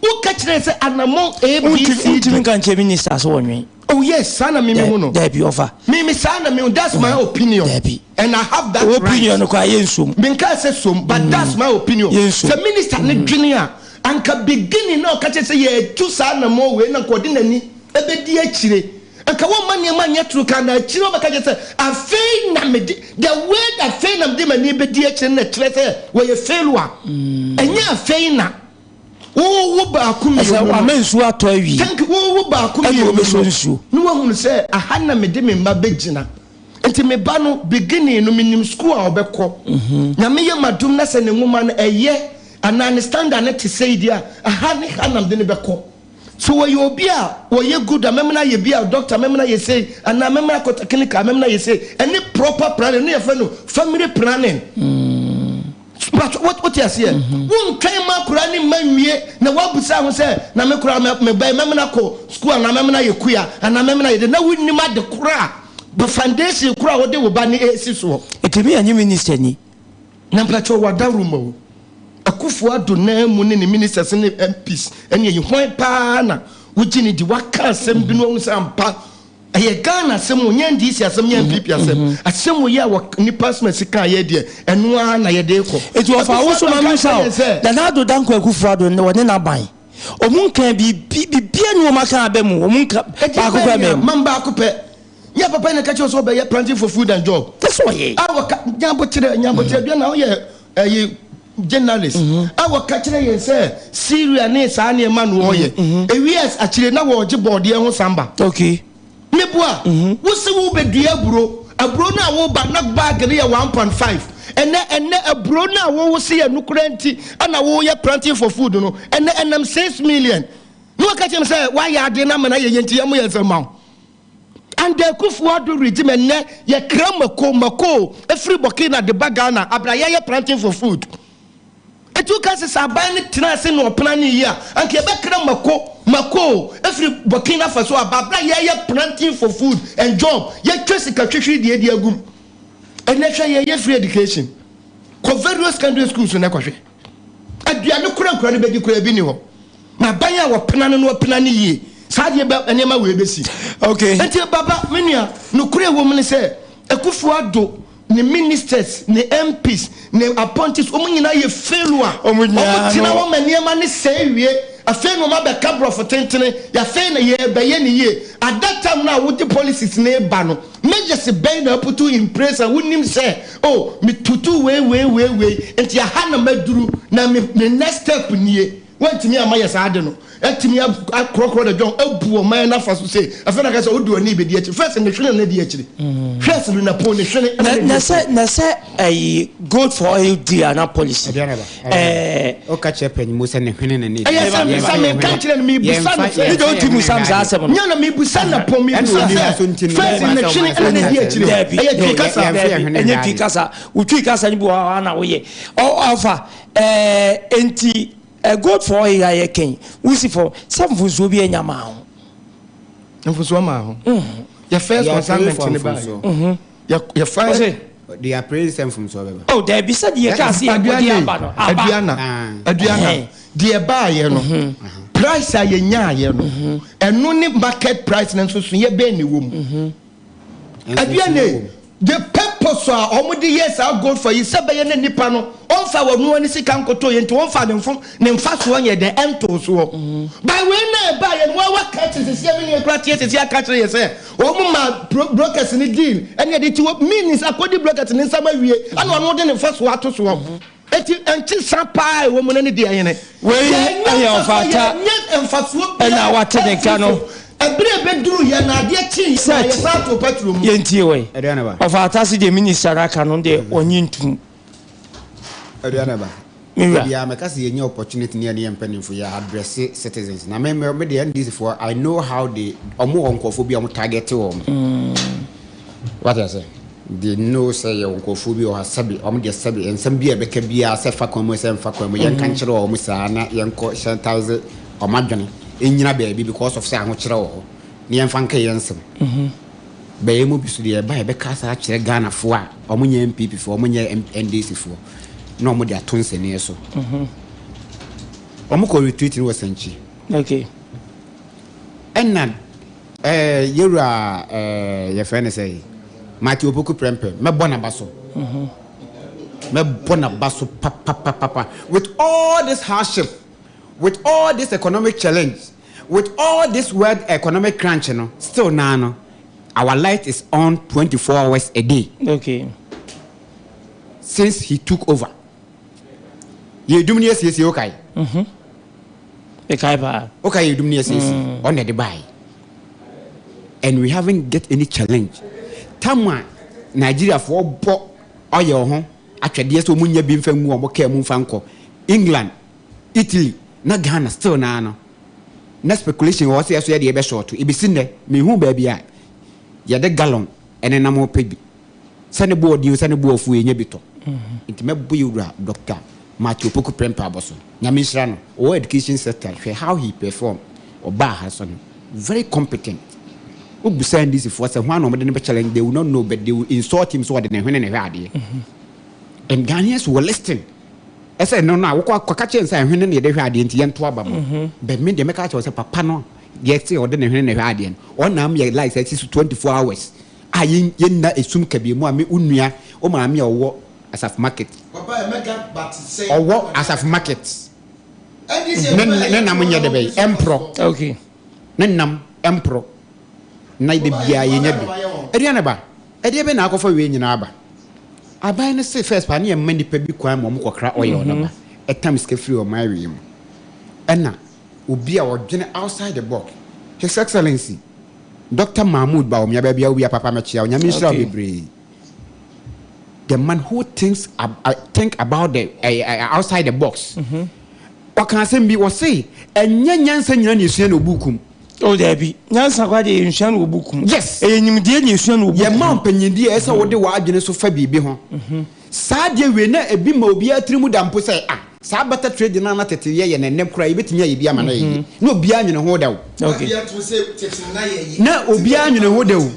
Woka kyerɛ sɛ anammɔn A, B, C, D. Wontumi nka nkyerɛ minister sɛ wɔnwene. Oh yes, saa na me mehu no. Dabi ɔfa. Me me saa na me hu, that's my opinion. Dabi. And I have that right. Opinion no koraa yɛ nsom. Menkaa sɛ som, but that's my opinion. Yɛ nsom. Sɛ minister no dwene a, Anka beginning na ɔka kyerɛ sɛ yɛretu saa anamɔn wei na anka ɔde n'ani bɛdi akyire. Nka wɔmma nneɛma nyɛ toro ka na akyire wɔbɛka kyerɛ sɛ afei na mede the word afei na mede m'ani bɛdi akyire no na ɛkyerɛ sɛ wɔyɛ failure. Ɛnyɛ afei na wowo baako Ɛsɛ mmienu no. wama nsuo atɔ awie. Thank you. Wowo baako Ɛna mmienu wɔbɛsɔ no nsuo. na woahunu sɛ aha na mede me mma bɛgyina. Nti me ba no beginning no menim school a ɔbɛkɔ. Nyame yɛ m'adom na sɛ ne nwoma no ɛyɛ anaa ne standard no te sɛi deɛ a, aha ne ha na mede no bɛkɔ. So wɔyɛ obi a wɔyɛ good a mɛmena ayɛ bi a doctor mɛmena ayɛ sei anaa mɛmena akɔ technical mɛmena ayɛ sei ɛne proper planning no yɛfrɛ no family planning. But what wote aseɛ wontwɛn ma akwadaa ne mma nwie na woabusa ho sɛ na me koraa me ba yi mɛmena kɔ school anaa mɛmena ayɛ kuya anaa mɛmena ayɛ de na wonnim ade koraa foundation koraa wode wo ba ne ɛsi soɔ. Ɛtumi anyi minister ni. Na mpakyɛw w'adaworo o. Akuffo Addo nan mu ne ne ministers ne MPs ne ayi hwan paa na wogye no di waka asɛm bi no wahu sɛ ampa ɛyɛ Ghana asɛm o nyɛ NDC asɛm nyɛ NPP asɛm asɛm wei a wɔ nipa asomasi kaa yɛ deɛ ɛno ara na yɛde rekɔ. Eti wɔfa Akuffo wo so Addo ma nka mensa nkyerɛ o yɛn sɛ. Nana Addo Dankwa Akuffo Addo ne wɔne n'aban ɔmo nkaa biribi biribiara ni wɔn aka aba mu ɔmo nka Ɛdeɛ baako bɛn koraa nea mmamu. mam baako pɛ Nyɛ papa yi na ɛka kyerɛ wo sɛ ɔbɛyɛ planting for food and job. That's why yɛ. A wɔka nyabokyerɛ nyabokyerɛ dua na ɔyɛ ɛyi journalist. A wɔka kyerɛ yɛn sɛ Syria ne saa nneɛma no ɔyɛ. Ewi akyire na wɔregye bɔɔdeɛ ho samba. Okay. Meboa. Wosi wo bɛdua aburo. Aburo no a woba na bag no yɛ 1.5. Ɛnɛ ɛnɛ aburo no a wowo se yɛ nokora nti ɛna woyɛ planting for food no ɛnɛ ɛnam 6 million. Na wɔka kyerɛ me sɛ woayɛ adeɛ no ama no ayɛ yɛ nti yɛmo yɛ nsɛm ma wo. And the Akufo Addo regime ɛnnɛ yɛkra mako mako ɛfiri Burkina de ba Ghana abra yɛyɛ planting for food. Ɛti woka sɛ sɛ aban no tena ase na ɔpena ne yie a anka yɛbɛkra mako mako ɛfiri Burkina Faso aba abra yɛyɛ planting for food and job yɛtwa sika twehwere deɛ ɛdi agum. Ɛnnɛ hwɛ yɛyɛ free education kɔ various secondary schools na kɔhwɛ aduane kora nkora no bɛdi kora ebi ni hɔ. Na aban a wɔpena no no wɔpena no yie. Saa adeɛ bɛ nneɛma wei bɛsi. Okay. Nti baba me nua nokorɛ ɛwɔ mu ne sɛ Akufo Addo ne ministers ne MPs ne appointees wɔn nyinaa yɛ failure. Wɔn nyinaa Wɔn tena no. hɔ ma nneɛma ne sɛe wie afei na wɔn abɛka borɔfo tentene afei na yɛrebɛyɛ ne yie. At that time no a wode policies no reba no measures bɛn na aputu in place a wonim sɛ oh metutu wei wei wei wei nti aha na maduru na me me next step nie. Wantumi amma yɛ saa ade no. Atumi akorɔkorɔ da dwɔn abu ɔman no afa so sei. Afei na aka sɛ wode w'ani bɛdi akyiri. First ne hwene na di akyiri. Hwɛ sɛ na pon ne hwene na di Na akyiri. sɛ na sɛ ɛyi gold for oil deal ana policy. Aduane ba. Ɛɛ. Woka kyerɛ panyin mu sɛ ne hwene na ne di. Ɛyɛ sɛ mesa meka nkyerɛ no mebusa no sɛ. Ne deɛ wontumi musa me saa asɛm no. Nyɛ na mebusa na pon mebusa sɛ first ne hwene na di akyiri. Ɛyɛ twi kasa. Daabi ɛnyɛ twi kasa. Wo twi kasa no bi wɔ hɔ a na woyɛ. Ɔfa ɛɛ enti. Eh gold for oil a yɛ kɛn wusi fɔ sɛ nfonsuo bi anya maa ho. Nfonsuo maa ho. Yɛ first consignment ne ba yɛ. Yɛ first. They are praying sɛ nfomsoɔ bɛba. Oh daabi sɛ deɛ kaa se yɛ kɔde aba no aba. Aduana aduana deɛ baa yɛ no price a yɛ nyaa yɛ no ɛno ne market price no nso so yɛ bɛn ne wɔ mu. Aduane, the purpose a wɔn de yɛ saa gold for yi sɛ bɛyɛ ne nipa no ɔnfa wɔn noa ne sika nkoto yɛ nti wɔnfa ne nfo ne nfasoɔ nyɛ dɛ ɛnto soɔ. Mm. By wei na ɛba yɛ no wɔn aka kyerɛ sisi ɛmi ne ekura teɛ sisi aka kyerɛ yɛ sɛ wɔn ma brokers ne deal ɛne ɛde ti wɔ means akɔdi brokers ne nsam awie ɛna ɔno de ne nfasoɔ ato soɔ. Mm-hmm. Eti nkyesa paa a ɛwɔ mu no ne deɛ hene? Wei yɛ ɔfata ɛna wate ne nka no. Ɛberɛ a ɛbɛduru yɛn na adeɛ kyee yɛn na yɛsan too pɛtro mu. Yɛntie wei. Ɔfata se deɛ minista no aka no deɛ ɔnye ntum. Aduanaba. Me wura. Ebia mɛka sɛ yɛnya opportunity ne yɛne yɛn mpanimfo yɛ address citizens na me me deɛ NDC foɔ I know how they ɔmo wɔ nkurɔfoɔ bi a ɔmo target wɔn. Wate ase? They know sɛ yɛwɔ nkurɔfoɔ bi wɔ hɔ a sɛbe wɔn deɛ sɛbe nsɛm bi a ɛbɛka biara sɛ fa kwan mu sɛ mfa kwan mu yɛnka nkyerɛ wɔn saa na yɛnkɔ sanitize wɔn adwene nnyina baabi because of sɛ ahokyerɛ wɔ hɔ na yɛmfa nka yɛn nsɛm. Bɛyɛ mu bi so deɛ ɛba yɛbɛka saa akyerɛ Ghanafoɔ a wɔn nyɛ NPP foɔ wɔn nyɛ NDC foɔ na wɔn de ato nsɛnniɛ so. Wɔn kɔ retreat no wɔ Sankyi. Okay. Ɛna Eh yɛwura eh yɛfrɛ no sɛn Matthew Opoku Prempeh mɛbɔ n'aba so mɛbɔ n'aba so papapapapa with all this hardship with all this economic challenge. With all this world economic crunch no, still naa no, our light is on 24 hours a day. Okay. Since he took over. Yɛdum ne asiesie wokae? Mhm. Mekae paa. Wokae yɛdum ne asiesie? Ɔno na ɛde bae. And we haven't get any challenge. Tam a Nigeriafoɔ bɔ oil ho atwɛdeɛ sɛ wɔn nya bi mfa ngu wɔn kaa mu mfa nkɔ England, Italy na Ghana still naa no na speculation wɔ hɔ sɛ yɛso yɛde yɛbɛ short. Ebesi nnɛ menhuu baabi a yɛde gallon ɛnenam pɛ bi sɛ ne boɔ den o sɛ ne boɔ fu o yɛnya bi tɔ. Nti mɛbɔ yɛ wura Doctor Matthew Opoku Prempeh abɔ so. Nyame nhyira no. Ɔwɔ education sector hwɛ how he perform ɔbaa ha so no very competent. Wobusa NDC foɔ sɛ hwan na wɔde no bɛ challenge they will not know but they will insult him sɛ ɔde ne hwene na ɛhwɛ adeɛ. And Ghanaians were listening. Ɛsɛ no no a wokɔ akɔka kyerɛ no sɛ ɛhwene na yɛde hwɛ adeɛ nti yɛnto aba ma. But me deɛ mɛka akyerɛ wo sɛ papa no deɛ sɛ ɔde ne hwene na ɛhwɛ adeɛ no ɔnam yɛ light asi so 24 hours a yɛn yɛnna esum kabii mu a me wo nua wo maame a ɔwɔ Asafo market ɔwɔ Asafo market ne ne nam nyɛ de bɛyi ɛmporɔ okay ne nam ɛmporɔ na de biara yɛnya bi aduane ba ɛdeɛ bɛ na akɔfa wei nyinaa aba aban no se first pa ne yɛmma nipa bi kwan ma ɔmo kɔkra oil no ba ɛtam sika firi ɔman awie mu ɛna obi a ɔdwene outside the box his excellency Doctor Mahmood Bawumia baabi a wowia papa mɛkyea wo Nyame nhyira wo bebree the man who thinks uh, think about the uh, uh, outside the box ɔka asɛm bi ɔse ɛnyɛ nyansa nyina na esua na obuku mu o daabi nyansa kwa deɛ yɛnsua no wɔ buku mu yes ɛyɛ nimdeɛ na esua no wɔ buku mu yɛma mpanyindie ɛsɛ wode w'adwene so fa biribi ho saa deɛ wei na ebi ma obiara tiri mu da mpo sɛ ah Saa barter trade no a na tete yɛ yɛ no ɛnnɛ koraa yɛbɛtumi ayɛ bi ama no ayɛ yie. Na obiara nwene ho da o. Na obiara nwene ho da o.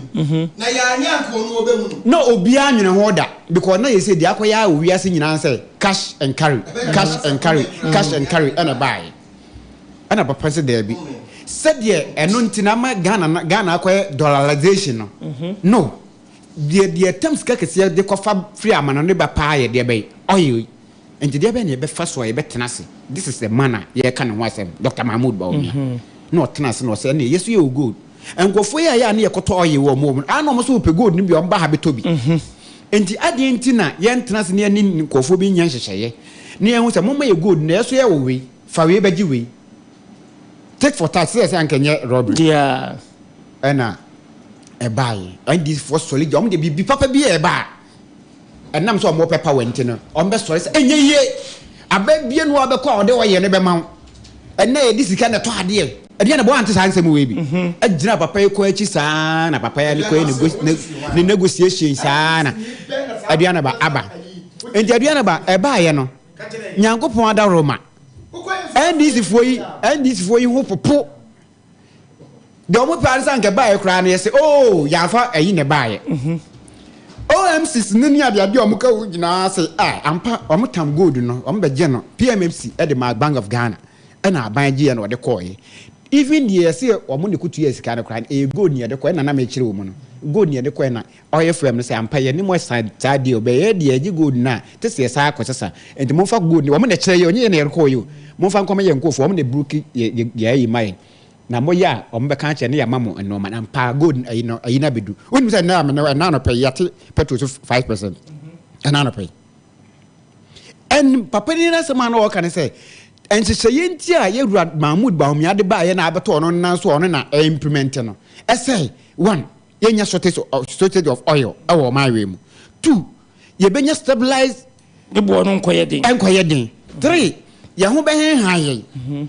Na obiara nwene ho da because na yɛsɛ deɛ akɔyɛ ara wɔ wiase nyinaa sɛ cash and carry, cash and carry, cash and carry ɛna ɛbaeɛ. Ɛna papa sɛ daabi. Sɛdeɛ ɛno nti na ama Ghana no Ghana akɔyɛ dollarization no. No. Deɛ deɛ ɛtam sika kɛseɛ de kɔfa firi amanɔne ba paa yɛ deɛ bɛn? Oil yi. Nti deɛ bɛn na yɛbɛfa so a yɛbɛtena ase? This is the man a yɛreka ne ho asɛm, Doctor Mahmood Bawumia. Na ɔtena ase na ɔsɛ ɛnneɛ yɛso yɛwɔ gold. Nkurɔfoɔ yi a yɛ a ne yɛkɔtɔ oil wɔ wɔn hɔ no, a na wɔn nso wɔpɛ gold no bi a wɔba ha bɛtɔ bi. Nti adeɛ nti na yɛntena ase na yɛne nkurɔfoɔ bi nyɛ nhyehyɛeɛ na yɛhu sɛ momma yɛ gold no, yɛso yɛwɔ wei, fa wei bɛgye wei. Tit for tat, sɛ yɛ sɛ anka ɛnyɛ robbery. Ɛna ɛbaeɛ. NDC foɔ sɔre gya, wɔn deɛ biribi papa bi a ɛba a, Ɛnam sɛ wɔpɛ power nti no, wɔbɛsɔre sɛ ɛnyɛ yie. Aba bie no a wobɛkɔ a ɔde ɔyɛ no bɛma wo. Ɛnɛ yɛde sika na ɛtɔ adeɛ. Ɛdeɛ na bɔ ante saa nsɛm wei bi. Mhm. Agyina papa yi kɔ akyi saa na papa yi ne kɔ ne negotiation saa na aduane ba aba. Nti aduane ba ɛbaayɛ no, Nyankopɔn adaworo ma. NDC foɔ yi NDC foɔ yi ho popo. Deɛ wɔn pɛ ara sɛ anka ɛbaeɛ koraa no yɛsɛ oo oh, yɛafa ɛyi na ɛbaeɛ. Mhm. OMCs no ne adeade a wɔn ka wo nyinaa sɛ a ampa wɔn tam gold no wɔn bɛgye no PMMC ɛde ma Bank of Ghana ɛna aban gyeɛ na wɔde kɔɔeɛ. Even deɛ yɛsɛ wɔn ne kutu yɛ sika no koraa no ɛyɛ gold ne yɛde kɔɛ na na mekyerɛ wɔn no gold ne yɛde kɔɛ na Ɔyɛ frɛ me sɛ ampa yɛne mo asan saa deal bɛyɛ deɛ yɛgye gold no a te sɛ yɛsan akɔ sesa nti momfa gold no wɔn na ɛkyerɛ yɛ ɔnyɛ yɛn na yɛrekɔɔ yɛ o momfa nkɔma yɛn nkurɔfoɔ wɔn na ɛburuki yɛ yɛ ayi ma yɛn na moyɛ a wɔn bɛka akyerɛ ne yɛama mo nnoɔma na ampa gold ayi no ayi no abɛdu wonim sɛ nnɛ a mene ɛna anɔpɛ yi yɛate petrol so 5% ɛna anɔpɛ yi ɛn papa ni n'asɛm a na ɔka ne sɛ nhyehyɛeɛ nti a yɛwura Mahmood Bawumia de baeɛ na abɛtɔ ɔno nan so ɔno na ɛimplement no ɛsɛ one yɛnya shortage of shortage of oil ɛwɔ ɔman wei mu two yɛbɛnya stabilize ne boɔ no nkɔyɛ den nkɔyɛ den three yɛn ho bɛhenha yɛn mhm.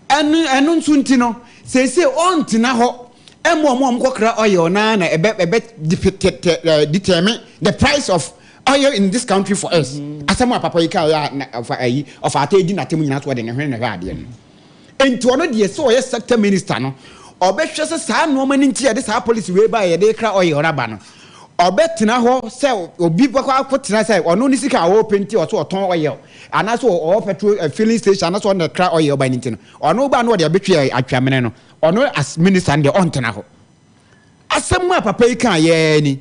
ɛno ɛno nso nti no seesei ɔntena hɔ ɛmu ɔmo ɔmo kɔkra oil naa na ɛbɛ ɛbɛ determine the price of oil in this country for us mhm. asɛm a papa yi kaa yɛ a na ɔfa ayi ɔfa ata edi n'atam nyinaa so ɔde ne hwene na ɛhwɛ adeɛ no. Enti ɔno deɛ sɛ ɔyɛ sector minister no, ɔbɛhwɛ sɛ saa nnoɔma no nti a yɛde saa policy wei baeɛ yɛde rekra oil no aba no, ɔbɛtena hɔ sɛ obi bɛkɔ akɔtena sɛ ɔno ne sika a ɔrepɛ nti ɔsɛ ɔtɔn oil anaasɛ ɔwɔ petrol eh, filling station anaasɛ ɔno na ɛkra oil ba no nti no, ɔno ba no ɔde abɛtwe atwamene no, ɔno as minister no deɛ ɔntena hɔ. Asɛm a papa yi kaa yɛ ni,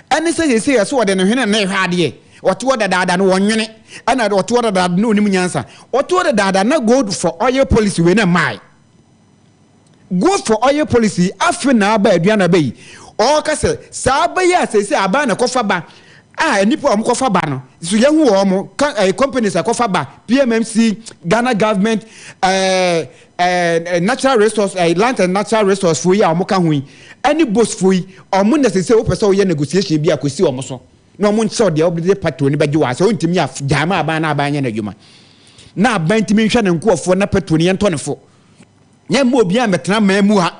Ɛne sɛ seesei ɛsɛ ɔde ne hwene na ɛhwɛ adeɛ. Ɔte hɔ dadaada no ɔnwene, ɛna ɔte hɔ dadaada no ɔnim nyansa. Ɔte hɔ dadaada na gold for oil policy wei na mmae. Gold for oil policy afe na aba aduan aba yi. Ɔɔka sɛ saa aba yi a seesei aban na ɛkɔfa ba a nnipa a wɔkɔfa ba no so yɛhu wɔn ka ɛɛ companies a ɛkɔfa ba PMMC, Ghana government, ɛɛ ɛɛ natural resource ɛɛ land and natural resource foɔ yi a wɔka ho yi ɛne BOST foɔ yi wɔn na seesei wopɛ sɛ woyɛ negotiation bi a kɔsi wɔn so na wɔn nkyerɛw deɛ wɔde petrol no bɛgye wɔ ha sɛ wontumi a gyae ma aban na aban nyɛ n'adwuma na aban ntumi nhwɛ ne nkoɔfoɔ na petrol no yɛntɔ ne fo. Yɛmma obiara mmɛtena man mu ha.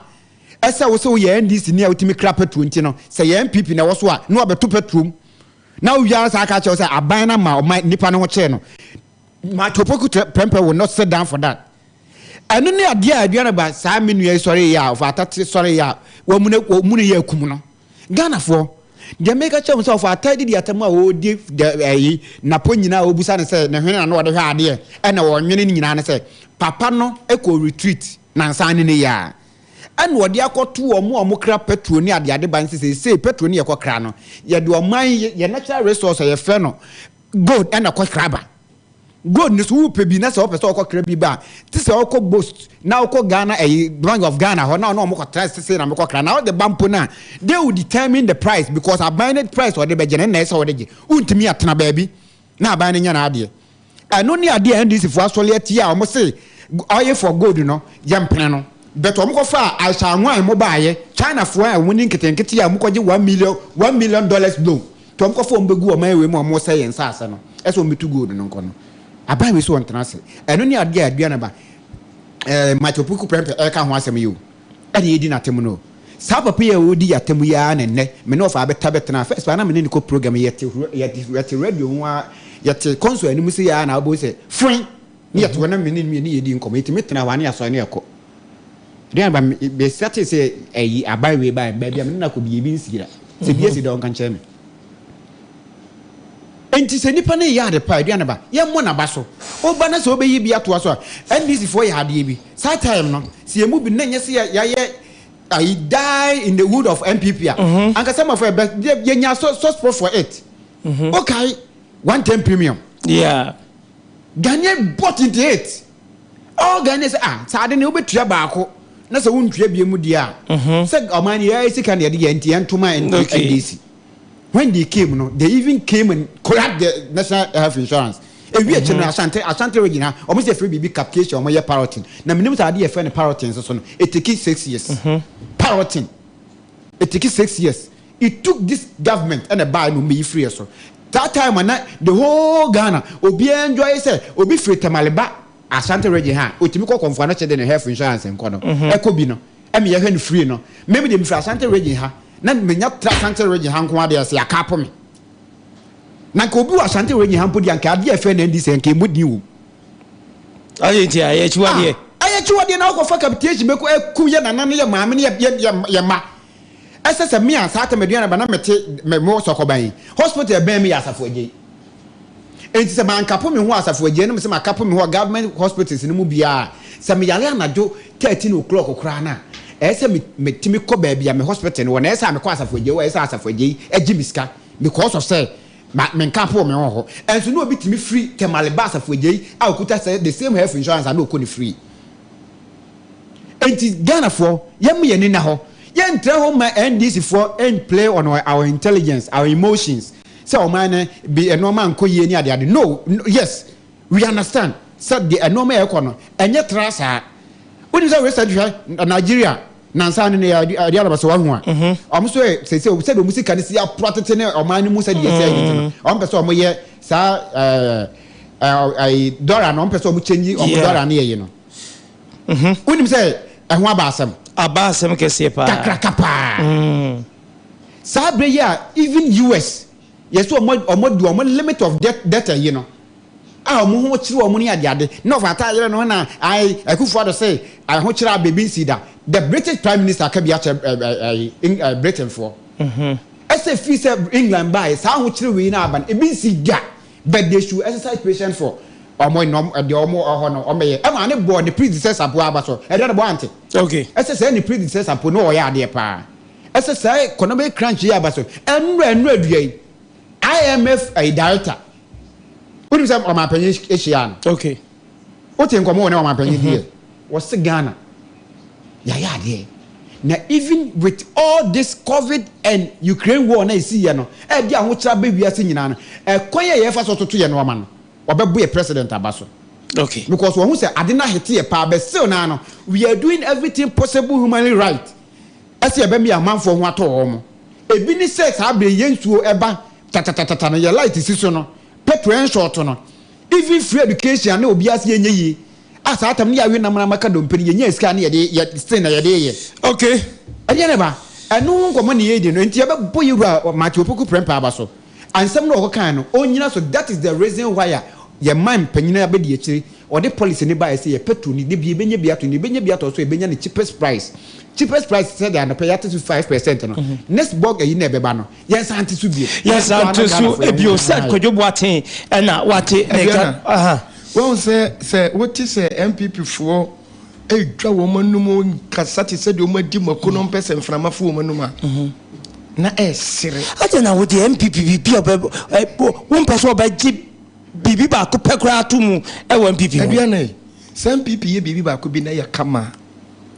Ɛsɛ wo sɛ woyɛ NDC ni a wotumi kra petrol nti no, sɛ yɛ NPP na ɛwɔ so a, na wabɛto petrol mu. Na wowie ara saa aka akyerɛ wo sɛ aban no ama ɔman nipa no ho kyere no. Martin Opoku Prempeh will not sit down for that. Ɛno ne adeɛ a aduane ba saa me nua yi sɔre yɛ a ɔfa atate sɔre yɛ a wɔmune wɔmune yɛ akum no. Ghanafoɔ, deɛ meka kyerɛ mo sɛ ɔfa ataa didi atam a ɔredi ɛyi napo nyinaa a ɔbusa no sɛ ne hwene na na ɔde hwɛ adeɛ ɛna ɔnwene no nyinaa ne sɛ papa no kɔ retreat nansa ne ne yɛ a ɛna ɔde akɔto wɔn a wɔkra petrol ne adeade ba no sɛ seesei petrol ne yɛkɔkra no yɛde ɔman yɛ natural resource a yɛfrɛ no gold ɛna kɔkra ba. Gold no so wopɛ bi na sɛ wopɛ sɛ wokɔ kra bi ba a, te sɛ wokɔ Bost na wokɔ Ghana ɛyi Bank of Ghana hɔ na ɔne wɔn kɔtra sese na mekɔ kra na wode ba mpo no a, they will determine the price because aban no price a ɔde bɛgye no na ɛsɛ sɛ ɔde gye. Wontumi atena baabi na aban no nya n'adeɛ. Ɛno ne adeɛ a NDC foɔ asɔre atia a wɔn se oil for gold no yɛmpene no. But wɔn kɔfaa Aisha Anwan mo baayɛ, China foɔ a wɔn ni nketenkete a wɔn kɔgye $1 million, $1 million loan. Nti wɔn kɔfa wɔn bɛgu ɔman wei mu a wɔn sɛe yɛn nsaase no ɛsɛ wɔn bɛtu gold no nkɔ no aban wei so wɔn ntena ase ɛno ne adeɛ a aduane ba ɛɛ Michael Puku Prempeh ɛreka ho asɛm yi o ɛna yɛdi n'atam no o saa papa yi a ɔredi yɛ atam yi ara na nnɛ me ne ɔfa abɛta bɛtena first ba na me ne ne kɔ program yɛte yɛte radio ho a yɛte console anim sɛ yɛ ara na wobɛhu sɛ foin Ne yɛte hɔ na me ne no mmienu yɛdi nkɔmmɔ. Yɛtumi tena hɔ a ne yɛasɔre ne yɛkɔ. Aduane ba me bɛsate sɛ ayi aban wei baeɛ baabi a me ne no akɔ bi ebi nsi da. Sɛ bi asi da ɔnka nkyerɛ me. Enti sɛ nipa no reyɛ ade pa a aduane ba yɛmmɔ n'aba so. Woba na sɛ wobɛyi bi atoa so a NDC foɔ yɛ adeɛ bi. Saa time no sɛ yɛn mu bi na nyɛ sɛ yɛayɛ ayi die in the wood of NPP a anka sɛ mafo ɛbɛ yɛnya soft spot for it. Wokae 110 premium. Yeah. Ghanaian bought into it. All Ghanaians sɛ ah saa ade no wobɛtua baako na sɛ wontua bie mu deɛ a mhm. sɛ ɔman no yɛayɛ sika na yɛde yɛ nti yɛntoma NDC. When they came no they even came and collapsed the national health insurance. Ewi akyi no mhm. Asante Asante region ha wɔn sɛ yɛfrɛ biribi capitation wɔn yɛ parroting na menim sɛ ade yɛfrɛ no parroting nso so no it take 6 years. Mhm. Parroting it take 6 years. It took this government ɛna ɛbaeɛ na wɔn bɛyi firi yɛ so. That time a na the whole Ghana obiara enjoy sɛ obi firi Tamale ba Ashanti region ha a otumi kɔ Komfo Anokye de ne health insurance nkɔ no ɛkɔ bi no ɛma yɛhwɛ no free no. Me me deɛ mefiri Ashanti region ha na menya tra Ashanti region ha nko ara deɛ sɛ yɛaka apo me. Na nka obi wɔ Ashanti region ha mpo deɛ anka adeɛ a ɛfɛ na NDC anka ɛmmɔ din wɔ mu. Ade nti a ɛyɛ akyiwadeɛ. Ah, ɛyɛ akyiwadeɛ na wokɔfa capitation bɛkɔ ɛku yɛ nana ne yɛ maame ne yɛ yɛ yɛ mma. Ɛsɛ sɛ me a saa tam aduane ba na mete me mewɔ sɔkɔban yi hospital ɛbɛn me yɛ Asafo Agyei. Enti sɛ mankapo me ho wɔ Asafo Agyei na mesɛ makapo me ho wɔ government hospitals no mu biara a, sɛ meyare anadwo 13 o'clock koraa no a, ɛyɛ sɛ me metumi kɔ baabi a me hospital no wɔ na ɛyɛ sɛ a mekɔ Asafo Agyei hɔ a ɛyɛ sɛ Asafo Agyei gye me sika because of sɛ ma menkapo me ho wɔ hɔ. Ɛnso na obi tumi firi Tamale ba Asafo Agyei a ɔkuta sɛ the same health insurance a na ɔkɔ no free. Enti Ghanafoɔ yɛmma yɛn ani nna hɔ, yɛntra hɔ mma NDC foɔ nplay on our intelligence, our emotions sɛ ɔman no bi nnoɔma nkɔ yie ne adeade. No, yes, we understand sɛ deɛ nnoɔma a ɛrekɔ no ɛnyɛ tra saa. Wonim sɛ research hwɛ Nigeria nansa no ne adeɛ alaba sɛ wahu a, wɔn nso yɛ sɛ sɛ sɛdeɛ wɔn sika no si apora tete ne ɔman no mu sɛdeɛ ɛsi ayɛ nti no, wɔn pɛ sɛ wɔn yɛ saa ɛɛ ɛɛ dɔla no, wɔn pɛ sɛ wɔn change wɔn dɔla no yɛ yi no. Wonim sɛ ɛho aba asɛm. Aba asɛm kɛseɛ paa. Kakraka paa. Saa berɛ yi a even US yɛ sɛ ɔmo ɔmo de ɔmo limit of debt debt ayi no a ɔmo ho kyerɛ ɔmo ne adeade na ɔfa ata ayerɛ no ho na ayi Akufo Addo sɛ ahokyerɛ a bebi nsi da. The British Prime Minister aka bi akyerɛ ɛɛ ɛɛ Britain foɔ. Ɛsɛ firi sɛ England baeɛ saa ahokyerɛ wei na aba no ebi nsi da. But they should exercise patience for ɔmo nnɔm deɛ ɔmo wɔ hɔ no ɔmo bɛyɛ ɛma ne bɔ ne predecessor po aba so ɛdeɛ no bɔ ante. Okay. Ɛsɛ sɛ ne predecessor po no ɔyɛ adeɛ paa ɛsɛ sɛ economic crunch yi aba so ɛnura ɛnura dua yi IMF ɛyi director wonim sɛ ɔmanpanyin ahyia no. Okay. Wote nkɔmɔ wɔ ne ɔmanpanyin di yɛ wɔsi Ghana. Yɛayɛ adeɛ. Na even with all this covid and Ukraine war no a ɛsiiɛ no, a ɛde ahokyerɛ aba wiase nyinaa no, ɛkwan a yɛfa so toto yɛn nnoɔma no, wɔbɛbo yɛ president aba so. Okay. Because wɔhu sɛ ade no ahete yɛ paa, but still naa no, we are doing everything possible humanly right ɛsɛ yɛbɛma yɛn amanfoɔ ho atɔ wɔn. Ebi ne sɛ saa berɛ yi yɛn nsuo ɛba tatatatata no, yɛ light si so no, petrol ɛnshort no, even free education a na obiara se yɛnyɛ yie, a saa tam no yɛawe nam no amaka dompe no yɛnyaa sika ne yɛde yɛ still na yɛde yɛ. Okay. Ɛdeɛ ne ba ɛno ho nkɔmmɔ ne yɛredi no nti yɛbɛbɔ yɛwura Matthew Opoku Prempeh aba so ansɛm no ɔkɔkae no ɔnyina so that is the reason why a yɛn man panyin abɛdi akyire ɔde policy no baeɛ sɛ yɛ petrol no dabi yɛbɛnya bi atɔ no yɛbɛnya bi atɔ so yɛbɛnya no cheapest price cheapest price sɛdeɛ anɔpɛ yɛate so 5% no next bɔg ayi na ɛbɛba no Yɛnsan nte so bio. Yɛnsan nte so bio. Sɛ Kwadwo Boateng ɛna wate ne nka. Aduana, wahu sɛ sɛ wote sɛ NPP foɔ ɛredwa wɔn anum kasa te sɛ deɛ wɔn adi mako na wɔn pɛ sɛ mframa fo wɔn anum a, na ɛresere. Adɛn na wo deɛ NPP biribi a ɔbɛ wompɛ sɛ ɔbɛgye biribi baako pɛ koraa ato mu ɛwɔ NPP ho. Aduana yi, sɛ NPP yɛ biribi baako bi na ɛyɛ kama a,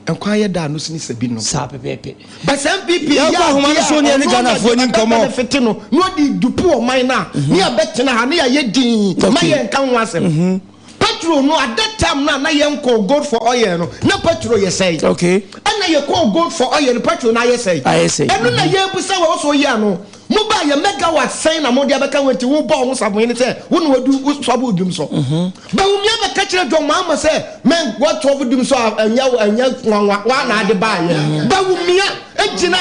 Nkwa yɛ da ano sini sɛ bi nom. Saa pɛpɛɛpɛ. But sɛ NPP yɛ Yɛnkɔ ahoma no adeɛ so a ne yɛne ɔno na Ghanafoɔ deɛ ni ɔbɛ nkɔmmɔ. benefit no na ɔde dupu ɔman no a, ne yɛbɛtena ha ne yɛayɛ dinn ma yɛnka ho asɛm. Petrol no at that time no a na yɛnkɔɔ gold for oil no na petrol yɛ sɛn? Okay. Ɛna yɛkɔɔ gold for oil no petrol no ayɛ sɛn? Ayɛ sɛn. Ɛno na yɛrebisa wɔ wo sɛ woyɛ ano. Mo baa yɛ megawatt sɛn na mode abɛka ho nti wo bɔɔ ho safohene sɛ wo na wadu wo sɔbo dum so. Bawumia bɛka kyerɛ John Mahama sɛ mɛn wɔtɔbo dum so a ɛnyɛ ɛnyɛ nwanwa wa na ade baa yɛ. Bawumia gyina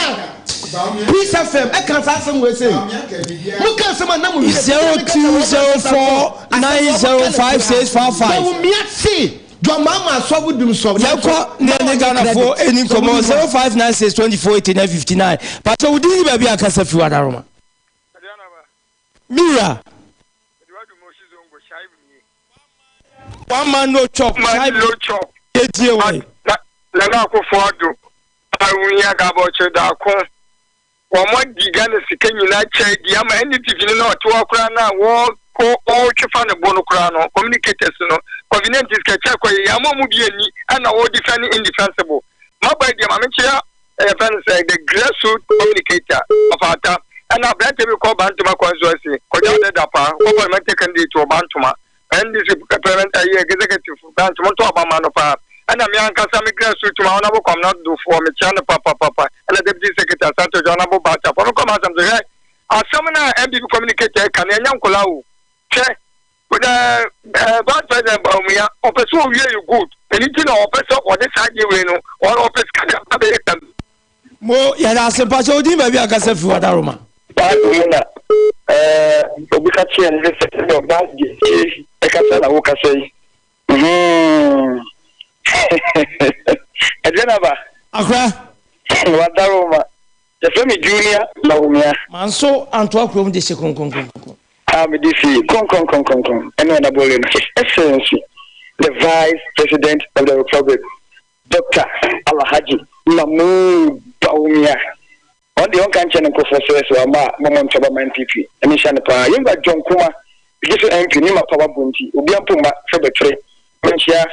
Peace FM ɛka saa asɛm wei sei. Mo ka asɛm a na mo wie. 0204905655. Bawumia se John Mahama asɔbo dum so. Yɛnkɔ ne ɛne Ghanafoɔ ɛni nkɔmmɔ 0596 24 89 59. Pakyɛ wo din ne baabi a kasa firi Wadaroma. Me wura. One man no chop. Man no chop. Yɛtie wɔ. Nana Akufo-Addo, Awunya Gabɔkye Daako. Wɔn adi Ghana sika nyinaa kyɛ adi ama NDP ni na ɔte hɔ koraa na wɔretwe fa ne bo no koraa no communicators no convenient sika kyɛ kɔ yɛ ama wɔn bi ani ɛna wɔ defend indefensible maba yi deɛ maame nkyea ɛyɛ fɛn sɛ the grassroots communicator ɔfaata ɛna aberante bi kɔ Bantama constituency kɔgya ɔdɛ dapa kɔ parliamentary candidate wɔ Bantama NDC parliament ɛyɛ executive branch mo nto aba ma no paa ɛna me ankasa me grassroots ma ɔnabo kwamina dofoɔ mekyia no papapapa ɛna deputy secretary Asante Odwa ɔnabo baata fɔ mekɔ ma asɛm so hwɛ asɛm no a NPP communicator ɛka no ɛnyɛ nkola o hwɛ na vice president Bawumia ɔpɛ sɛ ɔwie yɛ good ɛno nti na ɔpɛ sɛ ɔde saa adeɛ wei no ɔpɛ sika de aba bɛyɛ kam. Mo yɛda ase mpakyɛ odin baabi a kasa firi wadaroma. Bible mu na obi ka kyerɛ no sɛ sɛdeɛ ɔbaa deɛ tie ɛkasa na wokasa yi. Ɛdeɛ na ba. Akora. Wadaroma. Yɛfrɛ me Junior Bawumia. Manso antoa kurom de hye kronkronkronkron. A mede fi kronkronkronkronkron ɛne ɔnabɔle no His Excellency the Vice President of the Republic Doctor Alhaji Mahmood Bawumia. Ɔno deɛ ɔnka nkyerɛ ne nkurɔfoɔ sɛ sɛ wamma a mommɔ ntoaba ma NPP. Nyame nhyira no paa. Yɛn wura John Kumah, megye so MP, ne mapa wabɔ nti obia mpo mma sɛ ɔbɛtwere. Menkyea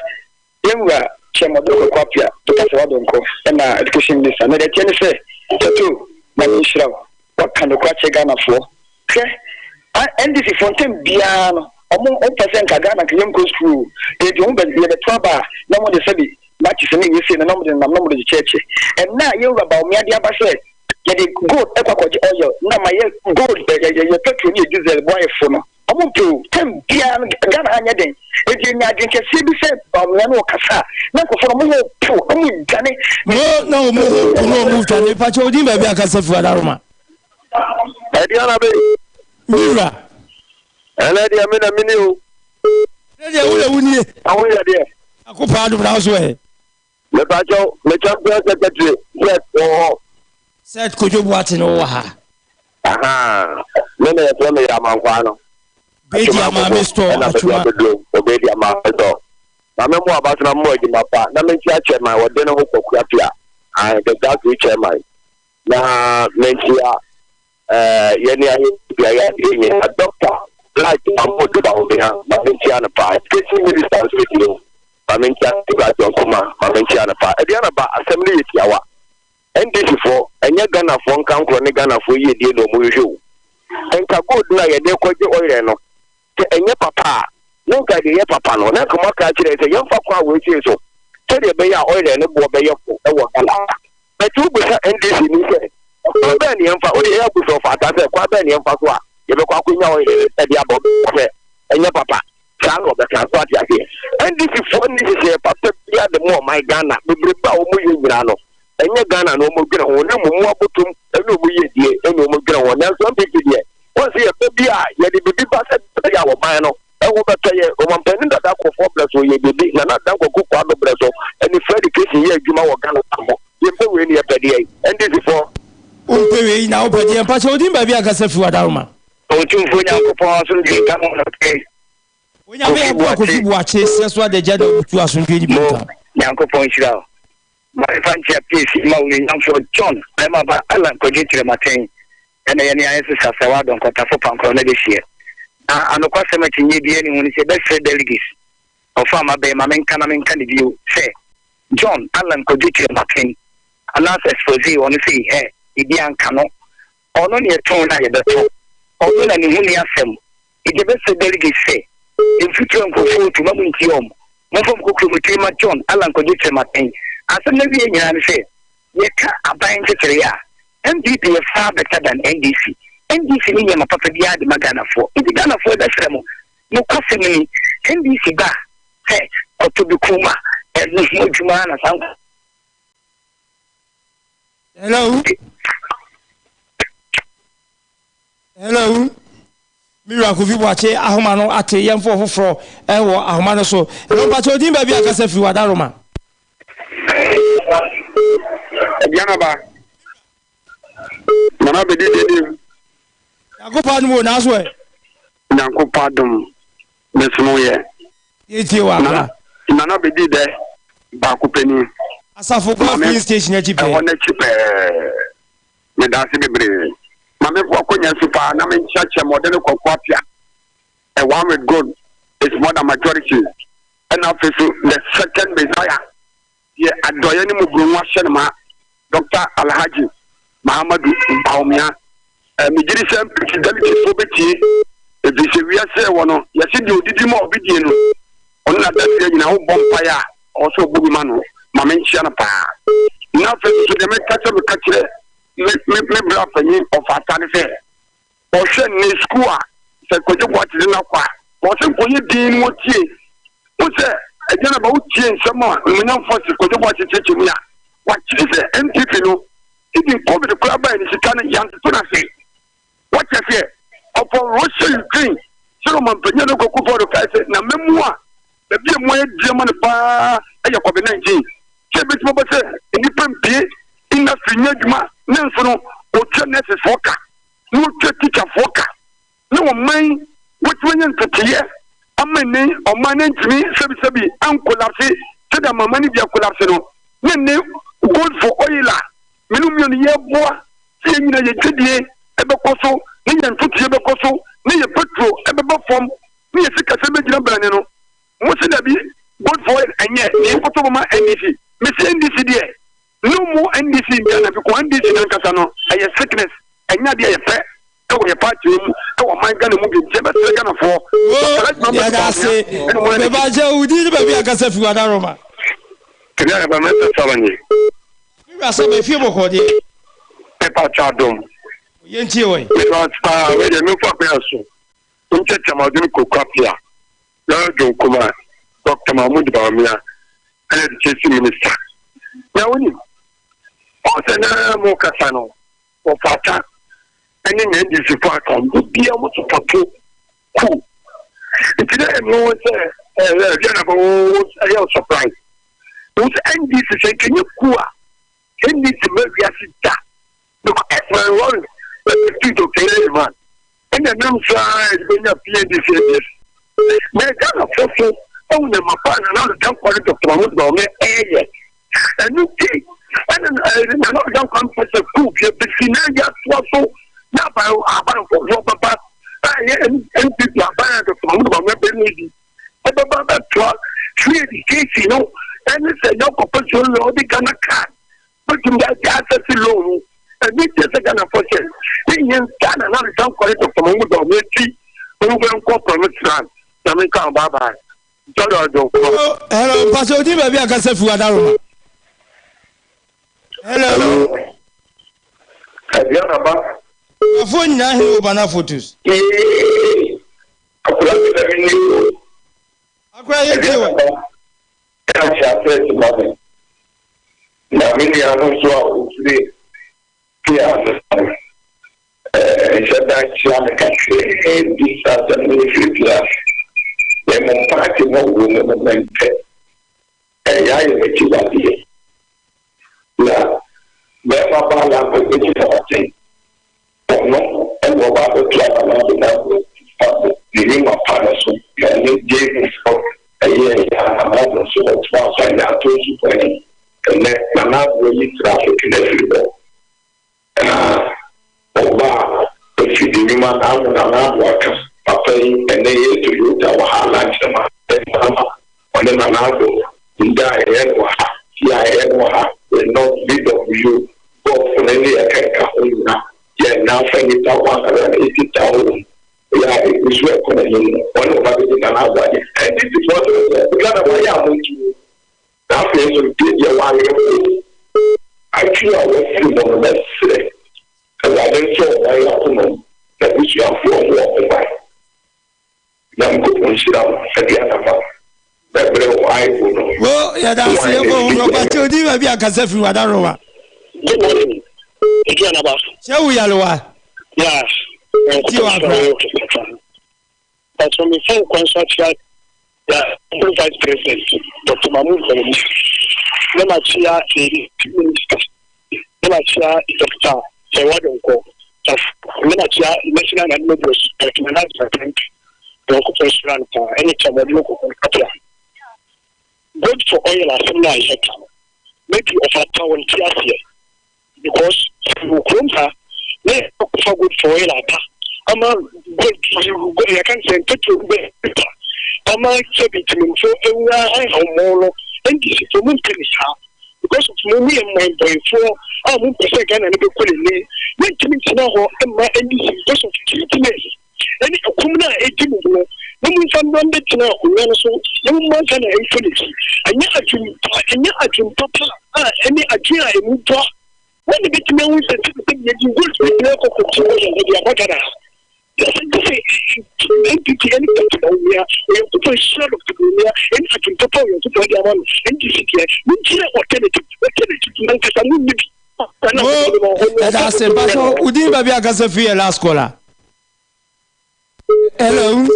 yɛn wura Chairman Ɔdɔ Kwaku Appiah, Doctor Sɛ Wadɔnkɔ ɛna Education Minister. Na deɛ ɛteɛ ne sɛ, Chateau, Nyame nhyira wo. Waka nokorɛ akyerɛ Ghanafoɔ. Hwɛ, NDC foɔ ntɛm biara no, ɔmo ɔmo pɛ sɛ nka Ghana nka yɛnkɔ sukuu o. Enti ɔmo bɛ yɛbɛto aba a na ɔmo de sɛbi matches ne wei sei no na ɔmo de nenam na ɔmo de kyekyɛkyɛ. Ɛnnɛ a yɛn wura Bawumia de aba sɛ yɛde gold ɛkɔ akɔgye oil na ma yɛ gold ɛ yɛ yɛ petrol ne yɛ diesel bo ayɛ fo no, ɔmo mpɛ o. Tɛm biara no Ghana ha nyɛ den. Enti yɛnya adwene kɛseɛ bi sɛ Bawumia no ɔkasa a na nkorɔfoɔ no ɔmo ho po, ɔmo dwane. Mo na ɔmo ho po na ɔmo dwane. Pakyɛ odin baabi a kasa firi Adaroma. Ɛdeɛ na bɛ. Me wura. Ɛnɛ deɛ me na mini o. Ɛnɛ deɛ wo na wo nie. Awo yɛ deɛ. Ako paa dom na wo so ɛ. Mepakyɛw, me champion secretary Seth wɔ hɔ. Seth Kojo Boate no wɔ ha. Ahaa, me na yɛfrɛ me Yamankwaa no. Obedi Amaame store Ɛna mede Atwoma. abɛduro Obedi Amaame store. Ma me mmoa aba so na mmoa adwuma pa na menkyia chairman wɔde ne ho kɔ Kuapia. Ahe, the grassroots chairman. Na menkyia Eh, yɛne ayɛ bia yɛ adeɛ nyinaa. Doctor Light Mahmood Bawumia, ma menkyia no paa. Education Minister nso di o, ma menkyia Ewura John Kumah, ma menkyia no paa. Aduana ba, asɛm no yɛ tiawa. NDC foɔ, ɛnyɛ Ghanafoɔ nkankorɔ ne Ghanafoɔ yiedie na wɔn hwehwɛ o. Nka gold no a yɛde rekɔgye oil no, sɛ ɛnyɛ papa a, na nka deɛ ɛyɛ papa no, na nka wɔaka akyerɛ yɛn sɛ yɛmfa kwan wei sei so, sɛdeɛ ɛbɛyɛ a oil no boɔ bɛyɛ fo wɔ Ghana ha. But wobisa NDC ni sɛ, kwan bɛn na yɛmfa, wode yɛn abu sɛ ɔfata sɛ, kwan bɛn na yɛmfa so a yɛbɛkɔ akɔnya oil no de aba, ɔbɛka sɛ ɛnyɛ papa. Saa na ɔbɛka, so ate aseɛ. NDC foɔ nni nhyehyɛeɛ papa biara de ma ɔman Ghana, bebrebe a wɔyɛ nyinaa no, ɛnyɛ Ghana na wɔdwene ho, na mmom wɔn abotom ne wɔn yiedie na wɔdwene ho. Nanso NPP deɛ, wɔn sɛ yɛpɛ bi a, yɛde biribi ba sɛ ɛbɛyɛ a ɔman no ho bɛtɔ yɛ. Ɔmampanin dada Kufuor berɛ so, ɔyɛɛ biribi. Nana Dankwa Akufo-Addo berɛ so, ɛne Fred Kessie yɛɛ adwuma wɔ Ghana ho. Yɛmpɛ wei na yɛpɛ deɛn? NDC foɔ. Wompɛ wei na wopɛ deɛn? Mpakyɛ wo din baabi a kasa firi Wadaroma. Otumfoɔ Nyankopɔn asomdwoe nka mo anɔpa yi. Onyame Kofi aboa Kofi Boakye. Boakye sɛ so adagya na obutu asomdwoe ne bi Mo, nka. Nyankopɔn nhyira wo. Ma memfa nkyea piesie mma Onuonyamfoɔ John Bɛrima Ba Allan Kwadwo Kyerematen ɛna yɛne ayɛ sesa Sɛwa Adɔnkɔtafo Pankorɔ no adehyeɛ. Na anokwasɛm akyinnyeɛ biara nni ho ne sɛ yɛbɛsrɛ delegates ɔfa a mabɛn ma menka na menka no bio sɛ John Allan Kwadwo Kyerematen anaasɛ expose ɔno sei ɛ biribiara nka no Ɔno ne yɛtɔn no a yɛbɛtɔ. Ɔno na ne ho nni asɛm. Enti yɛbɛsrɛ delegates sɛ, mfuturo a nkurɔfoɔ retu, mma montie wɔn. Momfa mo kokuromotiri mma John Allan Kwadwo Kyerematen. Asɛm no awieɛ nyinaa ne sɛ, yɛka aban nkyekyereeɛ a, NPP yɛ far better than NDC. NDC nni nneɛma papa biara de ma Ghanafoɔ. Enti Ghanafoɔ yɛbɛsrɛ mo, nokwasɛm ni, NDC ba a, sɛ kɔtɔ bi kum a, ɛno ho adwuma ara na saa nkurɔfoɔ. Hello. Hello. Me wura Kofi Boakye ahoma no ate yɛmfo foforɔ ɛwɔ ahoma no so. Hello mpakyɛ odin baabi akasa firi Wadaroma. Aduanaba. Nana bɛdi dedim. Nyankopɔn adom o nanso ɛ. Nyankopɔn adom mesom yɛ. Yɛtie wɔ Accra. Nana bɛdi dɛ baako panin. Asafo Golf Filling Station akyi pɛɛ. Ɛhɔ n'akyi pɛɛ. Medaase bebree. Ma me fo akonya so paa na menkyerɛkyerɛ ma ɔde no kɔ Kwapia. A one with God is more than majority. Ɛna afei so the second Messiah. Deɛ adɔeɛ ne mmɔborɔhunu ahyɛ no ma, Dɔkta Alhaji Mahamadou Bawumia. Eh, megye di sɛ MPP delegatefoɔ bɛtie, ɛfiri sɛ wiase a ɛwɔ no, yɛse deɛ ɔdidi ma obi die no, ɔno na daseɛ nyinaa wobɔ mpaeɛ a, ɔwɔ sɛ ɔbɔ bi ma no. Ma menkyea no paa. Na afei nso deɛ meka sɛ meka kyerɛ me, me, me bra panyin ɔfata ne sɛ, Ɔhwɛ nnɛ sukuu a sɛ Kwadwo Boakye de no akɔ a, ɔwɔ sɛ nkɔyɛ dinn na ɔtie. Wohu sɛ agya no ba wotie nsɛm a onimuonyamfoɔ se Kwadwo Boakye kyerɛkyerɛ mu yi a, wakyerɛ sɛ NPP no even covid koraa bae no sika no yɛantoto no ase. Wate aseɛ? Ɔfɔ Russia Ukraine sɛdeɛ ɔmampanyin Nana Kwaku Akufo-Addo kae sɛ n'amamu a baabi a emu ayɛ den ama no paa yɛ covid 19 sɛ ebetumi aba sɛ nnipa mpue industry nyɛ adwuma ne nso no wɔtua nurses foɔ ka. na wɔtua tikyafoɔ ka na ɔman yi wɔatumi anya nteteeɛ ama nnɛ yi ɔman no ntumi sɛbisɛbi ankolapse sɛdeɛ amanaman no bi akolapse no ne nnɛ gold for oil a mene mmienu yɛboa sɛ yɛn nyina yɛn dwadie ɛbɛkɔ so ne yɛn ntotoeɛ bɛkɔ so ne yɛn petro ɛbɛba fam ne yɛn sikasɛm bɛgyina brane no mo se dabi gold for oil ɛnyɛ ne yɛnkɔtɔ bɛma NDC mese NDC deɛ No more NDC in Ghana because NDC nankasa no ɛyɛ sickness ɛnyɛ adeɛ yɛpɛ ɛwɔ yɛ party mu ɛwɔ ɔman Ghana mu bi nti ɛbɛsrɛ Ghanafoɔ. Yɛda ase mebakyɛ wo din ne baabi akasa fi wada Roma. Ebi ayɛ ba mɛsɛ saba nie. Me wura saba efie bɔkɔɔ deɛ. Mepa kyɛ adom. Yɛntie wɔ yi. Mepa paa wei deɛ memfa akɔnya so nkyɛkyɛ ma adwene kɔkura pia. Lawyer John Kumah, Doctor Mahmood Bawumia ɛna Education Minister. Na wonim, ɔn sɛ na mo kasa no, wɔfata ɛne na NDC fo aka wɔn, da bia wɔn sopɔto coup. Nti na ɛno sɛ ɛyɛ ɛyɛ na bɛ wo ɛyɛ surprise. Wɔn sɛ NDC sɛ nkɛnyɛ coup a, NDC mɛ wiase da. Because Esmond Lawrence bɛ defeat Okere man. Ɛna nam so ara yɛde bɛnya PNDC ADC. Na Ghanafoɔ so ahu nneɛma pa a Nana Addo Dankwa ne Dr. Mahmoud Bawumia ɛreyɛ. Ɛno nti ɛna Nana Addo Dankwa mpɛ sɛ coup bi bɛsi na yɛatoa so na aban aban foforɔ bɛba a ɛyɛ NPP aban a Dr. Mahmoud Bawumia bɛlidi ɛbɛba bɛtoa. Free education no ɛne sɛ yɛ ɔkɔpɛ so no ɔde Ghana card bɛtumi de agye asɛse loan no. Ɛbi kyerɛ sɛ Ghana fɔ sɛ ne nyɛ nsa na na nsa nkɔre dɔkta mo dɔ mo akyi mo nkɔ nkɔ promise land na me nka bye bye. Jɔdɔ jɔ. Hello, Pastor Odi baabi akasa fi Wadaroma. Hello. Aduana ba. Afo nyinaa he wo bana photos. Akora bi na mi ni o. Akora yɛ tie o. Ɛna hyɛ asɛ ti ma mi. Na me nua no nso a ofiri pia no ɛɛ nhyɛ da nkyia me kakraa bi saa asɛm no firi pia. Na mmom paati no wɔ mu no mɛmpɛ. Ɛyɛ ayɛ m'akyiwadeɛ. Na bɛrima baa na akɔgyegye na ɔte ɔno ɛna ɔba abɛto aba no ade na fa ne nnwuma pa no so na ɔne David fo ɛyɛ yɛ anamado so ɔtoa so ayɛ ato nso kwan yi ɛnɛ Nana Addo ayi traffic no afiri hɔ Na ɔbaa afidi nnwuma na ano na n'ado aka papa yi ɛnɛ yɛ Toyota wɔ ha na nkyerɛma ama ɔne Nana Addo nda a yɛyɛ no wɔ ha fie a yɛyɛ no wɔ ha Renault VW Golf no ne ɛkɛka ho nyina yɛ nna afa nnipa 180,000 yɛ a ɛgu so ɛkɔ n'anim no ɔne ɔba bɛdi Nana Addo adeɛ NDC foɔ sɛ Ghana wɔayɛ a montu Na afei nso, deɛ deɛ w'awerɛhoɔ adwene a wafiri mu no, mɛsrɛ Awurade nsɔ ɔman yi akoma mu, n'abusuafoɔ ho wɔn ho ban. Nyankopɔn nhyira wo, Aduanaba. Mɛbrɛ wo Ivo no. Wo yɛda ase yɛ bɔ wo ɔba kyɛ odi baabi akasa firi wada rowa. Good morning, Aduanaba. Kyɛ wo yalewa. Yeah. Ti wa kura. Pastor me fa wo kwan so akyia the Honorable Vice President Dr. Mahmoud Bawumia na makyia the Minister na makyia Dr. Sewa Donkor na makyia National Nana Dr. Nana Addo Nyankopɔn nhyira no paa ɛne Kyamɔde no kɔkɔ no kapra. Gold for oil asɛm no a yɛka no maybe ɔfata wɔn ti aseɛ. Because sɛ wɔ kurom ha na yɛkɔfa gold for oil aba ama gold gold yɛka no sɛ petrol bi bɛ ama sɛbi ntimimfo awura ahɔmmɔn no NDC fo mu mpɛ ne saa because of mo mu yɛ mmɔnbɔnfoɔ a mo mpɛ sɛ Ghana no bɛkɔ n'anim yɛntumi ntena hɔ mma NDC because of greediness ɛne ɛkɔm no a ɛdi mo mu no na mo nfa mmra mbɛtena akonnwa no so na mo mma Ghana nkɔ n'akyi ɛnyɛ adwempa ɛnyɛ adwempa pa a ɛne adwene a ɛmu dɔ wɔn na bɛtumi ahu sɛ sɛ sɛ yɛdi gold bɛtumi akɔ kɔkɔ wɔ yɛn ɛde aba Ghana ha yɛsɛ gye sɛ NPP ɛne Dr. Bawumia Onyankopɔn nhyira Dr. Bawumia ɛne adwempa pa Onyankopɔn de ama no NDC deɛ monkyerɛ alternative alternative nankasa monni bi. Mo ɛda ase mpatsɔ wodin baabi akasa firi yɛ last caller. Hello.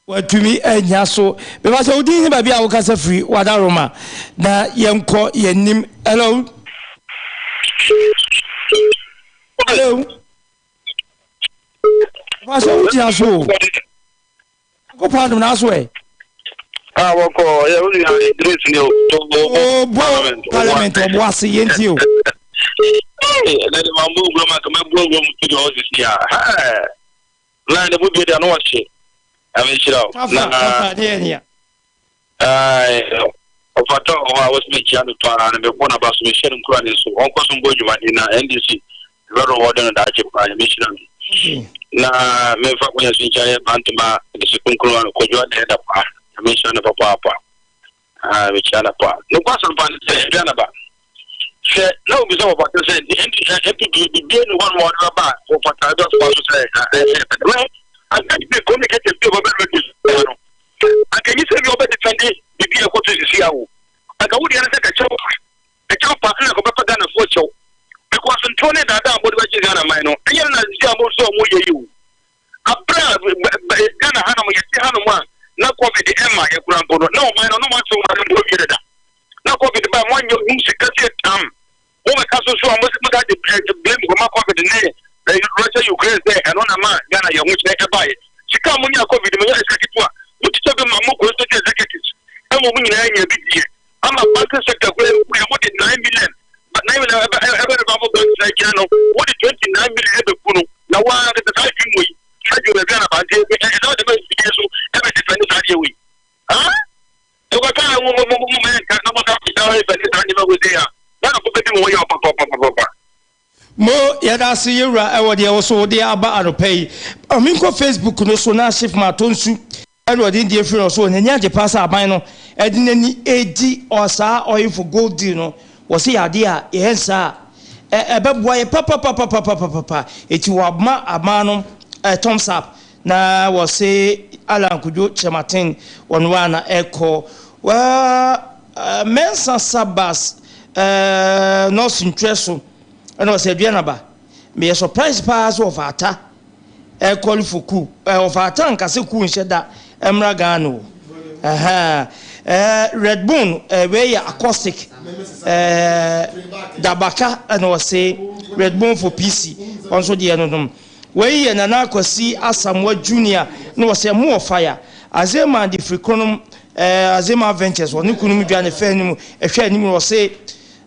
Watumi anya so. Mepatsɔ wodin ne baabi a wokasa firi wada Roma na yɛnkɔ yɛnim. Hello. Hello. Mepatsɔ wogyina so o. Nyankopɔn adom na aso ɛ. Ah, wɔkɔ yɛ wo nua Idris ni o. O bo parliament ɔbo ase yɛn ti o. Ɛnɛ de ma mo wura ma kama bu wura mu studio hɔ sisi a. Line ne bu bie de ano ɔhye. Ɛmi nhyira o. Kafa kafa ne yɛ nia. Ɔfata wɔ hɔ a wɔsi mekyia no paa na mebɔ n'aba so mehyɛ no nkura ne so ɔnkɔ so mbɔ adwumaden na NDC bɛdɔ hɔ de no daakye paa nyame nhyira no na memfa kɔnya so nkyia yɛ bantama dese kronkron a kwadwo adɛɛ da paa nyame nhyira no papaapa mekyia no paa nokwa asɛm paa ne sɛ aduana ba Sɛ na obisa wɔfata sɛ nti ɛnti NPP bibie ni hɔ nom a wɔde bɛba a wɔfata ɛbɛfoa so sɛ ɛyɛ pɛ. Well, anka NPP communicator bi a ɔbɛbɛ radio so no, anka nyi sɛ bi ɔbɛ defend bibi a ɛkɔ so sisi awo. Anka wo deɛ no sɛ kɛkyɛw pa, kɛkyɛw pa ɛna kɔbɛfa Ghanafoɔ kyɛw. Because ntorɔ ne daadaa a wɔde bɛgye Ghana man no, ɛnyɛ no na sisi a wɔn nso a wɔyɛ yi o. Abere a Ghana hanom yɛte hanom a na COVID ɛma yɛ kura mpo no, na ɔman no na wɔn ato wɔn mpo awie dada. Na COVID ba mo anyɛ hu sika sɛ tam. Mo bɛka so so a mo mo da de blame kɔma COVID ne Russia Ukraine sɛ ɛno na ma Ghana yɛ ho kyerɛ ɛbaeɛ. Sika a mo nya COVID mo nya sika ketewa. Mo kyekyɛ bi ma mo constituent executives ɛma mo nyinaa nya bi diɛ. Ama banking sector kura kura mo de 9 million 9 million ɛbɛ ɛbɛ revival bank na gyina no mo de 29 million ɛbɛ gu no na waa kɛtɛ saa adwuma wei saa adwuma baabi a na bante ɛsɛ ɔde bɛ mfidie so ɛbɛ defend saa adeɛ wei. Huh? mo mo mo mo yɛ nka na mo sa bisa ɛfɛ ne saa nneɛma wei sɛ a Ghana fo bɛdi mo ho yaw papapapapa. Mo yɛda ase yɛwura ɛwɔ deɛ wo so wode aba anɔpa yi. Ma menkɔ Facebook no so na Chief Matonsu ɛna ɔde ne deɛ firi no so. N'ani agye paa sɛ aban no ɛde n'ani redi saa oil for gold deal no. Wɔse yɛ adeɛ a yɛyɛ no saa a ɛbɛboa yɛ papapapapapapa. Eti wɔama aban no thumbs up na wɔse Allan Kwadwo Kyerematen wɔno ara na ɛkɔ. Well, Mensah Sabas nurse ntwerɛ so ɛna ɔsɛ Aduanaba meyɛ surprise paa sɛ ɔfa ata ɛkɔle for coup ɔfa ata nka sɛ coup nhyɛ da ɛmmra Ghana o ɛhɛn Redbone wei yɛ acoustic Dabaka ɛna ɔse Redbone for PC ɔnso deɛ no nom Wei yɛ Nana Akwasi Asamoah Junior na ɔsɛ mo wɔ fire. Azema de firi kronom eh, Azema Ventures ɔne kunom dwa ne fɛ no mu ɛhwɛ anim na ɔse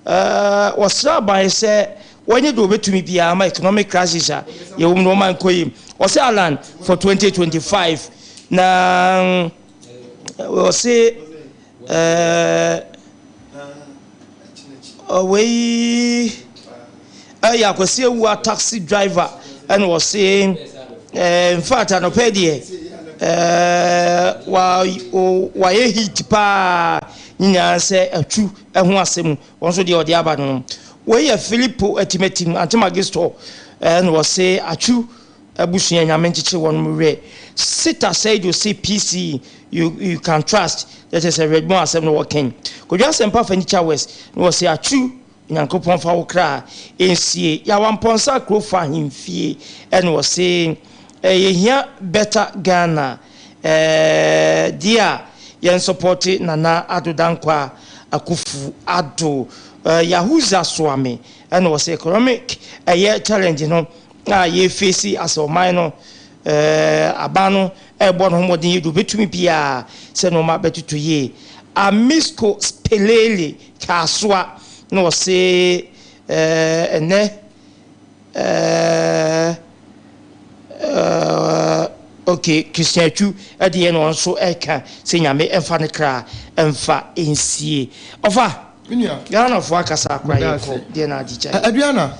eh, ɔsrɛ aban sɛ wɔnyɛ deɛ ɔbɛtumi biara ma economic crisis a yɛwɔ mu no ɔma nkɔ yi. Ɔse Alan for 2025 na ɔse eh, Wei ɛyɛ Akwasi Awuah taxi driver ɛna ɔse in fact anɔpɛ deɛ wayɛ heat paa nyinaa sɛ atu ɛho asɛm wɔn nso deɛ ɔde aba no. Wei yɛ Philippo Atimatim Antemagistɔ ɛna ɔse atu Abusua Nyame nkyekye wɔnom werɛ. Sita Seidu se PC you you can trust na kyerɛ sɛ Redmond asɛm no wɔken. Kwadwo Asɛmpa Furniture West na wɔse Atsu Nyankopɔn fa wo kra nsie. Yawa Mpɔnsa Kurofo Ahemfie ɛna wɔse yɛhia better Ghana eh deɛ a yɛn sɔpɔte Nana Addo Dankwa Akufu Addo. Yahuza Soame ɛna wɔse economic ɛyɛ challenge no a yɛrefeesi asɛ ɔman no aban no rebɔ ne ho mmɔden yɛ deɛ ɔbɛtumi biara sɛ nnoɔma bɛtoto yie. Amisco Spelele Kasoa na ɔse ɛnɛ ok Christian Atsu deɛ na ɔno nso ɛka sɛ Nyame ɛmfa ne kra ɛmfa nsie. Ɔfa Ghanafoɔ akasa akora yɛkɔ deɛ na ade gya yi. Aduana,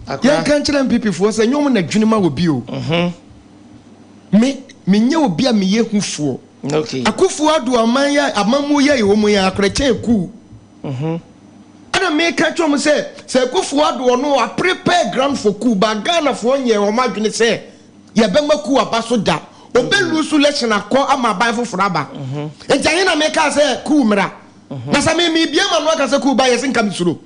yɛnka nkyerɛ NPP foɔ sɛ nyɛ wɔn na dwene ma obi o. Me, menyɛ obi a meyɛ hufoɔ. Akuffo Addo aman yi a amammuo yi a yɛwɔ mu yi akora kyɛn kuu. Ɛna meka kyerɛ wɔn sɛ, sɛ Akuffo Addo ɔno wa prepare ground for coup, but Ghanafoɔ nyɛɛ wɔn adwene sɛ yɛbɛma coup aba so da. Ɔbɛ lose election akɔ ama aban foforɔ aba. Nti ahe na mekaa sɛ coup mmra? Na sɛ me mebue m'ano aka sɛ coup ba yɛ se nka mesuro.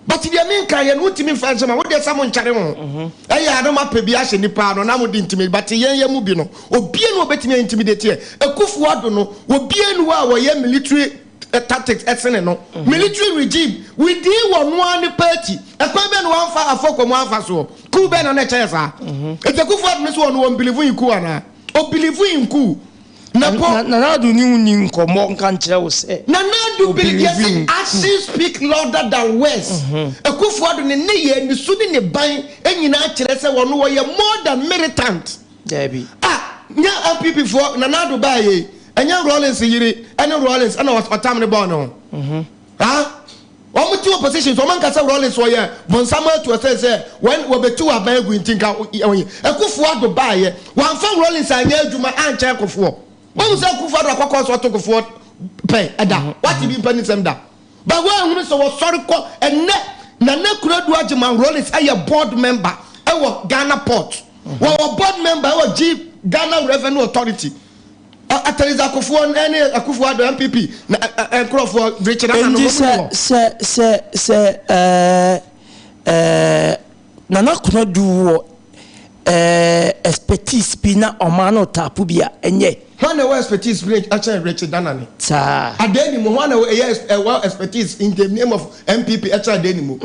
But deɛ menka yɛ no wontumi mfa nhyɛ ma wo deɛ sɛ mo nkyɛre ho. Ɛyɛ a na moapɛ bi ahyɛ nipa ano na mode intimidate but yɛn yɛ mu bi no obia ni obetumi a intimidate yɛ. Akufo Addo no obia ni hɔ a wɔyɛ military tactics ɛsene no. Military regime within wɔn ara ne party ɛkwan bɛn na wɔamfa afɔkɔ mu amfa soɔ? Coup bɛn na na ɛkyɛ yɛ saa? Nti Akufo Addo no so ɔno wɔn believe in coup anaa? Ɔbelieve in coup. Na po. Nana Addo ne wo nni nkɔmmɔ nka nkyerɛ wo sɛ. Nana Addo believe yɛse actions speak louder than words. Akufo Addo ne nneyɛɛ, ne su ne ne ban nyinaa kyerɛ sɛ ɔno ɔyɛ more than militant. Daabi. Ah, nyɛ NPP foɔ Nana Addo baeɛ yi, ɛnyɛ Rawlings yere ɛne Rawlings ɛna ɔtam no bɔɔ ne ho. Ah? Wɔn te opposition so wɔn anka sɛ Rawlings ɔyɛ bonsam atu ɔsɛ sɛ wɔn wɔbɛtu aban agu nti nka ɔyɛ. Akufo Addo baayɛ wɔamfa Rawlings anyɛ adwuma ankyɛn Kufuor. Wɔn sɛ Akufo Addo akɔkɔ so ɔto Kufuor pɛn ɛda wate bi mpa nisɛm da. Ba wɔahunu sɛ wɔsɔre kɔ ɛnɛ Nana Konadu Agyeman Rawlings ɛyɛ board member ɛwɔ Ghana Port. Wɔwɔ board member ɛwɔ G Ghana Revenue Authority. Atɛnidze Akufoɔ ne Akufo Addo NPP na nkorɔfoɔ Richard Annan Enti sɛ sɛ sɛ sɛ ɛɛ ɛɛ Nana Konadu wɔ ɛɛ expertise bi na ɔmaa no taapo bi a, ɛnyɛ. Hwan na ɛwɔ expertise bi kyɛn Richard Annan? Saa. Adanimo, hwan na ɛyɛ ɛwɔ expertise in the name of NPP kyɛn Adanimo?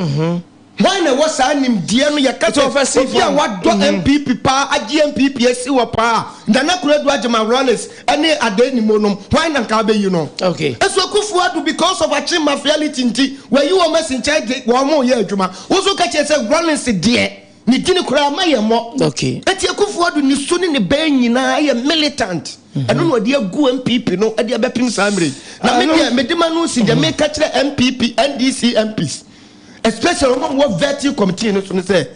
Hwan na ɛwɔ saa nimdeɛ no? Yɛka sɛ obi a wadɔ NPP paa, agye NPP asi hɔ paa, Nana Konadu Agyeman Rawlings ne Adei Nimo nom, hwan na nka wobɛyi no? Nso Akuffo Addo because of Akyem mafiality nti, wayi wɔn asi nkyɛn de wɔn reyɛ adwuma. Wo nso woka kyerɛ sɛ Rawlings deɛ, ne dini koraa mma yɛmmɔ. Enti Akuffo Addo ne su ne ne bɛn nyinaa yɛ militant. Ɛno na ɔde agu NPP no de abɛpem saa mmerɛ yi. Na me deɛ mede ma no si deɛ meka kyerɛ NPP, NDC MPs, especially wɔn a wɔwɔ vetting committee no so no sɛ,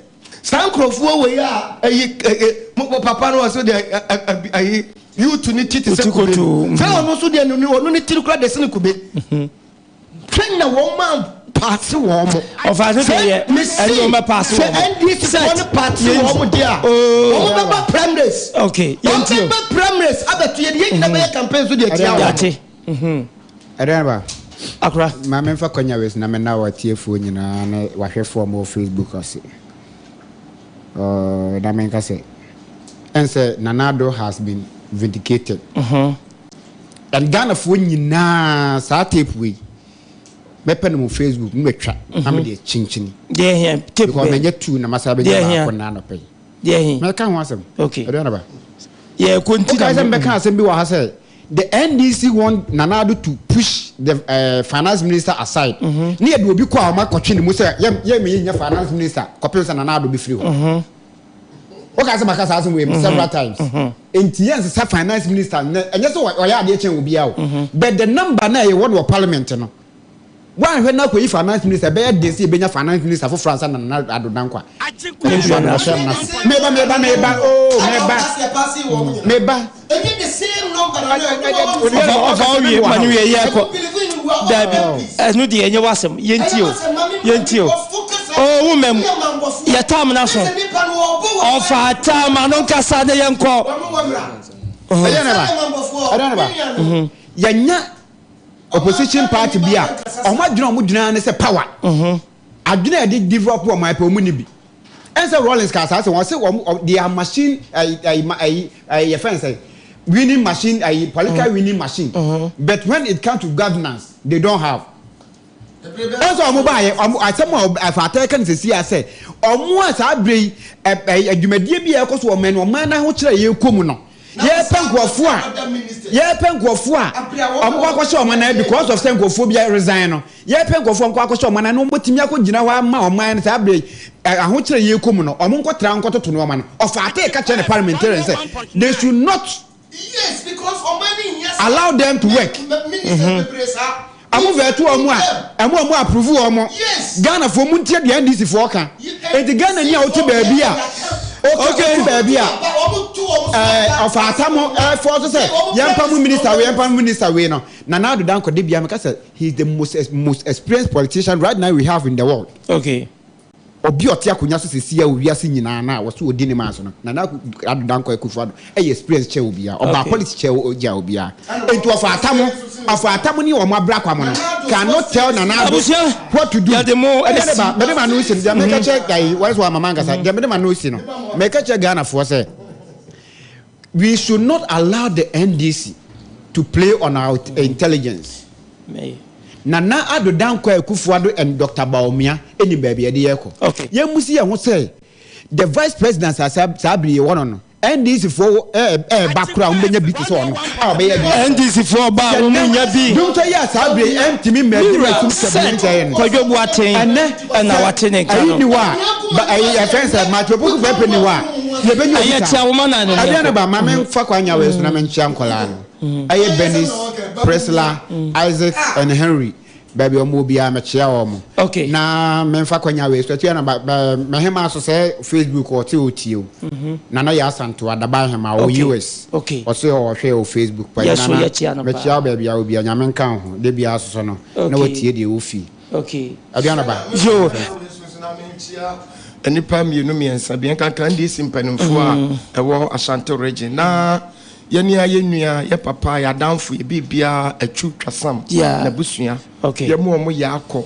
saa nkurɔfoɔ wei a ɛyi mo papa no ɔso deɛ ɛyi youth ne ti te sɛ kube no, sɛ ɔno nso deɛ ɔno ne tiri kora deɛ sene kube. Hwɛ na wɔn ma paase wɔn mo. Ɔfa so deɛ yɛ ɛne wɔn bɛ paase wɔn mo. Sɛ NDC foɔ no paase wɔn mo deɛ a, wɔn bɛ ba primaries. Okay, yɛn ti o. Wɔn bɛ ba primaries abɛto yɛ de yɛn nyina bɛyɛ campaign so deɛ tia wɔn. Yate. Ɛdɛn ba? Akora. Ma me nfa kwanya wei so na me na w'atiefoɔ nyinaa ne w'ahwɛfoɔ a wɔwɔ Facebook ase. Uh, na menka sɛ, ɛnsɛ Nana Addo has been vindicated. Mm -hmm. And Ghanafoɔ nyinaa saa tape wei mɛpɛ no mo Facebook no matwa na mede akyinkyini. Deɛ hia tape Because manya tu na masa bɛnya baako na anɔpɛ yi. Deɛ hia. Mɛka ho asɛm. Okay. Ɛdeɛ na ba. Yɛ ko nti na. Wokae sɛ mbɛka asɛm bi wɔ ha sɛ the NDC want Nana Addo to push the uh, finance minister aside. Mm -hmm. Ne yɛde obi kɔ a wɔn akɔtwe ne mu sɛ yɛ yɛ meyɛ nyɛ finance minister kɔpem sɛ Nana Addo bɛfiri hɔ. Mm -hmm. Woka sɛ maka saa asɛm wei mhm. several times. Mhm. Nti yɛn sesa finance minister nɛ ɛnyɛ sɛ ɔyɛ adeɛ kyɛn obiara o. Mhm. But the number na ɛyɛ wɔ no wɔ parliament no. Woanhwɛ na akɔyi finance minister ɛbɛyɛ den sɛ yɛbɛnya finance minister foforɔ ansa na Nana Addo Dankwa. Meba meba meba oo meba meba. Ɔfa owie ma no wie yɛ kɔ. Dabi ɛno deɛ ɛnyɛ w'asɛm yɛntie o yɛntie o. Oo wo mɛm yɛ tam no so. Ɔfa tam ano nkasa ne yɛnkɔ. Ɛyɛ ne ba ɛyɛ ne ba yɛnya opposition party bi a wɔn adwene a wɔn dwene ara ne sɛ power adwene a yɛde develop wɔn ayɛ pɛ wɔn ni bi. Ɛnsɛ Rawlings kaa saa sɛ wɔn se wɔn they are machine ɛyi ɛyi ɛyi ɛyi yɛfɛn sɛ winning machine ɛyi political mm. winning machine mm-hmm. but when it come to governance they don't have. Ɛnsɛ wɔn ba yɛ wɔn asɛm a ɛfata ɛka ne sisi asɛ wɔn a saa abere yi ɛ ɛ adwumadie bi a ɛkɔ so wɔn mɛn wɔn mɛn n'ahokyerɛ yɛ kɔ mu no yɛpɛ nkurɔfoɔ a yɛpɛ nkurɔfoɔ a wɔn kɔ akɔhyɛ wɔn anan because of sɛ nkurɔfoɔ bi resign no. Yɛrepɛ nkurɔfoɔ a wɔnkɔ akɔhyɛ ɔman no na wɔbɛtumi akɔgyina hɔ ama ɔman no saa berɛ yi ahokyerɛ yi rekɔ mu no, wɔn nkɔtra hɔ nkɔtoto nnoɔma no. Ɔfaatee ka kyerɛ ne parliamentarians sɛ they should not allow them to work. Wɔn vɛɛto wɔn a, wɔn a wɔn approve wɔn. Ghanafoɔ montie deɛ NDC foɔ ka. Enti Ghana ni a wote baabi a, wote baabi a, ɛɛ ɔfaata mo ɛfɔ so sɛ yɛmpa mo minister wei, yɛmpa mo minister wei no. Nana Addo Dankwa de bia meka sɛ He is the most most experienced politician right now we have in the world. Okay. Obi a ɔte akonnwa so sisi a owiase nyinaa na wɔso odi ne man so no, Nana Addo Dankwa Akufo-Addo ɛyɛ experience kyɛn obiara. Ɔbaa okay. politics kyɛn ogya obiara. Enti ɔfa atamo, ɔfa atamo ne wɔn abira kwamo no. Cannot tell Nana Addo what to do. Yɛde mo esi. Mede ma no si no, deɛ meka kyerɛ gayi, wɔn so ama mankasa, deɛ mede ma no si no, meka kyerɛ Ghanafoɔ sɛ We should not allow the NDC to play on our intelligence. Nana Addo Dankwa Akufo-Addo and Doctor Bawumia nim baabi yɛde yɛrekɔ. Okay. Yɛmmusi yɛn ho sɛ the vice president saa saa bere yɛwɔ no no NDC foɔ ɛɛba koraa wɔn bɛnya bi te sɛ ɔno a ɔbɛyɛ adwuma. NDC foɔ ba a wɔn nya bi. Dwomtɔ yi a saa bere ɛntumi mmɛdi ma ɛtum sɛ bi nkyɛn no. Kwadwo Boateng ɛnɛ ɛna wate ne nka no. Ɛyi ni hɔ a ba ɛyi ɛfɛn sɛ Matthew Opoku Prempeh ni hɔ a yɛbɛnya obi Ɛyɛ saa. tia wo ma na ne Ɛdeɛ no ba ma me nfa kwan nya wei so na me nkyia nkɔlaa no. Ɛyɛ Bernice, Priscilla, Isaac and Henry baabi wɔn wɔ biara mekyia wɔn. Okay. Na me nfa kwan nya wei so ɛtua na ba ba mɛhema so sɛ Facebook ɔte ɔtie o. Nana yɛ Asantewa Daba Hema ɔwɔ Okay. US. Okay. Ɔse ɔhwɛ wɔ Facebook pa. Yɛ so Nana yɛkyia no paa. mekyia wo baabi a wɔ biara Nyame nka wo ho da biara soso no na Okay. watie deɛ ɛwɔ fie. Okay. Aduana ba. Yo. Nnipa mmienu mmiɛnsa bi nkanka NDC mpanimfoɔ a ɛwɔ Ashanti region na yɛne a yɛn nua yɛ papa yɛ adamfo yɛ biribiara Atsu Twasam n'abusua Okay. yɛ mu wɔn yɛ akɔ.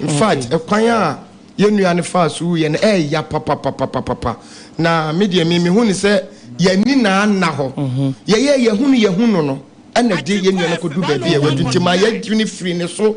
In fact ɛkwan a yɛn nua no faa so wuiɛ no ɛɛya papapapapapa na me deɛ me mehu ne sɛ yɛn ani na anna hɔ yɛyɛ yɛhunu yɛhunu no ɛna de yɛn nua no kɔdu baabi a wadu nti ma yɛadwene firi ne so.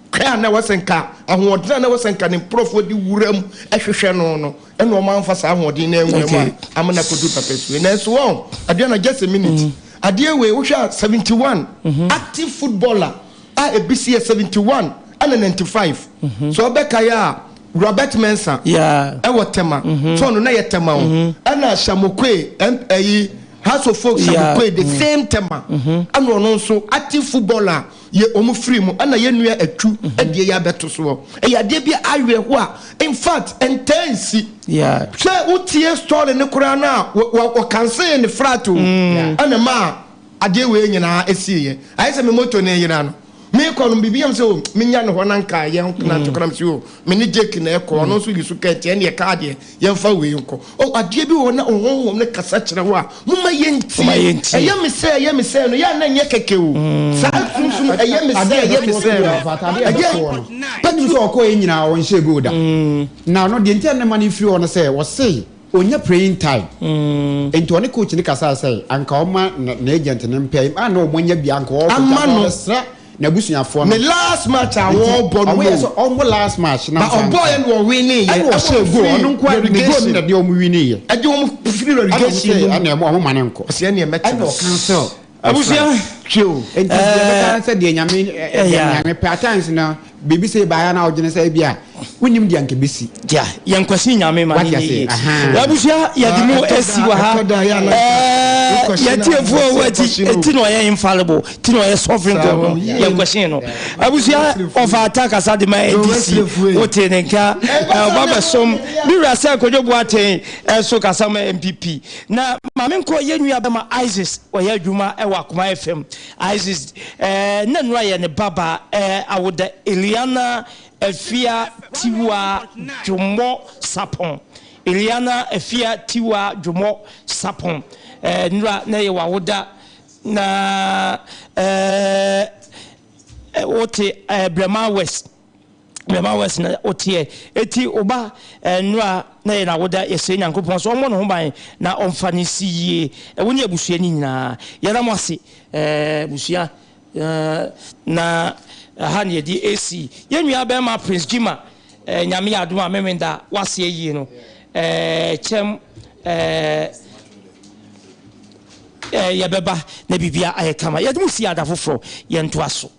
Kwan a na ɛwɔ sɛ nka ahoɔden a na ɛwɔ sɛ nka ne nkurɔfoɔ de wura mu hwehwɛ no no, ɛna wɔn amfa saa ahoɔden no anwura mu a ama no akɔduru papasue. Nanso wɔn, Aduana, just a minute, mm. Adeɛ wei wohwɛ a 71 mm-hmm. active footballer a ebi si yɛ 71 ɛna 95 mm-hmm. so ɔbɛkaeɛ a Robert Mensah ɛwɔ Tema mm-hmm. so ɔno na yɛ Tema o ɛna Samokoe ɛyi. House of Folk Sabukoe the same tema ɛna ɔno nso active footballer yɛ ɔmo firi mu ɛna yɛ nua Atwu ɛdeɛ yɛ abɛto soɔ. Ɛyɛ adeɛ bi awerɛho a in fact ɛntaa nsi. Sɛ wotie story no koraa no a wɔ cancel ne frat o ɛna ɛmaa adeɛ wei nyinaa ɛsiiɛ. Ayɛ sɛ me moto no yera no mekɔ no biribi yam sɛ o menya ne hɔ na nka yɛn nante koraa mese o me ne Jake na ɛkɔ ɔno nso yi so kaa nti ɛneɛ kaa deɛ yɛmfa wei nkɔ. O adeɛ bi wɔ hɔ na honhom no kasa kyerɛ wo a momma yɛntie. Ɛyɛ me sɛ ɛyɛ me sɛ no yɛ a na ɛnyɛ kɛkɛ o. Saa sunsum ɛyɛ me sɛ ɛyɛ me sɛ no ɛyɛ. Wonim sɛ ɔkɔeɛ nyinaa ɔnhyɛɛ goal da. Na ɔno deɛ nti a na ɛma no firi hɔ no sɛ ɔse ɔnya praying time nti ɔne coach no kasae sɛ anka ɔma n'agent no mpɛ a na ɔmo anya bi anka ɔkɔ Ama no. ɔbɛsrɛ n'abusuafoɔ no. Ne last match a Nti wɔrebɔ no ɔmo yɛ no. sɛ ɔmo last match na Ba nsa ɔbɔɔyɛ nka. na ɔwinii yɛ. Ɛna ɔhyɛɛ goal ɔno nko ara ne goal no na ɛde ɔmo winii yɛ. Ɛde ɔmo firi Ɛna ɔmo relegation sɛ no mu. ɛna ɔmo ma no nkɔ. Ɔsɛ ɛneɛ mɛtena. Ɛna ɔcancel. Abusua. Hwɛ o. Nti deɛ bɛka ne sɛ deɛ Nyame deɛ Nyame pɛ at times no biribi sei baeɛ a na wodwene sɛ ebi a wonnim deɛ anka ɛbɛsi. Gya yɛn kwasi Nyame ma ne nyɛ yie. Abusua yɛde mu asi wɔ ha. Yɛn tiefoɔ wɔ akyi ti na ɔyɛ infallible ti na ɔyɛ sovereign God no yɛn kwasi no. Abusua ɔfa ata kasa de ma NDC wote ne nka ɔba bɛsom bi wura sɛ Kojo Boateng ɛso kasa ma NPP. Na ma menkɔ yɛn nua bɛma Isis ɔyɛ adwuma wɔ Akoma FM. Isis eh, na nnura yɛ ne babaa eh, awoda Eliana Afia Tiwa Dwomɔ Sapon. Eliana Afia Tiwa Dwomɔ Sapon eh, nnura na yɛ w'awoda na eh, wote eh, Brɛma West. Brɛma West na woteɛ. Eti wo ba nnora na yɛ n'awoda yɛsrɛ Nyankopɔn sɛ ɔmmɔ ne ho ban na ɔmfa no nsi yie. Wo ne abusua no nyinaa. Yɛda mo ase abusua. Na ha na yɛde esi. Yɛn nua bɛrima Prince Gyima Nyame yɛ adom a Memenda wase ayie no kyɛm yɛbɛba na biribia ayɛ kama. Yɛde mo si ada foforɔ yɛntoa so.